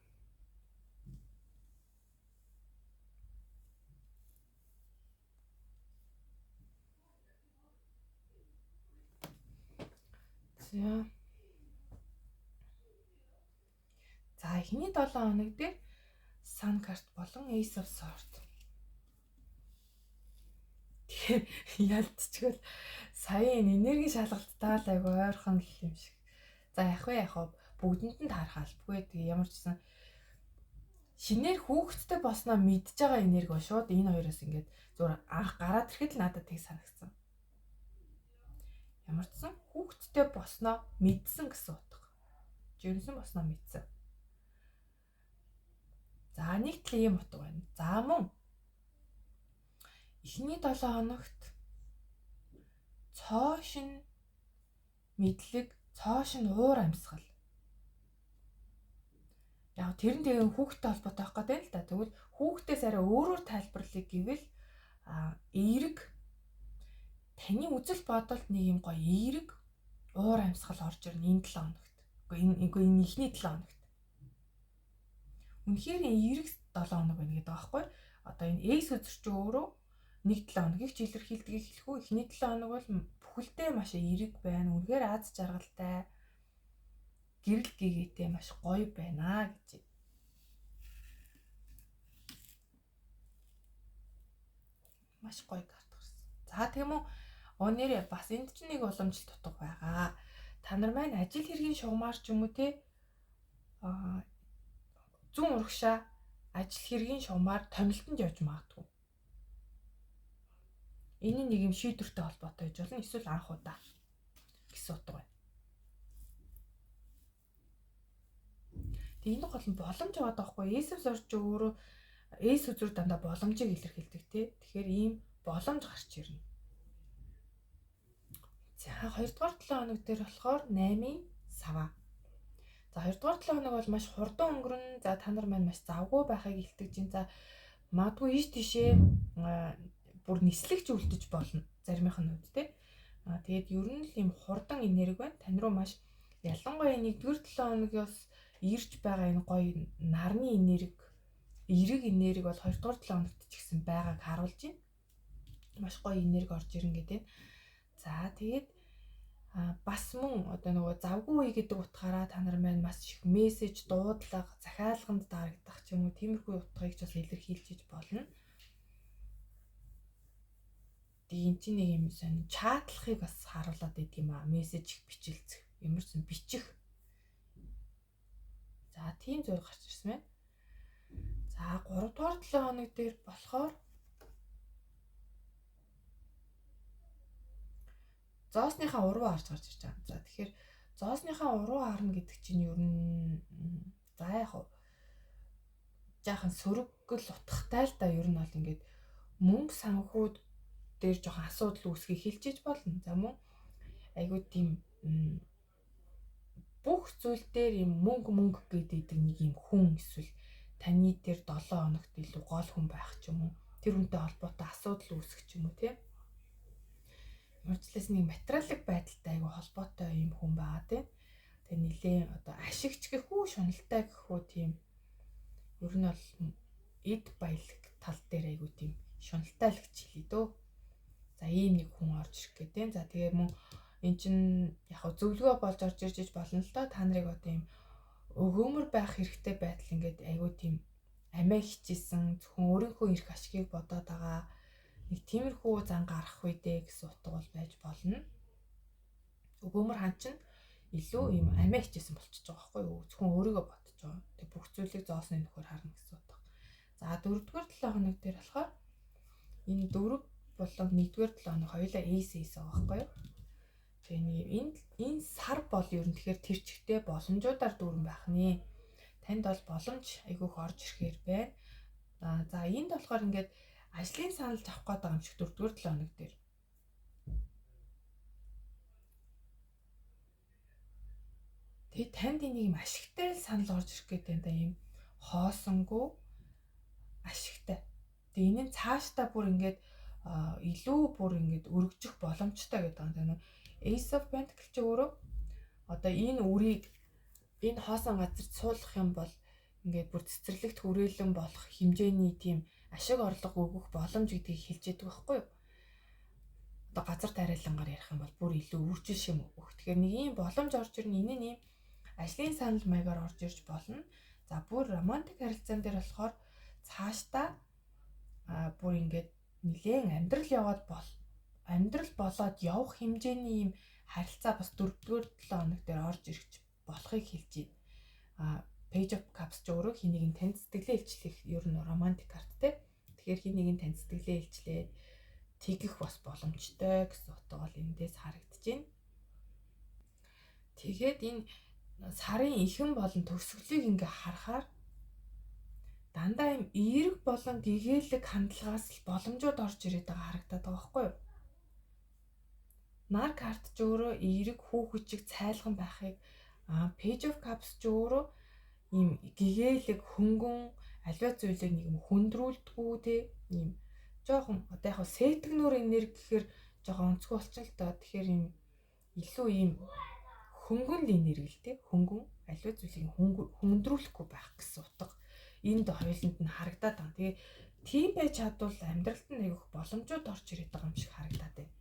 За. За эхний 7 хоног дээр Sun card болон Ace of Swords. Тэгэхээр ялцчихвал сая энэ энерги шалгалттай л айгу ойрхон л юм шиг. За яг вэ яг бүгдэнд нь таарах албагүй. Тэгээ ямар ч гэсэн шинээр хүүхэдтэй болсноо мэдж байгаа энерги ба шууд энэ хоёроос ингээд зүгээр анх гараад ирэхэд л надад тийг санагдсан. Ямар ч сан хүүхэдтэй болсноо мэдсэн гэсэн утга. Жирэмсэн болсноо мэдсэн. За нэг тал ийм утга байна. За мөн эхний 7 хоногт цоо шин мэдлэг, цоо шин уур амьсгал. Яг тэр нь тэгээ хүүхдтэй холбоотой байх гэдэг л да. Тэгвэл хүүхдээс арай өөрөөр тайлбарлая гэвэл эерэг таны үзэл бодолд нэг юм гоё эерэг уур амьсгал орж ирнэ энэ 7 хоногт. Үгүй энэ эхний 7 хоногт. Үнэхээр эерэг 7 хоног байна гэдэг байгаа байхгүй. Одоо энэ Ace үзэр чи өөрөө нэг 7 хоногийг ч илэрхийлдгийг хэлэхгүй. Эхний 7 хоног бол бүхэлдээ маш эерэг байна. Үнэхээр аз жаргалтай, гэрэл гэгээтэй маш гоё байна гэж. Маш гоё карт гарсан. За тийм үү. Өнөөдөр бас энд ч нэг уламжлалт утга байгаа. Та нар маань ажил хэргийн шугамар ч юм уу те зүүн урагшаа ажил хэргийн шугамар томилтонд явж магадгүй. Энэ нэг юм шийдвэртэй холбоотой байж болно. Эсвэл анх удаа гэсэн утга байна. Тэгээ энэ гол нь боломж яваад байгаа хгүй. Ace of Swords ч өөрөө Ace үзүр дандаа боломжийг илэрхийлдэг тий. Тэгэхээр ийм боломж гарч ирнэ. За 2 дугаар 7 хоног дээр болохоор 8-ын саваа. За 2 дугаар 7 хоног бол маш хурдан өнгөрнө. За та нар маань маш завгүй байхыг илтгэж байна. За магадгүй ийш тийшээ бүр нислэгч үлдэж болно. Заримынх нь хувьд тий. Тэгээд ер нь л ийм хурдан энерги байна. Тань руу маш ялангуяа 1-р 7 хоногоос ирж байгаа энэ гоё нарны энерги, эерэг энерги бол 2 дугаар 7 хоногт ч гэсэн байгааг харуулж байна. Маш гоё энерги орж ирнэ гэдэг. За тэгээд бас мөн одоо нөгөө завгүй үе гэдэг утгаараа та нар маань маш их мессеж, дуудлага, захиалганд дарагдах ч юм уу тиймэрхүү утгыг ч бас илэрхийлж болно. Тэгээ эн чинь нэг юм сонь чатлахыг бас харуулад идэг юм аа. Мессеж их бичилцэх, ямар ч юм бичих. За тийм зүйл гарч ирсэн байна. За 3 дугаар 7 хоног дээр болохоор зоосныхаа уруу харж гарч ирж байгаа. За тэгэхээр зоосныхаа уруу харна гэдэг чинь ер нь за яг жаахан сөрөггөл утгатай л да. Ер нь бол ингээд мөнгө санхүүд дээр жоохон асуудал үүсгэх хэлжиж болно. За мөн айгуу тийм бүх зүйл дээр юм мөнгө гэдэг нэг юм хүн эсвэл таны дээр 7 хоногт илүү гол хүн байх ч юм уу. Тэр хүнтэй холбоотой асуудал үүсгэх ч юм уу тий. Урьдчилаас нэг материалын байдалтай айгу холбоотой юм хүн байгаа тий. Тэгээ нилээн одоо ашигч гэх үү, шуналтай гэх үү тийм ер нь бол эд баялаг тал дээр айгу тийм шуналтай л гэж хэлье дөө. За ийм нэг хүн орж ирэх гэдэг. За тэгээ мөн эн чин яг зөвлөгөө болж орж ирж иж болно л доо. Та нарыг одоо ийм өгөөмөр байх хэрэгтэй байдал ингээд айгу тийм амиа хичээсэн зөвхөн өөрийнхөө эрх ашигыг бодоод байгаа нэг тиймэрхүү зан гарах үедээ гэсэн утга бол байж болно. Өгөөмөр хан чинь илүү ийм амиа хичээсэн болчихж байгаа байхгүй юу? Зөвхөн өөрийгөө бодож байгаа. Тэг бүх зүйлийг зоосны нөхөр харна гэсэн утга. За 4-р 7 хоног дээр болохоор энэ 4 болон 1-р 7 хоног хоёулаа Ace Ace байгаа байхгүй юу? Тэгээ нэг энэ сар бол ер нь тэгэхээр тэр чигтээ боломжуудаар дүүрэн байх нэ. Танд бол боломж айгүйх орж ирэхээр байна. За энд болохоор ингээд ажлын санал авах гээд байгаа юм шиг 4-р 7 хоног дээр. Тэгээ танд энийг юм ашигтай санал орж ирэх гээд байна да. Ийм хоосонгүй ашигтай. Тэгээ энэ нь цаашдаа бүр ингээд илүү бүр ингээд өргөжих боломжтой гэдэг юм. Ace of Pentacles чи өөрөө одоо энэ үрийг энэ хоосон газарт суулгах юм бол ингээд бүр цэцэрлэгт хүрээлэн болох хэмжээний тийм ашиг орлого өгөх боломж гэдгийг хэлж яадаг байхгүй юу? Одоо газар тариалангаар ярих юм бол бүр илүү үржил шим өгөх. Тэгэхээр нэг ийм боломж орж ирнэ. Энэ нь ийм ажлын санал маягаар орж ирж болно. За, бүр романтик харилцаан дээр болохоор цаашдаа бүр ингээд нэлээн амьдрал яваад бол амьдрал болоод явах хэмжээний ийм харилцаа бас 4-р 7 хоног дээр орж ирэх болохыг хэлж байна. Page of Cups ч өөрөө хэн нэгэн танд сэтгэлээ илчлэх, ер нь романтик карт те. Тэгэхээр хэн нэгэн танд сэтгэлээ илчлээд тэгэх бас боломжтой гэсэн утга бол эндээс харагдаж байна. Тэгээд энэ сарын ихэн болон төгсгөлийг ингээ харахаар дандаа юм эерэг болон гэгээлэг хандлагаас л боломжууд орж ирээд байгаа харагдаад байгаа байхгүй юу? Нар карт ч өөрөө эерэг, хүүхэд цайлган байхыг, Page of Cups ч өөрөө ийм гэгээлэг, хөнгөн, аливаа зүйлийг нэг юм хөндрүүлдэггүй те, ийм жоохон одоо яг сэтгэнүүр энерги гэхээр жоохон онцгой болчихно л доо. Тэгэхээр ийм илүү ийм хөнгөн л энерги л те, хөнгөн, аливаа зүйлийг хөндрүүлэхгүй байх гэсэн утга энд хоёуланд нь харагдаад байгаа. Тэгээ тийм байж чадвал амьдралд нь айгүйх боломжууд орж ирээд байгаа юм шиг харагдаад байна.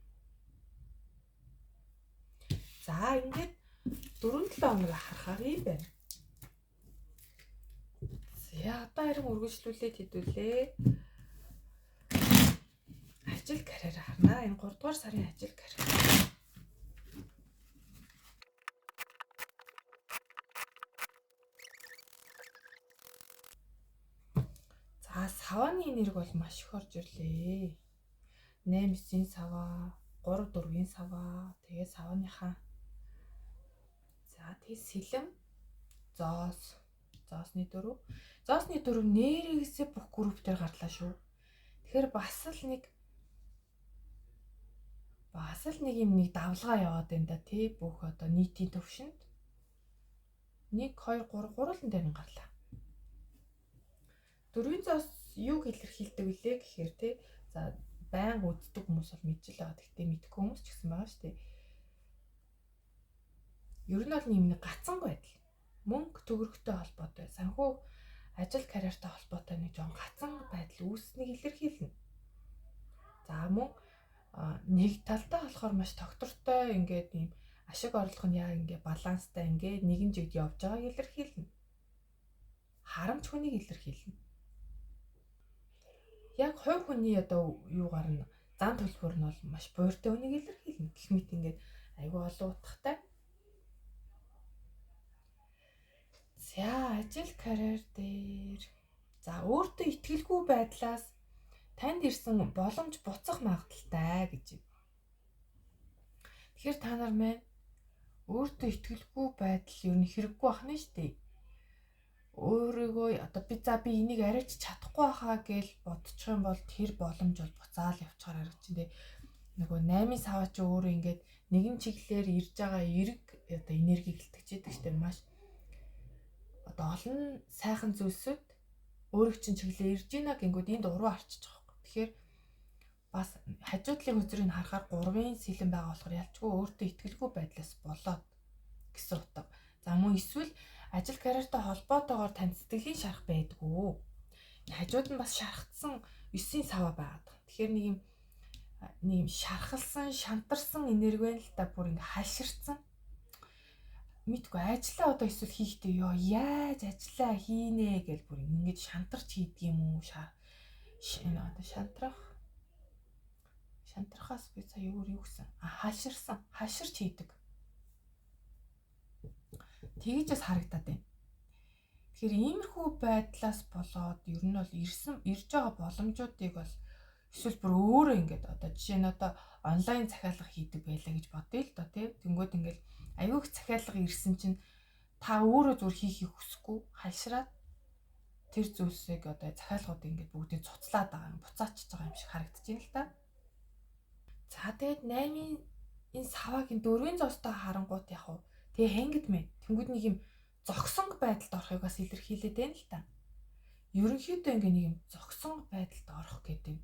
За, ингээд 4-7 хоног харахаар юм байна. За, одоо харин үргэлжлүүлээд хэдүүлээ. Ажил карьер харнаа. Энэ 3 дугаар сарын ажил карьер. За, савааны энерги бол маш их орж ирлээ. 8 9-ийн саваа, 3 4-ийн саваа, тэгээ савааныхаа. За, тэгээ сэлэм, зоос, зоосны дөрөв. Зоосны дөрөв нэрээсээ бүх групп дээр гарлаа шүү. Тэгэхээр бас л нэг юм нэг давлгаа яваад байна да, тий, бүх одоо нийтийн төвшөнд 1 2 3 гурван дээр нь гарлаа. Дөрвийн зоос юуг илэрхийлдэг вүлээ гэхээр тий, за, байнга үздэг хүмүүс бол мэдж л байгаа. Гэхдээ мэдэхгүй хүмүүс ч гэсэн байгаа шүү дээ. Ер нь бол нэг гацанг байдал. Мөнгө төгрөгтэй холбоотой, санхүү, ажил карьертай холбоотой нэг жоон гацанг байдал үүснийг илэрхийлнэ. За, мөн нэг талдаа болохоор маш тогтвортой, ингээд ийм ашиг орлого нь яг ингээ баланстай, ингээд нэгэн жигд явж байгааг илэрхийлнэ. Харамч хүнийг илэрхийлнэ. Яг хувь хүний одоо юугаар нь зан төлбөр нь бол маш бууртай хүнийг илэрхийлнэ. Гэх мэт ингээд айгүй олон утгатай. За, ажил карьер дээр, за, өөртөө итгэлгүй байдлаас танд ирсэн боломж буцах магадлалтай гэж. Тэгэхээр та нар маань өөртөө итгэлгүй байдал ер нь хэрэггүй байх нь шүү дээ. Өөрийгөө одоо би, за, би энийг арайч чадахгүй байхаа гэж бодчих юм бол тэр боломж бол буцаал явчихаар харагдчихэв. Тэгээ нөгөө 8-ын саваа чи өөрөө ингээд нэгэн чиглэлээр ирж байгаа эерэг одоо энергийг илтгэж идэг штэ, маш одоо олон сайхан зүйлсүүд өөрийг чинь чиглэлээр ирж гинэ гингүүд энд уруу арчиж байгаа байхгүй. Тэгэхээр бас хажуу талын хөзрийг харахаар 3-ын сэлэм байгаа болохоор ялчгүй өөртөө итгэлгүй байдлаас болоод гэсэн утга. За, мөн эсвэл ажил карьертай холбоотойгоор танд сэтгэлийн шарах байдгүй. Хажууд нь бас шархтсан 9-ийн саваа байгаад байгаа. Тэгэхээр нэг юм шархалсан, шантарсан энерги байна л да, бүр ингээ хаширцсан. Мэдгүй, ажлаа одоо эсвэл хийхдээ ёо яаж ажлаа хийнэ гэж бүр ингэж шантарч хийдэг юм уу? Энэ одоо шантрах, шантрахаас би сая юу гэсэн? А, хаширсан, хаширч хийдэг. Тэгэж бас харагдаад байна. Тэгэхээр иймэрхүү байдлаас болоод ер нь бол ирсэн ирж байгаа боломжуудыг бол эсвэл бүр өөрөө ингээд одоо жишээ нь одоо онлайн захиалга хийдэг байлаа гэж бодъё л доо, тий. Тэнгүүд ингээд аюу их захиалга ирсэн чинь та өөрөө зүгээр хийхийг хүсэхгүй халшраад тэр зүйлсийг одоо захиалгуудыг ингээд бүгдийг цуцлаад байгаа юм, буцаачж байгаа юм шиг харагдаж байна л та. За, тэгээд 8-ын энэ саваагийн дөрвийн зоостой харангуут яг уу тэгээ Hanged Man. Тэнгүүд нэг юм зогсонг байдалд орохыг бас илэрхийлээд байна л та. Ерөнхийдөө ингээ нэг юм зогсон байдалд орох гэдэг юм.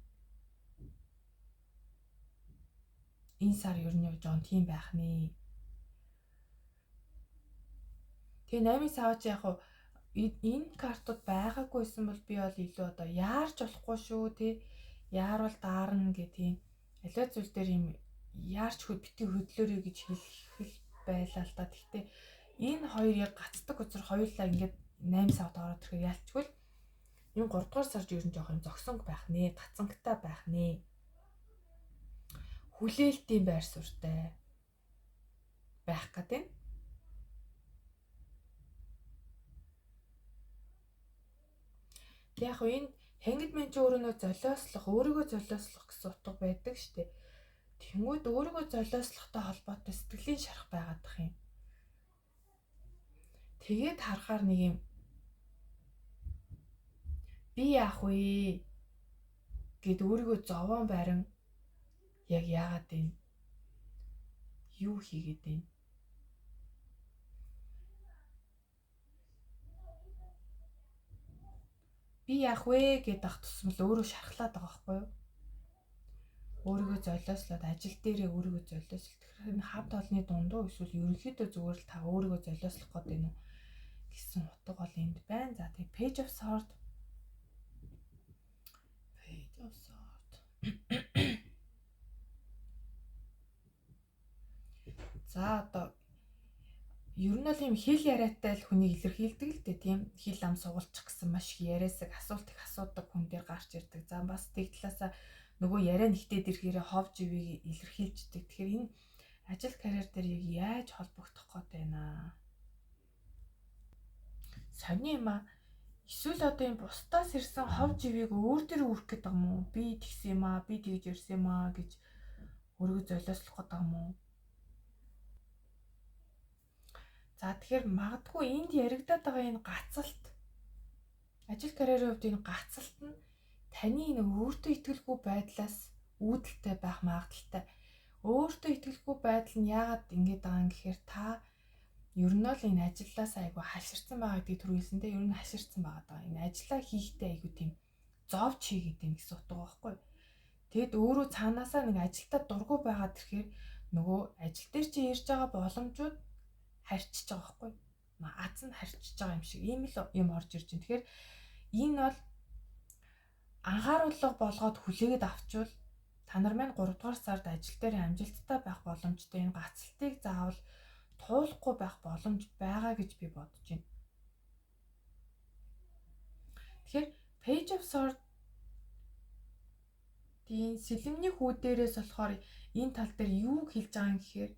Энэ сар ер нь жоон тийм байх нэ. Тэгээ 8 сав чи яг энэ картууд байгаагүйсэн бол би бол илүү одоо яарч болохгүй шүү тий. Яарвал даарна гэх тийм аливаа зүйл дээр юм яарч бити хөдлөөрэй гэж хэлэх байлаа л та. Гэхдээ энэ хоёр яг гацдаг учир хоёулаа ингээд 8 савд ороод ирэхээр ялчгүй л энэ 3 дугаар сард ер нь жоох юм зогсонг байх нэ, гацангтай байх нэ. Хүлээлтийн байр суурьтай байх гэдэг. Тэг яг энэ хангид мэн чи өөрөө золиослох, өөрийгөө золиослох гэсэн утга байдаг штэ. Тэнгүүд өөрийгөө золиослохтой холбоотой сэтгэлийн шарах байгаад тах юм. Тэгээд харахаар нэг юм би яах вэ гэд өөрийгөө зовоон барин яг яагаад вэ? Юу хийгээд вэ? Би яах вэ гэд ах тусмал өөрөө шархлаад байгаа байхгүй юу? Өөрийгөө золиослоод ажил дээрээ өөрийгөө золиослох. Тэгэхээр энэ хавд олны дундуу эсвэл ерөнхийдөө зүгээр л та өөрийгөө золиослох гээд байна уу гэсэн утга бол энд байна. За тэгээ Page of Sword. Page of Sword. За одоо ер нь бол ийм хэл яриатай л хүнийг илэрхийлдэг л дээ, тийм хэл ам сугалчих гэсэн маш их яриасаг асуулт их асуудаг хүн дээр гарч ирдэг. За бас тэг талаасаа нөгөө яриа нэгтээд ирэхээр хов живийг илэрхийлждэг. Тэгэхээр энэ ажил карьер дээр яг яаж холбогдох гээд байна? Сони юм аа. Эсвэл одоо энэ бусдаас ирсэн хов живийг өөр дээр үүрэх гээд байгаа юм уу? Би тэгсэн юм аа, би тэгж ирсэн юм аа гэж өөрийгөө золиослох гээд байгаа юм уу? За тэгэхээр магадгүй энд яригадаад байгаа энэ гацалт ажил карьерийн хувьд энэ гацалт нь таны энэ өөртөө итгэлгүй байдлаас үүдэлтэй байх магадлалтай. Өөртөө итгэлгүй байдал нь яагаад ингэж байгаа юм гэхээр та ер нь л энэ ажилласаа айгу хаширсан байгаа гэдгийг түр хэлсэнтэй ер нь хаширсан байгаа даа. Энэ ажиллаа хийхдээ айгу тийм зовч хийгээд юм гэсэн утга байхгүй. Тэгэд өөрөө цаанаасаа нэг ажилдаа дургүй байгаад ирэхээр нөгөө ажил дээр чи ирж байгаа боломжууд харьчиж байгаа байхгүй. Аз нь харьчиж байгаа юм шиг ийм л юм орж ирж байна. Тэгэхээр энэ бол анхааруулга болгоод хүлээгээд авчвал та нар маань 3 дугаар сард ажил дээр амжилттай байх боломжтой. Энэ гацалтыг заавал туулахгүй байх боломж байгаа гэж би бодож байна. Тэгэхээр Page of Swords тийм сэлэмний хүү дээрээс болохоор энэ тал дээр юу хэлж байгаа юм гэхээр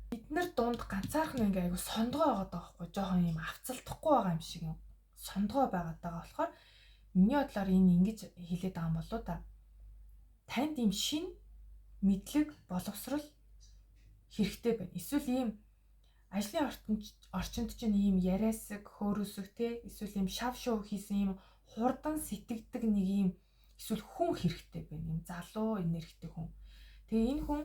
бид нар дунд ганцаархан ингээ айгу сондгоо байгаад байгаа байхгүй, жоохон юм авцалдахгүй байгаа юм шиг юм сондгоо байгаад байгаа болохоор миний бодлоор энэ ингэж хэлээд байгаа юм болоо та. Танд ийм шин мэдлэг боловсрал хэрэгтэй байна. Эсвэл ийм ажлын орчинд чинь ийм яриасаг, хөөрөөсөг те эсвэл ийм шав шоу хийсэн ийм хурдан сэтгэдэг нэг ийм эсвэл хүн хэрэгтэй байна. Ийм залуу энергитэй хүн. Тэгээ энэ хүн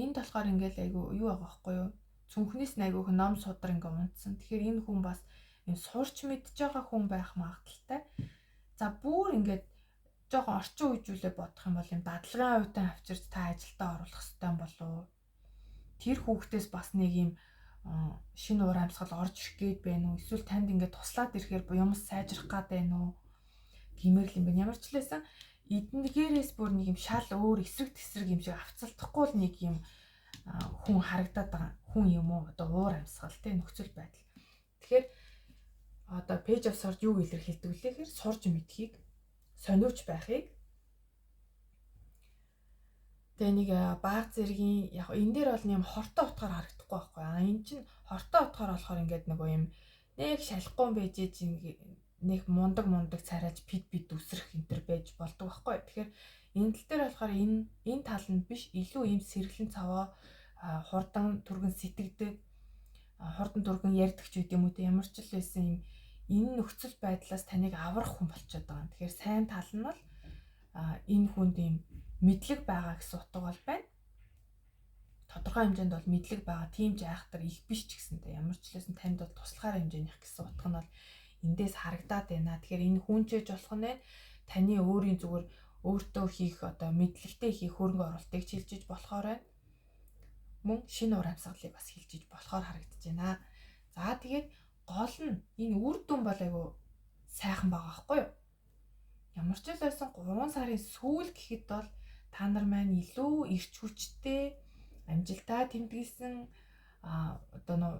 энд болохоор ингээл айгу юу байгаа байхгүй юу? Цүнхнээс нь айгу ном судар ингээ унтсан. Тэгэхээр энэ хүн бас ийм сурч мэдж байгаа хүн байх магадaltaй. За бүр ингээд жоохон орчин үеижүүлээ бодох юм бол юм дадлагын оюутан авчирч та ажилдаа оруулах хэрэгтэй болов. Тэр хүүхдээс бас нэг юм шинэ уур амьсгал орж ирэх гээд байна уу? Эсвэл танд ингээд туслаад ирэхээр юмс сайжрах гээд байна уу? Гэмээр л юм байна. Ямар ч л байсан эднэгээрээс бүр нэг юм шал өөр эсрэг тесрэг юм шиг авцалдахгүй л нэг юм хүн харагдаад байгаа. Хүн юм уу? Одоо уур амьсгал те нөхцөл байдал. Тэгэхээр одоо Page of Swords юуг илэрхийлдэг вэ гэхээр сурж мэдхийг, сониуч байхыг. Тэгээ нэг баг зэргийн яг энэ дээр бол нэм хортой утгаар харагдахгүй байхгүй. А энэ чинь хортой утгаар болохоор ингээд нөгөө юм нэг шалахгүй байж нэг мундаг мундаг царайж пид пид үсрэх энэ төр байж болдог байхгүй. Тэгэхээр энэ тал дээр болохоор энэ тал нь биш, илүү ийм сэргэлэн цаваа хурдан түргэн сэтгэдэг, хурдан түргэн ярьдаг ч үт юм уу те ямар ч л байсан юм энэ нөхцөл байдлаас таныг аврах хүн болчиход байгаа. Тэгэхээр сайн тал нь бол энэ хүнд ийм мэдлэг байгаа гэсэн утга бол байна. Тодорхой хэмжээнд бол мэдлэг байгаа. Тийм ч айхтар их биш ч гэсэнтэй ямар ч лээсэн танд бол туслахаар хэмжээнийх гэсэн утга нь бол эндээс харагдаад байна. Тэгэхээр энэ хүнчээж болох нь таны өөрийн зүгээр өөртөө хийх одоо мэдлэгтэй хийх хөрөнгө оруулалтыг чилжиж болохоор байна. Мөн шинэ уур амьсгалыг бас хилжиж болохоор харагдаж байна. За тэгээд гол нь энэ үр дүн бол айгүй сайхан байгаа байхгүй юу? Ямар ч л байсан 3 сарын сүүл гэхэд бол та нар маань илүү эрч хүчтэй, амжилтаа тэмдэглэсэн одоо нөө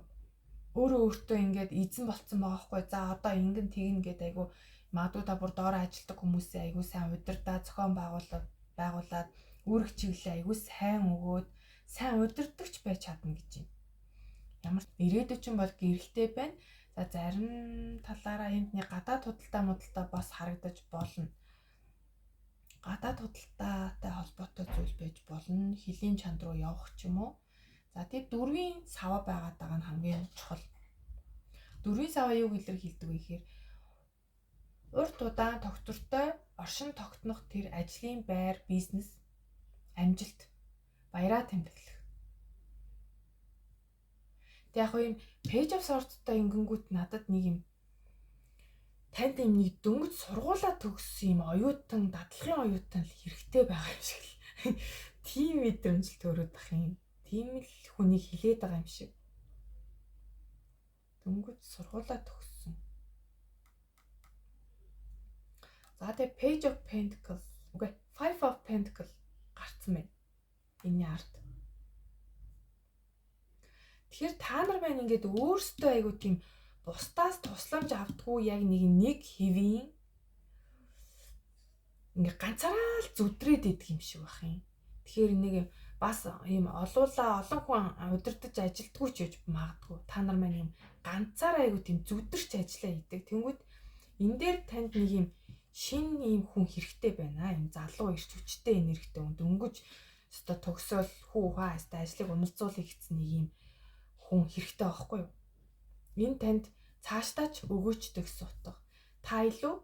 өөрөө өөртөө ингээд эзэн болцсон байгаа байхгүй. За одоо ингэн тэгнэ гэдэг айгүй магадгүй та бүр доороо ажилтдаг хүмүүсээ айгүй сайн удирдаа зохион байгуулад үүрэг чиглэлээ айгүй сайн өгөөд сайн удирдахч байж чадна гэж байна. Ямар ирээдүйн чинь бол гэрэлтэй байна. За зарим талаараа энд нэг гадаад худалдаа мудалдаа бас харагдаж болно. Гадаад худалдаатай холбоотой зүйл байж болно. Хөлийн чанд руу явах ч юм уу. За тэгээд дөрвийн сава байгаад байгаа нь хамгийн чухал. Дөрвийн сава юуг илэрхийлдэг вэ гэхээр урт удаан тогтвортой оршин тогтнох тэр ажлын байр, бизнес, амжилт, баяраа тэмдэглэх. Тэг яг юм Page of Swords-тай ингэнгүүт надад нэг юм танд юм нэг дөнгөж сургуулаа төгссөн юм оюутан, дадлахын оюутан л хэрэгтэй байгаа юм шиг л. Тийм мэдрэмж л төрөөд ах юм. Тийм л хүнийг хилээд байгаа юм шиг. Дөнгөж сургуулаа төгссөн. За тэгээ Page of Pentacles, үгүй Five of Pentacles гарцсан байна. Энэний ард. Тэгэхээр та нар маань ингээд өөрсдөө айгуу тийм бусдаас тусламж авдаггүй яг нэг хэвийн ингээ ганцаараа л зүдрээд идэх юм шиг байх юм. Тэгэхээр нэг бас ийм олуулаа олон хүн удирдах ажилтгүй ч гэж магадгүй. Та нар маань ийм ганцаараа айгуу тийм зүдэрч ажиллаа хийдэг. Тэнгүүд энэ дээр танд нэг юм шинэ ийм хүн хэрэгтэй байна. Ийм залуу эрч хүчтэй энергитэй хүн дөнгөж өстой төгсөөл хүү хаа өстой ажлыг унацуулъя гэсэн нэг ийм хүн хэрэгтэй байхгүй юу? Энэ танд цаашдаа ч өгөөчтэй гэсэн утга. Та илүү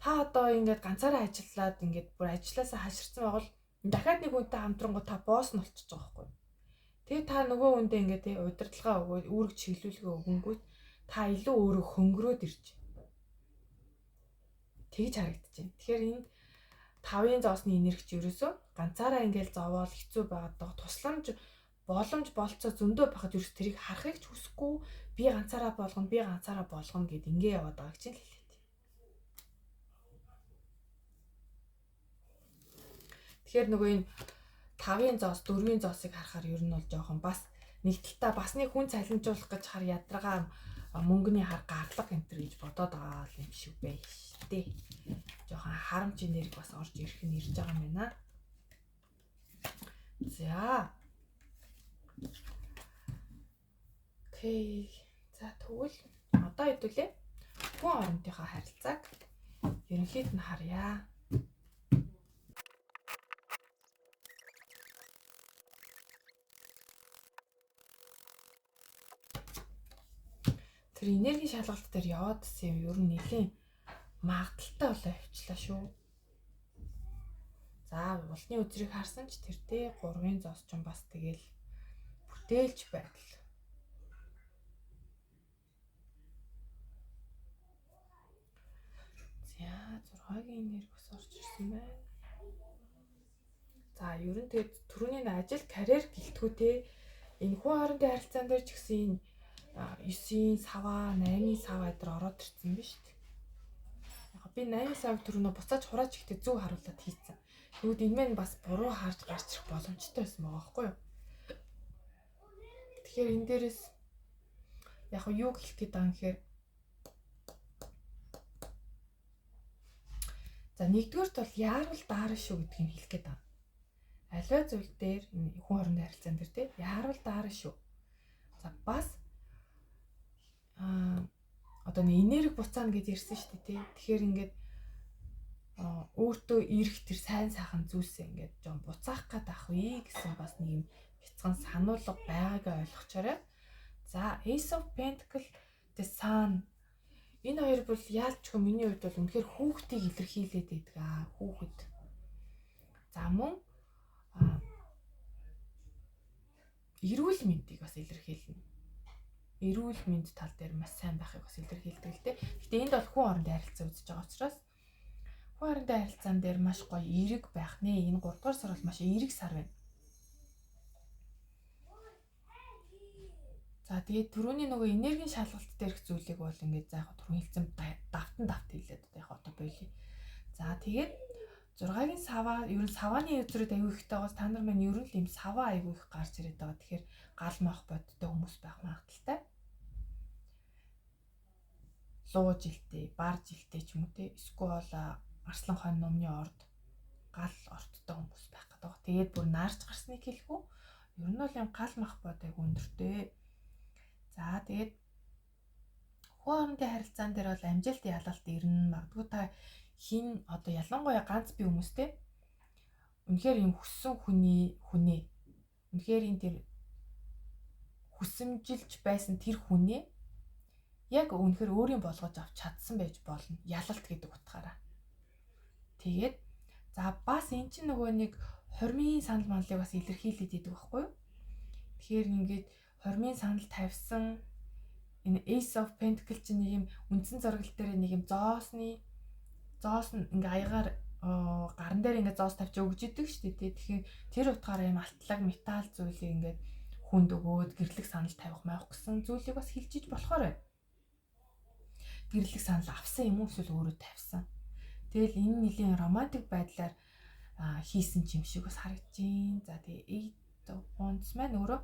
та одоо ингээд ганцаараа ажиллаад ингээд бүр ажилласаа хаширсан байгал дахиад нэг хүнтэй хамтрангуй та босс нь болчихж байгаа байхгүй юу? Тэгээ та нөгөө хүндээ ингээд тий удирдлагаа өгөөд үүрэг чиглүүлгээ өгөнгүүт та илүү өөрөө хөнгөрөөд ирж тэгж харагдаж байна. Тэгэхээр энд тавын зоосны энергич ерөөсөө ганцаараа ингээл зовоол хэцүү байгаад байгаа тусламж боломж болцоо зөндөө байхад ерөөс тэрийг харахыг ч хүсэхгүй би ганцаараа болгоно би ганцаараа болгоно гэд ингээ яваад байгааг чинь л хэлээд. Тэгэхээр нөгөө энэ тавын зоос дөрвийн зоосыг харахаар ер нь бол жоохон бас нэг талтаа бас нэг хүн цалинжуулах гэж хар ядаргаа мөнгөний хар гарлага энэ төр гэж бодоод байгаа юм шиг байх штэ. Жоохон харамч энерги бас орж ирэх нь ирж байгаа юм байна. За. Окей. За тэгвэл одоо хэдүүлээ хүн орондынхоо харилцааг ерөнхийд нь харъя. Тэр энергийн шалгалт дээр яваад исэн юм ер нь нэлийн магадaltaй болоо явчлаа шүү. За булны үзрийг харсан ч тэр тэ 3-ын зоос ч бас тэгэл бүтээлч байдал. За 6-гийн энерги бас орж ирсэн байна. За ер нь тэгээд түрүүний ажил карьер гэлтгүү те энэ хүн хоорондын харилцаан дээр ч гэсэн энэ 9-ийн саваа, 8-ийн саваа эдэр ороод ирсэн биз дээ. Яг би 8-ийн савыг түрүүнөө буцааж хурааж ихтэй зөв харуулад хийцэн. Тэгвэл энэ мэн бас буруу харж гарч ирэх боломжтой байсан байгаа байхгүй юу? Тэгэхээр энэ дээрээс яг юу хэлэх гээд байгаа юм гэхээр за нэгдүгээрт бол яарвал daarна шүү гэдгийг хэлэх гээд байгаа. Аливаа зүйл дээр хүн хоорондын харилцаан дээр те яарвал daarна шүү. За бас одоо нэг энерги буцаана гэж ярьсан шүү дээ тий. Тэгэхээр ингээд өөртөө ирэх тэр сайн сайхан зүйлсээ ингээд жоон буцаах гээд ах вэ гэсэн бас нэг юм бяцхан сануулга байгаагаа ойлгочоорой. За Ace of Pentacle the Sun энэ хоёр бол яалчгүй миний хувьд бол үнэхээр хүүхдийг илэрхийлээд байдаг аа хүүхэд. За мөн Эрүүл мэндийг бас илэрхийлнэ. Эрүүл мэнд тал дээр маш сайн байхыг бас илэрхийлдэг л дээ. Гэтэ энд бол хүн орондын харилцаа үзэж байгаа учраас хүн орондын харилцаан дээр маш гоё эерэг байх нэ. Энэ 3 дугаар сар бол маш эерэг сар байна. За тэгээд түрүүний нөгөө энергийн шалгалт дээрх зүйлийг бол ингээд за яг түрүүн хэлсэн давтан давт хэлээд одоо яг одоо болио. За тэгээд 6-гийн саваа ер нь савааны өдрүүд аягүй ихтэй байгаас та нар маань ер нь л ийм саваа аягүй их гарч ирээд байгаа. Тэгэхээр гал мах бодтой хүмүүс байх магадaltaй. Луу жилтэй, бар жилтэй ч юм уу те. Эсвэл арслан хонь номны орд гал орттой хүмүүс байх гэдэг. Тэгээд бүр наарч гарсныг хэлэхүү. Ер нь бол юм гал мах бод аягүй өндөртэй. За тэгээд хүн хоорондын харилцаан дээр бол амжилт ялалт ирнэ. Магадгүй та хин одоо ялангуяа ганц бие хүмүүстэй үнэхээр юм хүссэн хүний хүнээ үнэхээр энэ тэр хүсэмжилж байсан тэр хүнээ яг үнэхээр өөрийн болгож авч чадсан байж болно. Ялалт гэдэг утгаараа. Тэгээд за бас эн чинь нөгөө нэг хормын санал манлыг бас илэрхийлээд идэг байхгүй юу? Тэгэхээр ингээд хормын санал тавьсан энэ Ace of Pentacles чинь нэг юм үндсэн зургал дээр нэг юм зоосны зоос нь ингээ аягаар гаран дээр ингээ зоос тавьж өгж идэг шүү дээ. Тэгэхээр тэр утгаараа юм алтлаг металл зүйлийг ингээд хүнд өгөөд гэрлэг санал тавих майх гэсэн зүйлийг бас хэлж иж болохоор байна. Гэрлэг санал авсан юм уу эсвэл өөрөө тавьсан. Тэгэл энэ нэлийн романтик байдлаар хийсэн юм шиг бас харагдаж байна. За тэгээ Eight of Wands маань өөрөө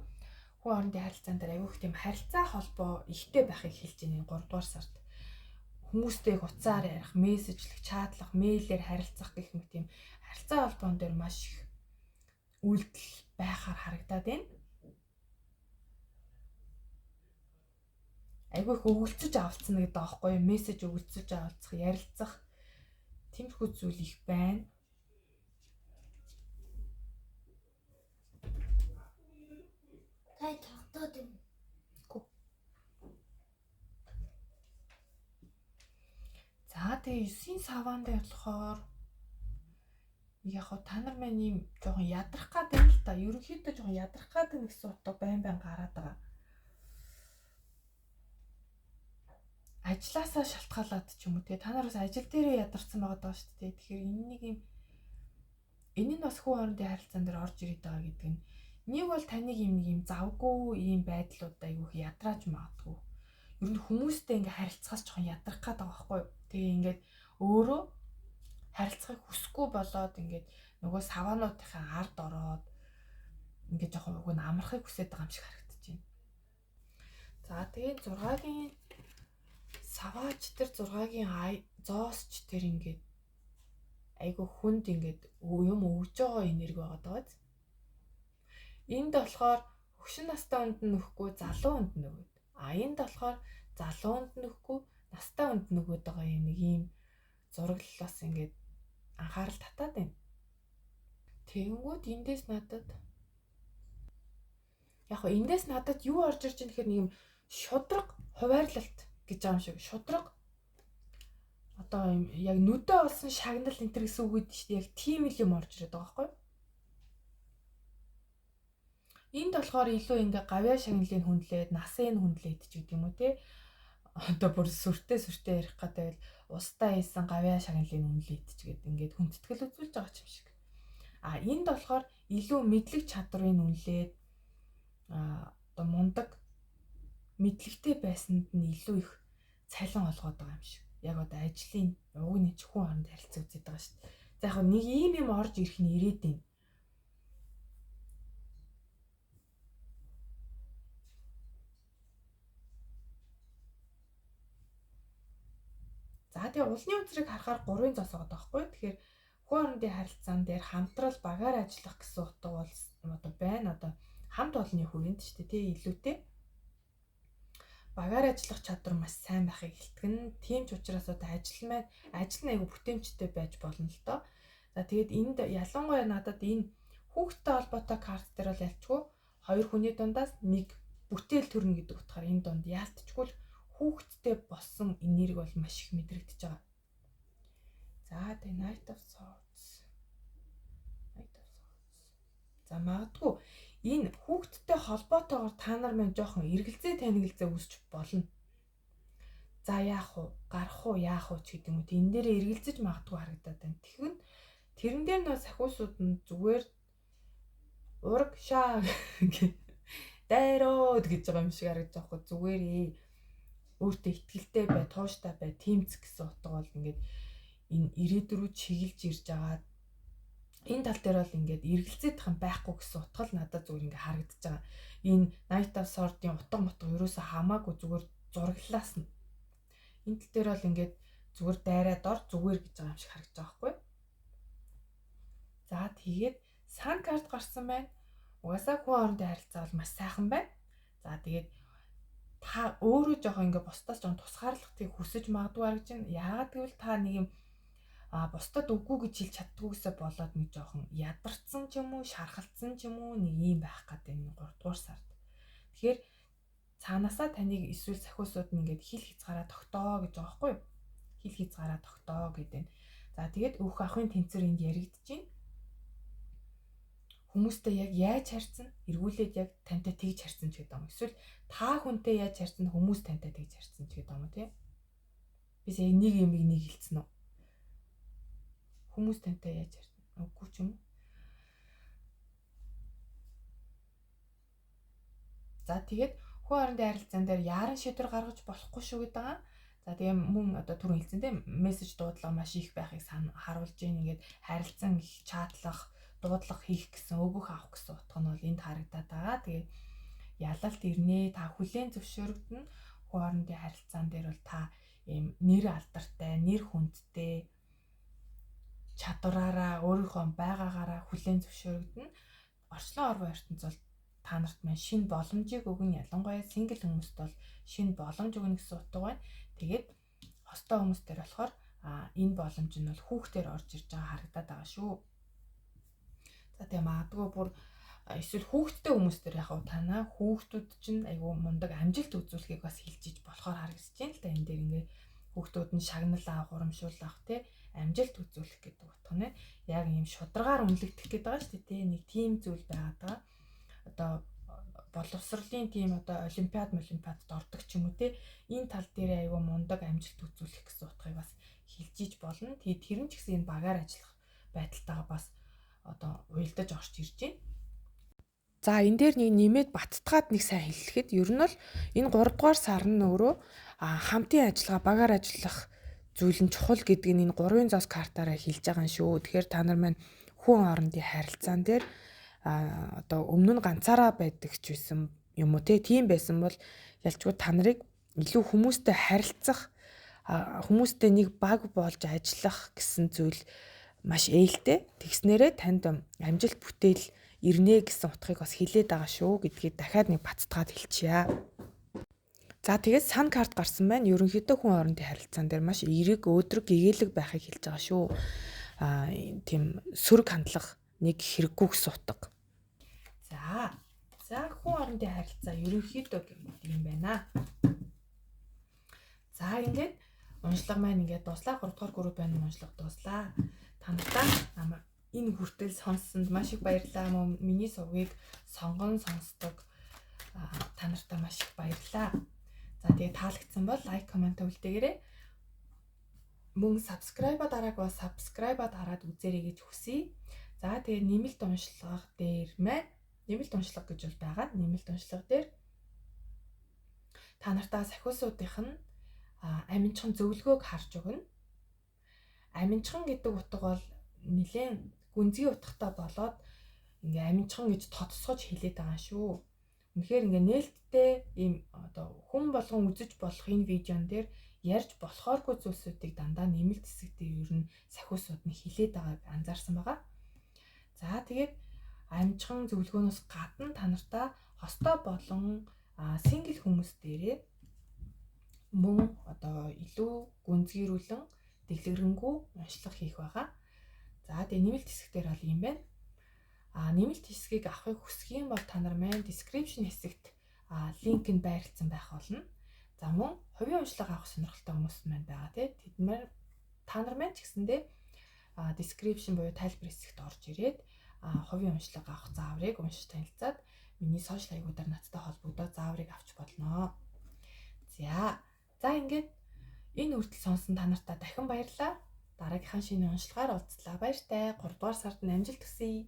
хүн орондын харилцаан дээр аягүй их тийм харилцаа холбоо ихтэй байхыг хэлж байна 3 дугаар сард. Хүмүүстэй их утсаар ярих, мессежлэх, чатлах, мэйлээр харилцах гэх мэт тийм харилцаа холбоон дээр маш их үйлдэл байхаар харагдаад байна. Айгүй их өгөлцөж авалцсан гэдэг аахгүй юу? Мессеж өгөлцөж авалцах, ярилцах тиймэрхүү зүйл их байна. Та тогтоод юм. Үгүй. За тэгээ 9-ийн саван дээр болохоор яг хоо та нар маань ийм жоохон ядрах гад юм л та. Ерөнхийдөө жоохон ядрах гад гэсэн утга байн байн гараад байгаа. Ажлаасаа шалтгаалаад ч юм уу те та нар бас ажил дээрээ ядарсан байгаа даа шүү дээ. Тэгэхээр энэ нэг юм энэ нь бас хүн хоорондын харилцаан дээр орж ирээд байгаа гэдэг нь нэг бол таныг юм нэг юм завгүй ийм байдлуудаа айгүйх ядрааж магадгүй. Ер нь хүмүүстэй ингээ харилцахаас жоохон ядрах гээд байгаа байхгүй юу? Тэгээ ингээд өөрөө харилцахыг хүсэхгүй болоод ингээд нөгөө саваануудынхаа ард ороод ингээд жоохон уг нь амархыг хүсээд байгаа юм шиг харагдаж байна. За тэгээ 6-гийн саваач тэр 6-гийн зоосч тэр ингээд айгүй хүнд ингээд юм өгж байгаа энерги байгаа даа. Энд болохоор хөгшин настай хүнд нь өгөхгүй залуу хүнд нь өгöd. А энд болохоор залуу хүнд нь өгөхгүй настай хүнд нь өгöd байгаа юм нэг ийм зураглал бас ингээд анхаарал татаад байна. Тэгэнгүүт эндээс надад яг хөө эндээс надад юу орж ирж байгаа гэхээр нэг юм шудраг хуваарлалт гэж байгаа юм шиг шудраг одоо юм яг нүдэ олсон шагнал энэ төр гэсэн үг гэдэг чинь яг тийм л юм орж ирээд байгаа байхгүй юу? Энд болохоор илүү ингээ гавьяа шагналыг хүндлээд, насын хүндлээд ч гэдэг юм уу те. Одоо бүр сүртэй сүртэй ярих гэдэг бол устдаа хийсэн гавьяа шагналыг үнэлээд ч гэдэг ингээд хүндэтгэл үзүүлж байгаа ч юм шиг. А энд болохоор илүү мэдлэг чадварыг үнэлээд одоо мундаг мэдлэгтэй байсанд нь илүү их цалин олгоод байгаа юм шиг. Яг одоо ажлын уг нь ч хүн хооронд харилцаа үзээд байгаа шүү дээ. За яг нэг ийм юм орж ирэх нь ирээд байна. За тэгээ улны үзрийг харахаар 3-ын зоос байгаа байхгүй. Тэгэхээр хүн хоорондын харилцаан дээр хамтрал багаар ажиллах гэсэн утга бол одоо байна. Одоо хамт олонны хүрээнд ч тий илүүтэй багаар ажиллах чадвар маш сайн байхыг хэлтгэн. Тийм ч учраас одоо ажил маань ажил нь айгүй бүтээмжтэй байж болно л доо. За тэгээд энд ялангуяа надад энэ хүүхдтэй холбоотой карт дээр бол ялчгүй хоёр хүний дундаас нэг бүтээл төрнө гэдэг утгаар энэ дунд яалтчгүй л хүүхдтэй болсон энерги бол маш их мэдрэгдэж байгаа. За тэгээ Knight of Swords. Knight of Swords. За магадгүй Энэ хүүхдтэй холбоотойгоор та нар маань жоохон эргэлзээ танигэлзээ үүсч болно. За яах вэ? Гарах уу, яах вэ ч гэдэг юм уу. Энэ дээрээ эргэлзэж магадгүй харагдаад байна. Тэгвэл тэрэн дээр нөө сахиусууд нь зүгээр ураг шаа дайроод гэж байгаа юм шиг харагдаж байгаа хгүй зүгээр өөртөө ихтгэлтэй бай, тууштай бай, тэмцэх гэсэн утга бол ингээд энэ ирээдүй рүү чиглэж ирж байгаа. Энэ тал дээр бол ингээд эргэлзээдэх юм байхгүй гэсэн утга л надад зүгээр ингээд харагдаж байгаа. Энэ Knight of Swords-ын утга мутга ерөөсөө хамаагүй зүгээр зураглалаас нь. Энэ тал дээр бол ингээд зүгээр дайраад ор зүгээр гэж байгаа юм шиг харагдаж байгаа байхгүй. За тэгээд Sun карт гарсан байна. Угаасаа хүн хоорондын харилцаа бол маш сайхан байна. За тэгээд та өөрөө жоохон ингээ бусдаас жоохон тусгаарлахтыг хүсэж магадгүй харагдаж байна. Яагаад гэвэл та нэг юм бусдад үгүй гэж хэлж чаддгүйгээсээ болоод нэг жоохон ядарсан ч юм уу, шархалцсан ч юм уу нэг юм байх гэдэг энэ 3 дугаар сард. Тэгэхээр цаанаасаа таныг эсвэл сахиусууд нь ингээд хил хязгаараа тогтоо гэж байгаа байхгүй юу? Хил хязгаараа тогтоо гэдэг. За тэгээд өөх авахын тэнцвэр энд яригдж байна. Хүмүүстэй яг яаж харьцна, эргүүлээд яг тантай тэгж харьцна ч гэдэг юм. Эсвэл та хүнтэй яаж харьцна, хүмүүс тантай тэгж харьцна ч гэдэг юм уу тий. Би сая нэг юмыг нэг хэлсэн үү? Хүмүүс тантай яаж харьцна? Үгүй ч юм уу? За тэгээд хүн хоорондын харилцаан дээр яаран шийдвэр гаргаж болохгүй шүү гэдэг байгаа. За тэгээ мөн одоо түрүүн хэлсэн тийм мессеж дуудлага маш их байхыг харуулж байна. Ингээд харилцан их чатлах, дуудлага хийх гэсэн өгөх авах гэсэн утга нь бол энд харагдаад байгаа. Тэгээд ялалт ирнэ, та хүлээн зөвшөөрөгдөнө. Хүн хоорондын харилцаан дээр бол та ийм нэр алдартай, нэр хүндтэй чадвараараа өөрийнхөө байгаагаараа хүлээн зөвшөөрөгдөнө. Орчлон орвон ертөнц бол та нарт маань шинэ боломжийг өгнө. Ялангуяа single хүмүүст бол шинэ боломж өгнө гэсэн утга байна. Тэгээд хостой хүмүүс дээр болохоор энэ боломж нь бол хүүхдээр орж ирж байгаа харагдаад байгаа шүү. За тэгээ магадгүй бүр эсвэл хүүхдтэй хүмүүс дээр яг танаа хүүхдүүд чинь айгүй мундаг амжилт үзүүлэхийг бас хэлж иж болохоор харагдаж байна л да. Энэ дээр ингээ хүүхдүүд нь шагнал авах, урамшуул авах тий амжилт үзүүлэх гэдэг утга нь яг ийм шударгаар үнэлэгдэх гэдэг байгаа шүү дээ тий. Нэг тийм зүйл байгаад байгаа. Одоо боловсролын тийм одоо олимпиадд ордог ч юм уу те энэ тал дээр айгүй мундаг амжилт үзүүлэх гэсэн утгыг бас хэлж иж болно. Тэгээд тэр нь ч гэсэн энэ багаар ажиллах байдалтайгаа бас одоо уялдаж орж ирж байна. За энэ дээр нэг нэмээд баттгаад нэг сайн хэлэхэд ер нь бол энэ 3 дугаар сар нь өөрөө хамтын ажиллагаа багаар ажиллах зүйл нь чухал гэдгийг энэ 3-ын зоос картаараа хэлж байгаа юм шүү. Тэгэхээр та нар маань хүн хоорондын харилцаан дээр одоо өмнө нь ганцаараа байдаг ч байсан юм уу те тийм байсан бол ялчгүй та нарыг илүү хүмүүстэй харилцах, хүмүүстэй нэг баг болж ажиллах гэсэн зүйл маш ээлтэй. Тэгснээрээ танд амжилт бүтээл ирнэ гэсэн утгыг бас хэлээд байгаа шүү гэдгийг дахиад нэг баттгаад хэлчихье. За тэгээд Sun карт гарсан байна. Ерөнхийдөө хүн хоорондын харилцаан дээр маш эерэг, өөдрөг, гэгээлэг байхыг хэлж байгаа шүү. Тийм сөрөг хандлага нэг хэрэггүй гэсэн утга. За хүн хоорондын харилцаа ерөнхийдөө гэмэд юм байна. За ингээд уншлага маань ингээд дуслаа. 3 дугаар групп байна уншлага дуслаа. Та нартай намайг энэ хүртэл сонссонд маш их баярлалаа. Миний сувгийг сонгон сонсдог та нартай маш их баярлалаа. За тэгээ таалагдсан бол лайк, коммент үлдээгээрэй. Мөн subscribe-а дарааг бол subscribe-а дараад үзээрэй гэж хүсье. За тэгээ нэмэлт уншлага дээр маань нэмэлт уншлага гэж бол байгаа. Нэмэлт уншлага дээр та нартаа сахиусуудынх нь аминчхан зөвлөгөөг харж өгнө. Аминчхан гэдэг утга бол нэлээд гүнзгий утгатай болоод ингээ аминчхан гэж тодсгож хэлээд байгаа шүү. Үнэхээр ингээ нээлттэй ийм одоо хүн болгон үзэж болох энэ видеон дээр ярьж болохооргүй зүйлсүүдийг дандаа нэмэлт хэсэг дээр ер нь сахиусууд нь хэлээд байгааг анзаарсан байгаа. За тэгээд амжихан зөвлөгөөнөөс гадна та нартаа хостой болон single хүмүүс дээрээ мөн одоо илүү гүнзгийрүүлэн дэлгэрэнгүй уншлага хийх байгаа. За тэгээ нэмэлт хэсэг дээр бол юм байна. Нэмэлт хэсгийг авахыг хүсэх юм бол та нар маань description хэсэгт линк нь байрлалсан байх болно. За мөн хувийн уншлага авах сонирхолтой хүмүүс маань байгаа тий. Тэд нар та нар маань ч гэсэндээ description буюу тайлбар хэсэгт орж ирээд Хувийн уншлага авах зааврыг уншиж танилцаад миний сошиал хаягуудаар надтай холбогдоод зааврыг авч болно. За. За, ингээд энэ хүртэл сонсон та нартаа дахин баярлалаа. Дараагийнхаа шинэ уншлагаар уулзлаа. Баяртай. 3 дугаар сард нь амжилт хүсье.